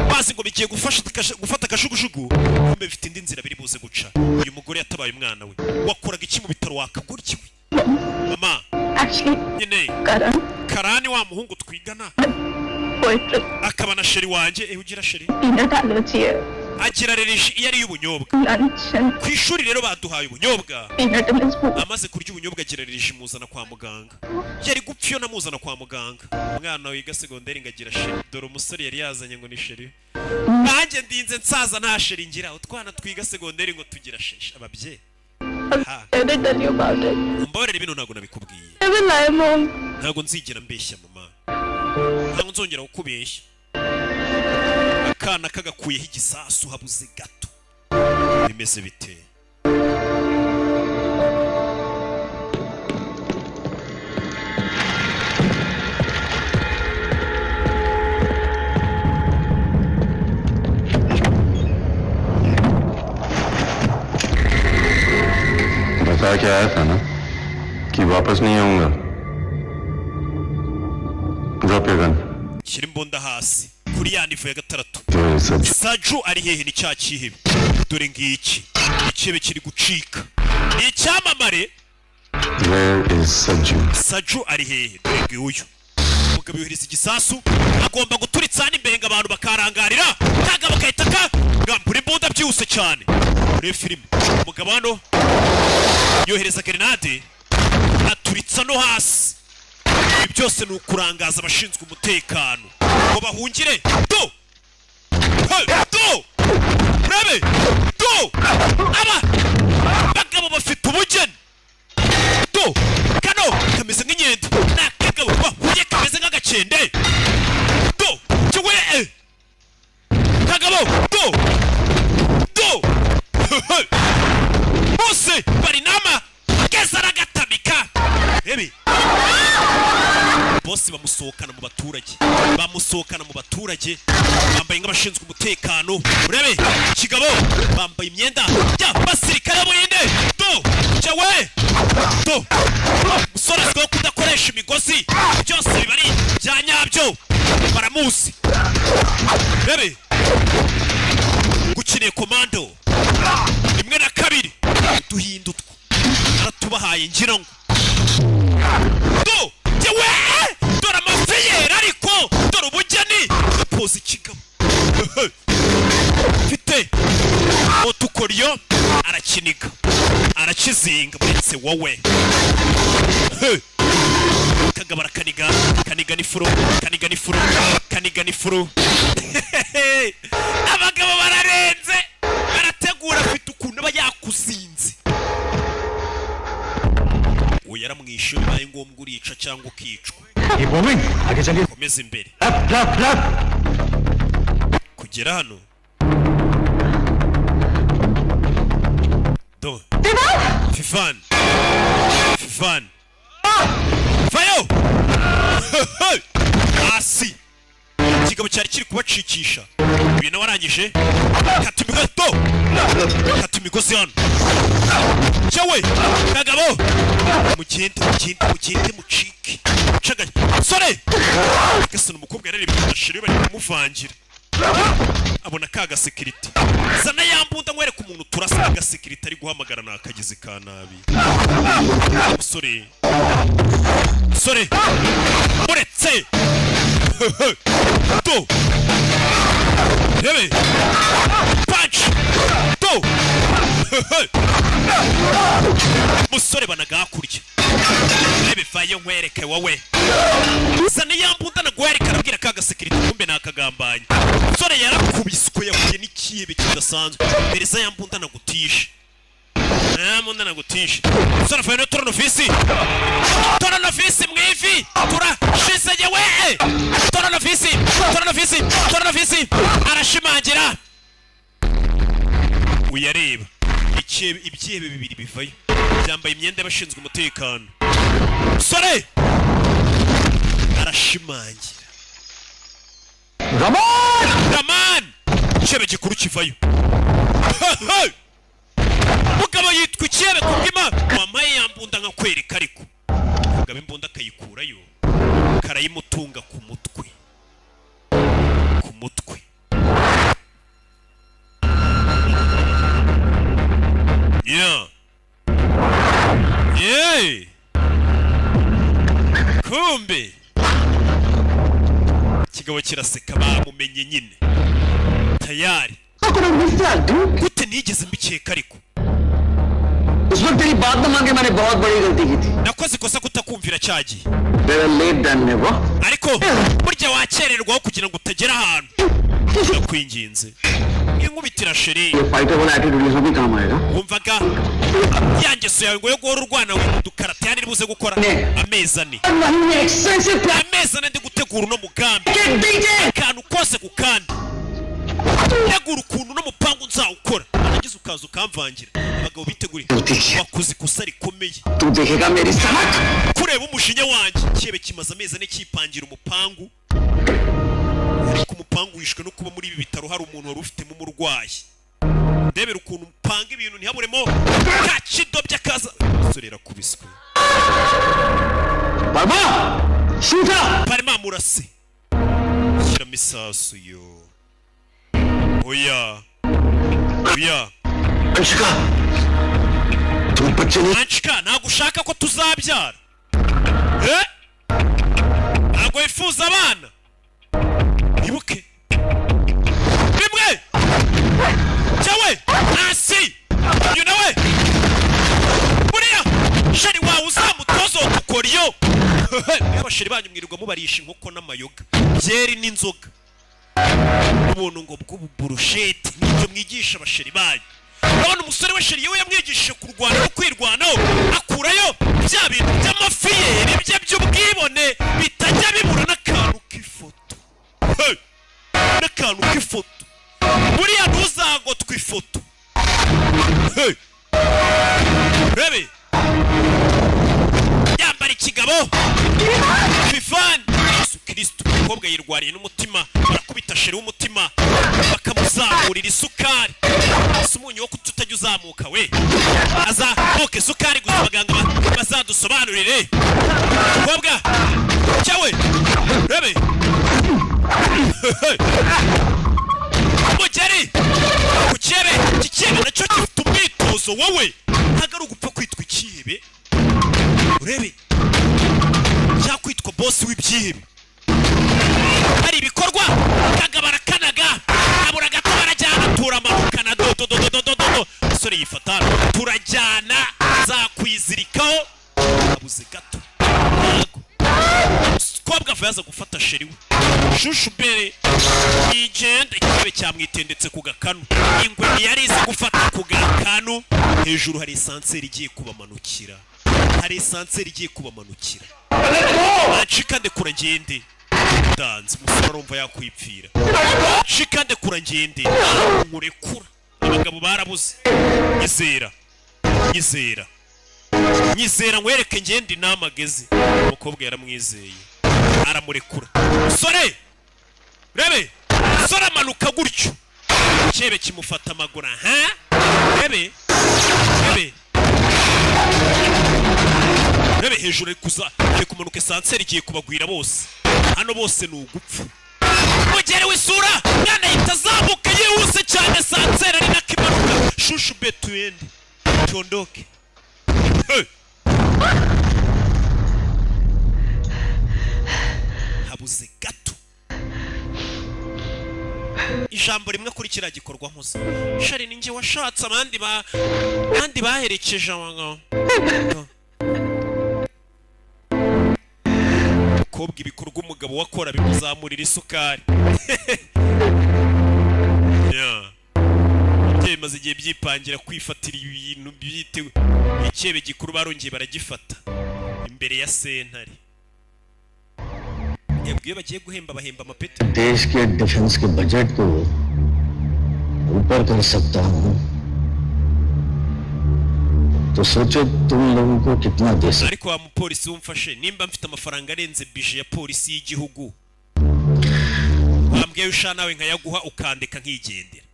bazi ngo bigiye gufasha gufata akashugujugu, kumbe bifite indi nzira biri buze guca. Uyu mugore yatabaye umwana we. Wakoraga iki mu bitaro wakaguryiwe mama? Actually Nyine Karan. Karani wa muhungu twigana akaba na chéri wanjye. Eh, ugira chéri? Peanut allergy है. Agira allergie iyo ari iy'ubunyobwa. Lunch and Ku ishuri rero baduhaye ubunyobwa. Peanut in his food. Amaze kurya ubunyobwa agira allergie, muzana kwa muganga. Yari gupfa iyo namuzana kwa muganga. Umwana wiga segonderi ngo agira chéri. Dore umusore yari yazanye ngo ni chéri. Nanjye ndinze nsaza nta chéri ngira. Utwana twiga segonderi ngo tugira chéri, ababyeyi ha. I didn't tell you about it. Umbabarire, bino ntabwo nabikubwiye. I will lie, Mom. Ntabwo nzigera mbeshya mama, ntabwo nzongera kukubeshya. Akana kagakuyeho igisasu, habuze gato. Bimeze bite? बता के आया था ना कि वापस नहीं आऊंगा। Drop your gun. Shyira imbunda hasi kuri ya niveau ya gatandatu. Where is Saju? Saju ari hehe? Ni cya kihebe. Dore ngiki ikihebe kiri gucika, ni icyamamare. Where is Saju? Saju ari hehe? Dore nguyu umugabo yohereza igisasu, agomba guturitsa hano imbere ngo abantu bakarangarira, cyangwa bagahita kagambura imbunda byihuse cyane. Muri filime umugabo hano yohereza grenade, aturitsa no hasi. Ibi byose ni ukurangaza abashinzwe umutekano ngo bahungire. Do! Hey! Do! Urebe! Do! Aba bagabo bafite ubugeni. Do! Kano kameze nk'inkende, ni akagabo bahuye kameze nk'agakende. Do! Kiwe! Kagabo! Do! Do! Bose bari nama keza aragatamika. Rebe! Bose bamusohokana mu baturage, bamusohokana mu baturage bambaye nk'abashinzwe umutekano. Urebe kigabo, bambaye imyenda y'abasirikare b'Ubuhinde. Do cyawe, do! Umusore azwiho kudakoresha imigozi, byose biba ari ibya nyabyo, baramuzi. Rebe gukiniye komando rimwe na kabiri, uduhinda utwo aratubahaye ngira ngo. Do jyewe, dore amafi yera, ariko dore ubugeni. Poza ikigabo mfite otukoryo, arakiniga, arakizinga. Uretse wowe. Hey! Kagabo arakaniga, kaniga n'ifuro, kaniga n'ifuro, kaniga n'ifuro. Abagabo bararenze, barategura, afite ukuntu aba yakuzinze. Uwo yaramwishe, bibaye ngombwa urica cyangwa ukicwa. Keep moving. आगे चलिए. Komeza imbere. Left, left, left. Kugera hano, do Fifan, Fifan, vayo hasi. Ikigabo cyari kiri kubacikisha, uyu nawe arangije kata imigozi. Do, kata imigozi hano. Cyawe kagabo, mugende, mugende, mugende, mucike caganya sore. Gasana umukobwa yarareba chéri bari kumuvangira, abona ka gasekirite. Zana ya mbunda nkwereka umuntu turasa. Agasekirite ari guhamagara ni akagizi ka nabi. Musore, musore, muretse do rebe punch. Do, musore, banaga hakurya. Rebe, vayo nkwereke wowe. Zana ya mbunda naguhereka, arabwira ka gasekirite, kumbe ni akagambanyi. Musore yarakubiswe, yahuye n'ikihebe kidasanzwe. Pereza ya mbunda nagutishe, ya mbunda nagutishe. Musore avuye no tournevis, tournevis mu ivi, turashize yewe. Tournevis, tournevis, tournevis, arashimangira. Uyareba ibyihebe, ibyihebe bibiri bivayo byambaye imyenda y'abashinzwe umutekano. Musore arashimangira. Raman! Raman! Icyebe gikuru kivayo. Mugabo yitwa icyebe kubw'Imana. Wampaye ya mbunda nkakwereka? Ariko mugabo imbunda akayikurayo, karayimutunga ku mutwe, ku mutwe. Yeah, kumbe Kigabo kiraseka, bamumenye nyine tayari. Gute nigeze mbikeka ariko? उस वक्त तेरी बात न मान के मैंने बहुत बड़ी गलती की थी। Nakoze ikosa kutakumvira cyagiye. Better late than never. Ariko burya wakererwaho kugira ngo utagera ahantu. Ndakwinginze, inkubitira chérie. ये फाइटर वाला एटीट्यूड यहाँ भी काम आएगा। Wumvaga ya ngeso yawe ngo yo guhora urwana udukarate yani buze gukora amezi 4, amezi 4 ndi gutegura uno mugambi, akantu kose ku kandi, tegura ukuntu uno mupangu nzawukora, warangiza ukaza ukamvangira. Abagabo biteguriye, wakoze ikosa rikomeye. तू देखेगा मेरी सड़क। Kureba umushinya wanjye, kibe kimaze amezi 4 cyipangira umupangu, ariko umupangu wishwe no kuba muri ibi bitaro hari umuntu wari ufitemo umurwayi. Ndebera ukuntu upanga ibintu ntihaburemo ka kidobya kaza. Umusore yarakubiswe. Verma shooter. Parma murase, shyiramo isasu yo. Oya oya. Anshika तुम बच्चे नहीं। Anshika, ntabwo ushaka ko tuzabyara, eh? Ntabwo wifuza abana? Ibuke rimwe cyawe hasi, uyu nawe buriya chérie wawe uzamutozo dukora iyo. Niba chérie banyu mwirirwa mubarisha inkoko n'amayoga, byeri n'inzoga n'ubuntu ngo bw'ububurusheti, nibyo mwigisha abachérie banyu. Urabona umusore we chérie we yamwigishije kurwana no kwirwanaho, akurayo bya bintu by'amafiyeri bye by'ubwibone bitajya bibura n'akantu k'ifoto. Hey! N'akantu k'ifoto, buriya ntuzagotwe ifoto. Hey! Rebe yambara ikigabo Fifani Yesu Kristo. Umukobwa yirwariye n'umutima, barakubita chérie w'umutima bakamuzamurira isukari. Si umunyu wo kututajya uzamuka we, azamuka isukari gusa. Abaganga bazadusobanurire. Mukobwa cyawe rebe mugeri ku cyebe. Iki cyebe nacyo gifite umwitozo wowe, ntabwo ari ugupfa kwitwa icyihebe. Urebe cyakwitwa bosi w'ibyihebe, hari ibikorwa kagabara kanaga abura gato barajyana, turamanukana dododododododo. Umusore yifata, turajyana nzakwizirikaho. Abuze gato ntago kobwa ava yaza gufata chérie we shushu bere igenda. Ikirebe cyamwitendetse ku gakanu, ingwe ntiyari izi gufata ku gakanu. Hejuru hari ascenseur igiye kubamanukira, hari ascenseur igiye kubamanukira. Acika, ndekura ngende. Danze umusore arumva yakwipfira. Cika, ndekura ngende. Nkurekura, abagabo barabuze. Nyizera, nyizera, nyizera nkwereke ngende inama ageze. Umukobwa yaramwizeye, aramurekura. Musore rebe, musore amanuka gutyo, cyebe kimufata amaguru. Ha, rebe, rebe, rebe hejuru ari kuza, ari kumanuka. Ascenseur igiye kubagwira bose hano, bose ni ugupfa. Mugere w'isura mwana yahita azamuka yihuse cyane, ascenseur ari nako imanuka. Shushu be, tuyende tuondoke. Hey! Habuze gato ijambo rimwe kuri kiriya gikorwa nkoze. Chérie, ni njye washatse abandi ba abandi baherekeje abagabo. Mukobwa, ibikorwa umugabo wakora bimuzamurira isukari. Yeah. Ibyo bimaze igihe byipangira kwifatira ibintu byitewe. Icyebe gikuru barongeye baragifata imbere ya sentare. Yabwiye bagiye guhemba, bahemba amapeti. देश के डिफेंस के बजट को ऊपर कर सकता हूँ तो सोचो तुम लोगों को कितना दे सकता। Ariko wa mupolisi wumfashe, nimba mfite amafaranga arenze budget ya polisi y'igihugu, wambwiye usha nawe nkayaguha ukandeka nkigendera.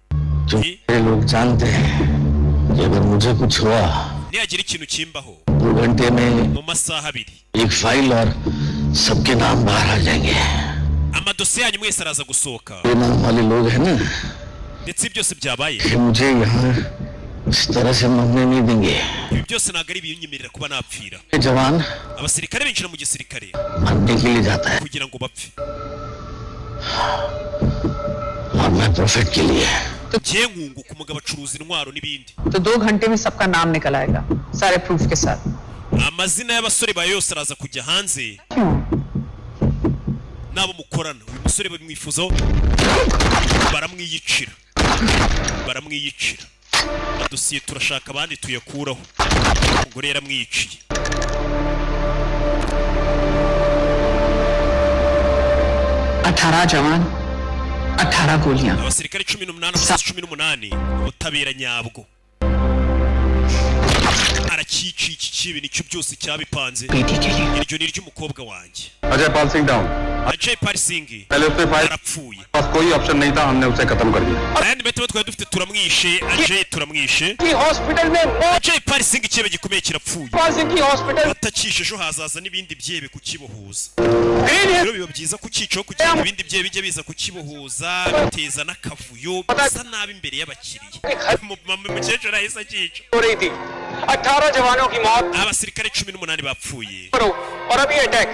जो ये लोग जानते हैं कि अगर मुझे कुछ हुआ, Nihagira ikintu kimbaho, 2 घंटे में mu masaha 2 एक फाइल और सबके नाम बाहर आ जाएंगे। Amadosiye yanyu mwese araza gusohoka. ये नाम वाले लोग हैं ना, Ndetse byose byabaye, ये मुझे यहाँ इस तरह से मरने नहीं देंगे। Ibi byose ntabwo ari ibinyemerera kuba napfira. ये जवान Abasirikare binjira mu gisirikare मरने के लिए जाता है। Kugira ngo bapfe. और मैं प्रॉफिट के लिए। Njye nkunguka, umugabo acuruza intwaro n'ibindi. तो 2 घंटे में सबका नाम निकल आएगा, सारे प्रूफ के साथ। Amazina y'abasore bawe yose araza kujya hanze n'abo mukorana. Uyu musore bamwifuzaho, baramwiyicira, baramwiyicira. Dosiye turashaka abandi tuyakuraho. Umugore yaramwiyiciye. 18 जवान, 18 गोलियां। Abasirikare 18, amasasu 18, ubutabera nyabwo. Aracyiciye iki kibi, nicyo byose cyabipanze. Iryo ni iry'umukobwa wanjye. Ajay Pal Singh down. Ajay Pal Singh पहले उसने fire arapfuye. पास कोई option नहीं था, हमने उसे खत्म कर दिया। Ayandi mahitamo twari dufite, turamwishe. Ajay turamwishe. Hospital में Ajay Pal Singh, icyebe gikomeye kirapfuye. Pal Singh की hospital Batakishe, ejo hazaza n'ibindi byebe kukibohuza. Rero biba byiza kucyicaho kugira ngo ibindi byebe bijye biza kukibohuza, biteza n'akavuyo, bisa nabi imbere y'abakiriya. Mama, umukecuru ahise akica. हो रही थी। 18 जवानों की मौत Abasirikare 18 bapfuye. और अभी attack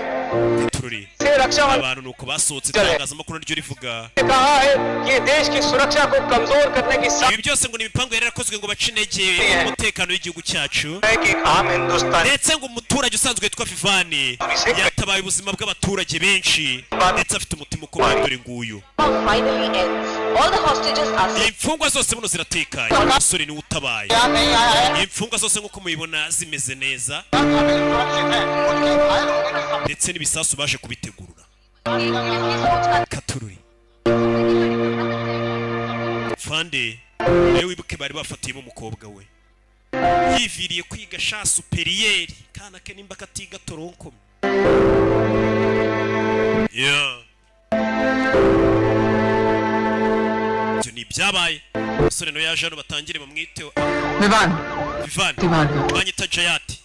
Tururi से रक्षा मंत्री abantu nuko basohotse, itangazamakuru naryo rivuga ने कहा है कि ये देश की सुरक्षा को कमजोर करने की ibi byose ngo ni imipango yari yarakozwe ngo bace intege umutekano w'igihugu cyacu, है कि आम हिंदुस्तानी ndetse ngo umuturage usanzwe witwa Vivani yatabaye ubuzima bw'abaturage benshi, ndetse afite umutima ukomeye. Dore nguyu. Finally ends. All the hostages are safe. Imfungwa zose buno ziratekanye, umusore niwe utabaye. Imfungwa zose nk'uko mubibona zimeze neza, ndetse n'ibisasu baje kubitegurura. Katururi fande nawe wibuke bari bafatiyemo umukobwa we yiviriye kwiga sha supérieur, kana ke nimba katiga tronc commun. Yeah. Ibyo ni ibyabaye. Umusore nawe yaje hano, batangire bamwiteho. Vivaan. Vivani. Vivani. Banyita Jayati.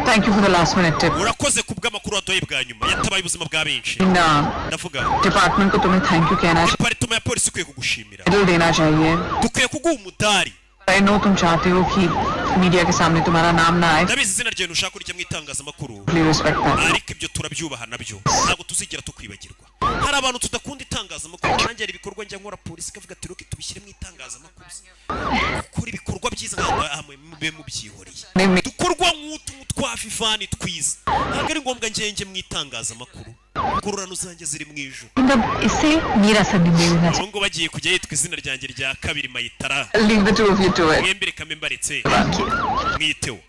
Thank you for the last minute tip. Urakoze ku bw'amakuru waduhaye bwa nyuma, yatabaye ubuzima bwa benshi. Na Ndavuga department को तुम्हें thank you कहना department ya polisi ikwiye kugushimira. Medal देना चाहिए। Dukwiye kuguha umudari. I know तुम चाहते हो कि मीडिया के सामने तुम्हारा नाम ना आए। Ndabizi izina ryawe ntushaka kurijya mu itangazamakuru. Please respect that. Ariko ibyo turabyubaha nabyo, ntabwo tuzigera tukwibagirwa. Hari abantu tudakunda itangazamakuru. Nanjye hari ibikorwa njya nkora, polisi ikavuga ati: "Rocky, tubishyire mu itangazamakuru, gukora ibikorwa byiza." Ntabwo mube mubyihoreye, dukorwa nk'utu twa Vivani twiza, ntabwo ari ngombwa ngenge mu itangazamakuru. Ingororano zanjye ziri mu ijuru. मतलब इससे मेरा surname ले लेना। Ubu ngubu bagiye kujya yitwa izina ryanjye rya kabiri, Mayitara. Leave the two of you to it. Mwembi reka mbe mbaretse mwiteho.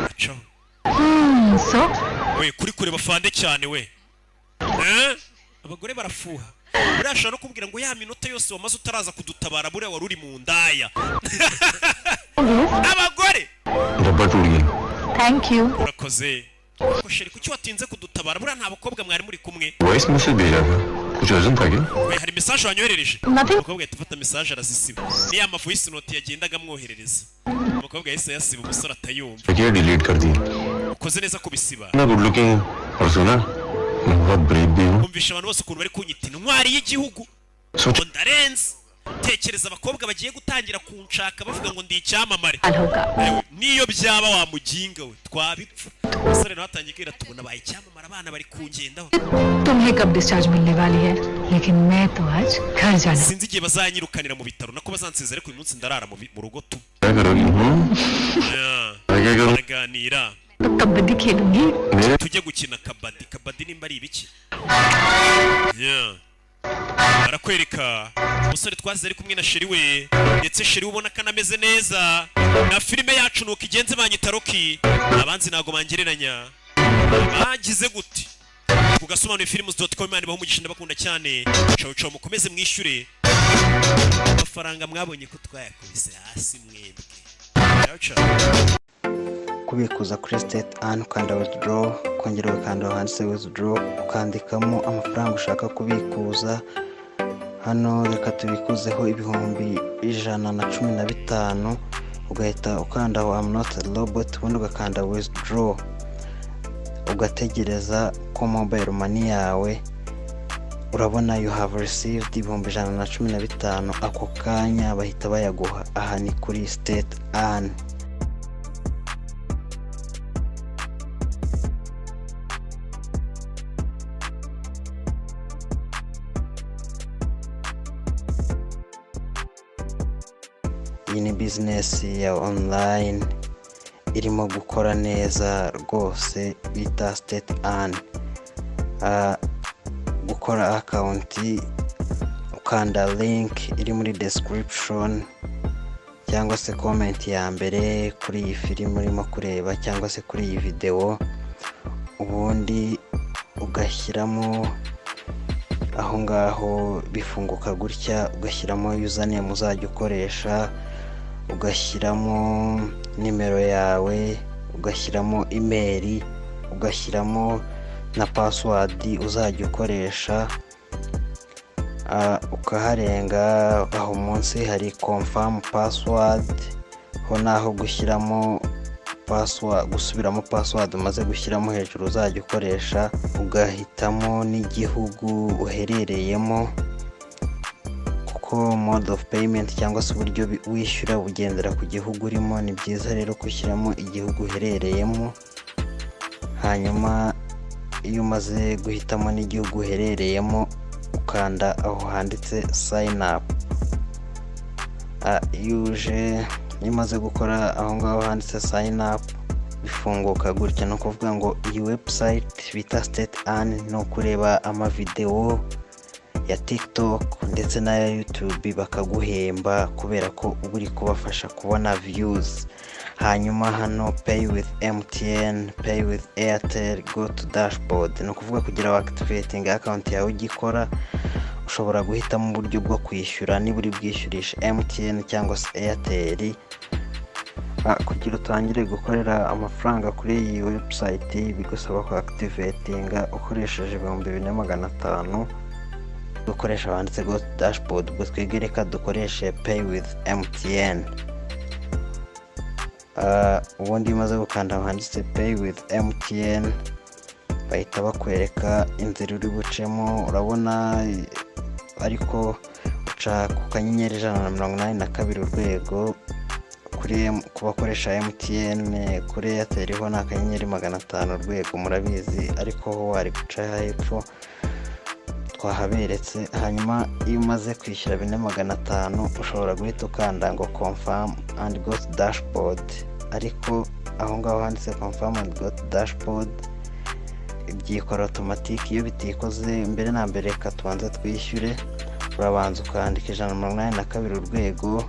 Acaho. So We kuri kureba fande cyane we. Eh? Abagore barafuha. Buriya ashobora no kubwira ngo ya minota yose wamaze utaraza kudutabara, buriya wari uri mu ndaya. Abagore. Rubber टूट गई। Thank you. Urakoze. Ko chérie, kuki watinze kudutabara? Buriya nta bakobwa mwari muri kumwe? Voice message भेजा था, कुछ urgent था क्या? We, hari message wanyoherereje? Nothing. Umukobwa ahita afata message arazisiba. Ni ya ma voice note yagendaga amwoherereza, umukobwa yahise ayasiba, umusore atayumva. क्या delete कर दी? Ukoze neza kubisiba. मैं good looking हूँ और सुना, मैं बहुत ब्रेव भी हूँ। Kumvisha abantu bose ukuntu bari kunyita intwari y'igihugu, ngo ndarenze. Tekereza abakobwa bagiye gutangira kunshaka bavuga ngo ndi icyamamare. Ewe, niyo byaba wa muginga we, twabipfa. Umusore nawe atangiye kwira, tubona abaye icyamamare, abana bari kungendaho. तुम्हें कब डिस्चार्ज मिलने वाली है, लेकिन मैं तो आज घर जाना। Sinzi igihe bazanyirukanira mu bitaro, nako bazansezera, ariko uyu munsi ndarara mu rugo tu. क्या करोगी? Yeah. मैं क्या करूँ? Baraganira. तो कबड्डी खेलूंगी। मेरे Tujye gukina kabadi. Kabadi nimba ari ibiki? Yeah. Barakwereka umusore twazize ari kumwe na chérie we, ndetse chérie we ubona ko anameze neza. Na filime yacu nuko igenze. Banyita Rocky, abanzi ntabwo bangereranya. Bagize gute ku gasobanuye films.com. Imana ibahe umugisha, ndabakunda cyane. Ciao ciao, mukomeze mwishyure amafaranga mwabonye ko twayakubise hasi mwebwe. Ciao ciao. Kubikuza kuri State Earn, ukanda withdraw, ukongera ugakanda aho handitse withdraw, ukandikamo amafaranga ushaka kubikuza. Hano reka tubikuzeho 115,000. Ugahita ukanda aho "I'm not a robot", ubundi ugakanda withdraw, ugategereza ko mobile money yawe, urabona "You have received 115,000", ako kanya bahita bayaguha. Aha ni kuri State Earn. Iyi ni business ya online irimo gukora neza rwose bita State Earn. Gukora account, ukanda link iri muri description cyangwa se comment ya mbere kuri iyi filime urimo kureba cyangwa se kuri iyi videwo, ubundi ugashyiramo aho ngaho, bifunguka gutya. Ugashyiramo username uzajya ukoresha, ugashyiramo nimero yawe, ugashyiramo email, ugashyiramo na password uzajya ukoresha. Ukaharenga aho munsi hari confirm password, ho naho gushyiramo password, gusubiramo password umaze gushyiramo hejuru uzajya ukoresha. Ugahitamo n'igihugu uherereyemo, kuko mode of payment cyangwa se uburyo wishyura bugendera ku gihugu urimo. Ni byiza rero gushyiramo igihugu uherereyemo. Hanyuma iyo umaze guhitamo n'igihugu uherereyemo, ukanda aho handitse sign up. Iyo uje, iyo umaze gukora aho ngaho handitse sign up, bifunguka gutya. Ni ukuvuga ngo iyi website bita State Earn ni ukureba amavidewo ya TikTok ndetse n'aya YouTube bakaguhemba, kubera ko uba uri kubafasha kubona views. Hanyuma hano pay with MTN, pay with Airtel, go to dashboard. Ni ukuvuga kugira ngo activating account yawe ugikora, ushobora guhitamo uburyo bwo kwishyura, niba uri bwishyurisha MTN cyangwa se Airtel. Kugira utangire gukorera amafaranga kuri iyi website, bigusaba ku activatinga ukoresheje 4500. Dukoresha banditse go to dashboard. Ubwo twebwe reka dukoreshe pay with MTN. Ubundi iyo umaze gukanda aho handitse pay with MTN, bahita bakwereka inzira uri bucemo. Urabona ariko uca ku *182# kuri ku bakoresha MTN. Kuri Airtel ho ni *500#, murabizi, ariko ho wari guca hepfo twahaberetse. Hanyuma iyo umaze kwishyura 4,500, ushobora guhita ukanda ngo confirm and go to dashboard. Ariko aho ngaho handitse confirm and go to dashboard byikora automatic. Iyo bitikoze, mbere na mbere reka tubanze twishyure. Urabanza ukandika *182#,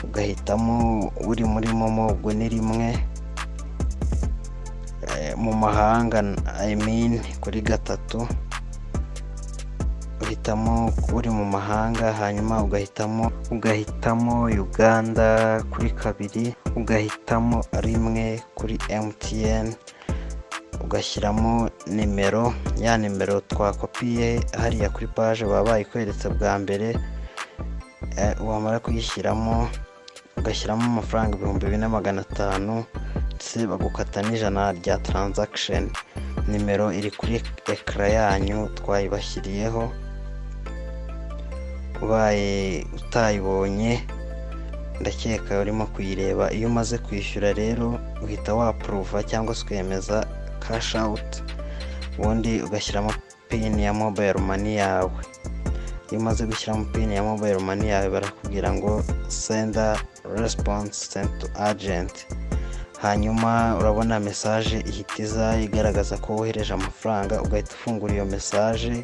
ugahitamo uri muri MoMo, ubwo ni 1, mu mahanga, I mean kuri 3, uhitamo uri mu mahanga. Hanyuma ugahitamo Uganda kuri 2, ugahitamo 1 kuri MTN, ugashyiramo nimero, ya nimero twakopiye hariya kuri page baba bayikweretse bwa mbere. Wamara kuyishyiramo, ugashyiramo amafaranga 4,500, ndetse bagukata n'100 rya transaction. Nimero iri kuri écran yanyu, twayibashyiriyeho. Ubaye utayibonye, ndakeka urimo kuyireba. Iyo umaze kwishyura rero, uhita wapuruva cyangwa se ukemeza cash out, ubundi ugashyiramo PIN ya mobile money yawe. Iyo umaze gushyiramo PIN ya mobile money yawe, barakubwira ngo send response sent to agent. Hanyuma urabona message ihita iza igaragaza ko wohereje amafaranga. Ugahita ufungura iyo message,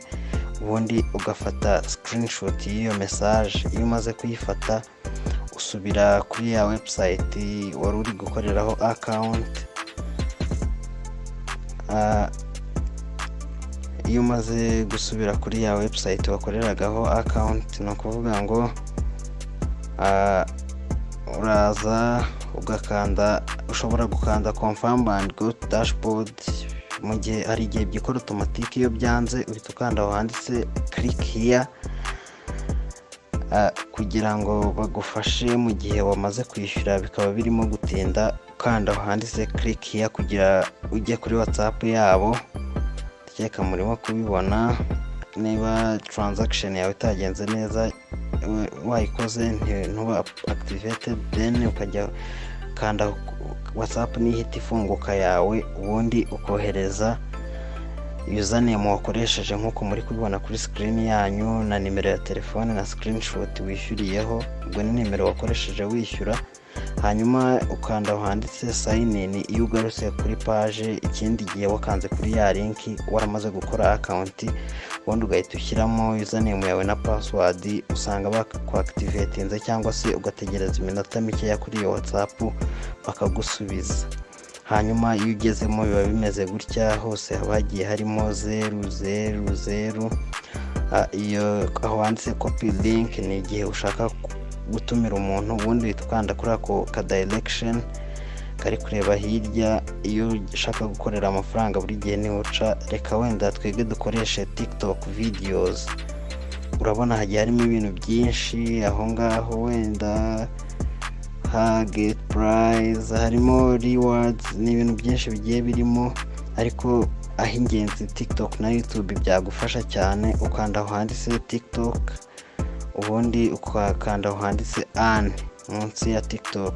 ubundi ugafata screenshot y'iyo message. Iyo umaze kuyifata, usubira kuri ya website wari uri gukoreraho account. Iyo umaze gusubira kuri ya website wakoreragaho account, ni ukuvuga ngo uraza ugakanda, ushobora gukanda confirm and go to dashboard mu gihe hari igihe byikora automatic. Iyo byanze, uhita ukanda aho handitse click here, kugira ngo bagufashe mu gihe wamaze kwishyura bikaba birimo gutinda. Ukanda aho handitse click here kugira ujye kuri WhatsApp yabo. Ndakeka murimo kubibona. Niba transaction yawe itagenze neza, wayikoze ntuba activated, then ukajya kanda WhatsApp, nihita ifunguka yawe, ubundi ukohereza Username wakoresheje nk'uko muri kubibona kuri screen yanyu, na nimero ya telefone, na screenshot wishyuriyeho, ubwo ni nimero wakoresheje wishyura. Hanyuma ukanda aho handitse sign in. Iyo ugarutse kuri page ikindi gihe, wakanze kuri ya link waramaze gukora account, ubundi ugahita ushyiramo username yawe na password, usanga bakwactivatinze, cyangwa se ugategereza iminota mikeya kuri iyo WhatsApp bakagusubiza. Hanyuma iyo ugezemo biba bimeze gutya, hose haba hagiye harimo 0 0 0. Iyo aho handitse copy link ni igihe ushaka gutumira umuntu, ubundi uhita ukanda kuri ako ka direction kari kureba hirya. Iyo ushaka gukorera amafaranga buri gihe niho uca. Reka wenda twebwe dukoreshe TikTok videos. Urabona hagiye harimo ibintu byinshi aho ngaho, wenda ha get prize, harimo rewards, ni ibintu byinshi bigiye birimo, ariko aho ingenzi TikTok na YouTube byagufasha cyane. Ukanda aho handitse TikTok, ubundi ukakanda aho handitse earn munsi ya TikTok.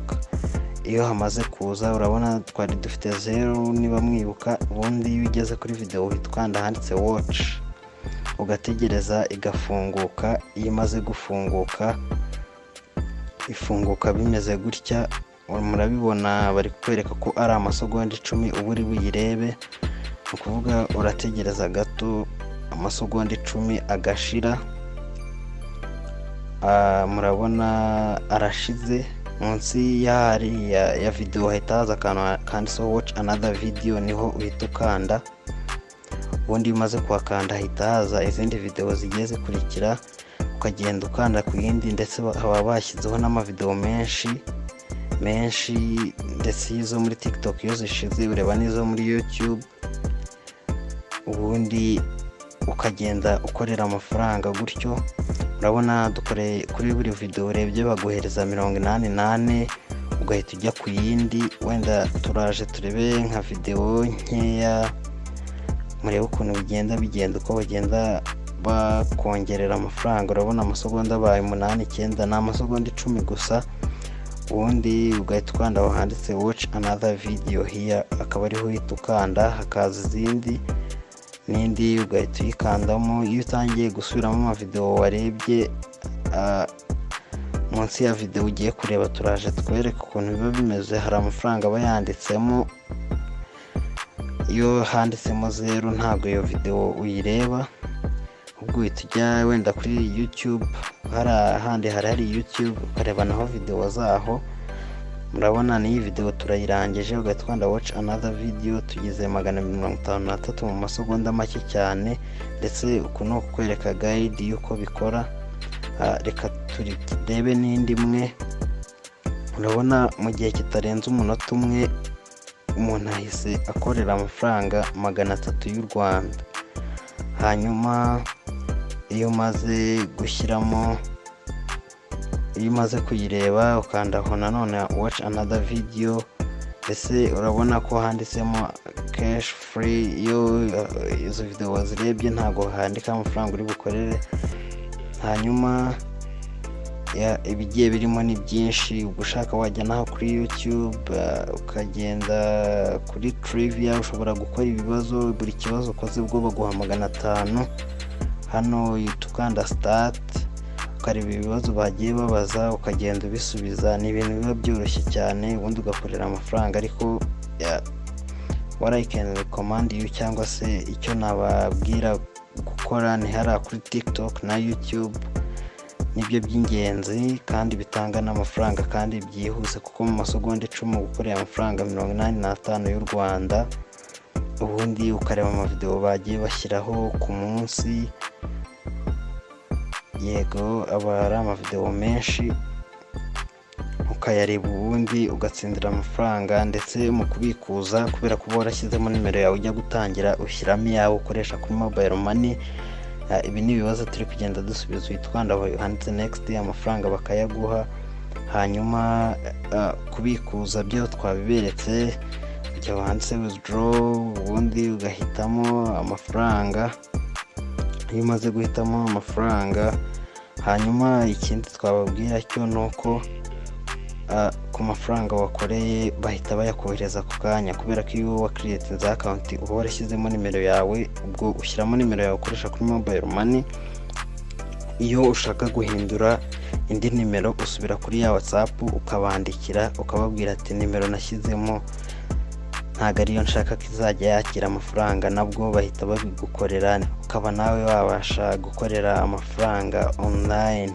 Iyo hamaze kuza, urabona twari dufite 0 niba mwibuka. Ubundi iyo ugeze kuri video uhita ukanda ahanditse watch, ugategereza igafunguka. Iyo imaze gufunguka, ifunguka bimeze gutya, murabibona, bari kukwereka ko ari amasegonda 10 uba uri buyirebe. Ni ukuvuga urategereza gato amasegonda 10 agashira. Murabona arashize. Munsi y'ahari ya video hahita haza akantu kanditseho watch another video, niho uhita ukanda. Ubundi iyo umaze kuhakanda hahita haza izindi video zigiye zikurikira, ukagenda ukanda ku yindi. Ndetse baba bashyizeho n'amavideo menshi menshi, ndetse izo muri TikTok iyo zishize ureba n'izo muri YouTube, ubundi ukagenda ukorera amafaranga gutyo. Urabona dukoreye kuri buri video urebye baguhereza 84, ugahita ujya ku yindi. Wenda turaje turebe nka video nkeya, murebe ukuntu bigenda bigenda, uko bagenda bakongerera amafaranga. Urabona amasegonda abaye 8, 9, ni amasegonda 10 gusa. Ubundi ugahita ukanda aho handitse watch another video here, akaba ariho uhita ukanda, hakaza izindi n'indi, ugahita uyikandamo. Iyo utangiye gusubiramo amavideo warebye, munsi ya video ugiye kureba, turaje twereke ukuntu biba bimeze, hari amafaranga aba yanditsemo. Iyo handitsemo 0 ntabwo iyo video uyireba, ubwo uhita ujya wenda kuri YouTube, hari ahandi hari YouTube, ukareba naho video zaho. Murabona n'iyi video turayirangije, ugahita ukanda watch another video. Tugeze 253 mu masegonda make cyane. Ndetse uku ni ukukwereka guide y'uko bikora. Reka turebe n'indi imwe. Urabona mu gihe kitarenze umunota umwe umuntu ahise akorera amafaranga 300 y'u Rwanda. Hanyuma iyo umaze gushyiramo, iyo umaze kuyireba, ukanda aho nanone watch another video. Ese urabona ko handitsemo cash free? Iyo izo video wazirebye ntabwo handika amafaranga uri bukorere. Hanyuma ibigiye birimo ni byinshi. Ubwo ushaka wajya naho kuri YouTube, ukagenda kuri trivia, ushobora gukora ibibazo, buri kibazo ukoze ubwo baguha 500. Hano uhita ukanda start, ukareba ibibazo bagiye babaza, ukagenda ubisubiza. Ni ibintu biba byoroshye cyane, ubundi ugakorera amafaranga. Ariko what I can recommend you, cyangwa se icyo nababwira gukora, ni hariya kuri TikTok na YouTube, nibyo by'ingenzi kandi bitanga n'amafaranga kandi byihuse, kuko mu masegonda 10 gukorera amafaranga 85 y'u Rwanda. Ubundi ukareba amavideo bagiye bashyiraho ku munsi, yego aba ari amavideo menshi, ukayareba ubundi ugatsindira amafaranga. Ndetse mu kubikuza, kubera kuba warashyizemo nimero yawe ujya gutangira, ushyiramo iyawe ukoresha kuri mobile money. Ibi ni ibibazo turi kugenda dusubiza, uhita ukanda aho handitse next, amafaranga bakayaguha. Hanyuma kubikuza byo twabiberetse, ujya aho handitse withdraw, ubundi ugahitamo amafaranga. Iyo umaze guhitamo amafaranga, hanyuma ikindi twababwira cyo ni uko Ku mafaranga wakoreye bahita bayakohereza ako kanya, kubera ko iyo wakiriyetinze account uba warashyizemo nimero yawe. Ubwo ushyiramo nimero yawe ukoresha kuri mobile money. Iyo ushaka guhindura indi nimero, usubira kuri ya WhatsApp ukabandikira, ukababwira ati: "Nimero nashyizemo ntabwo ariyo nshaka ko izajya yakira amafaranga." Nabwo bahita babigukorera, ukaba nawe wabasha gukorera amafaranga online.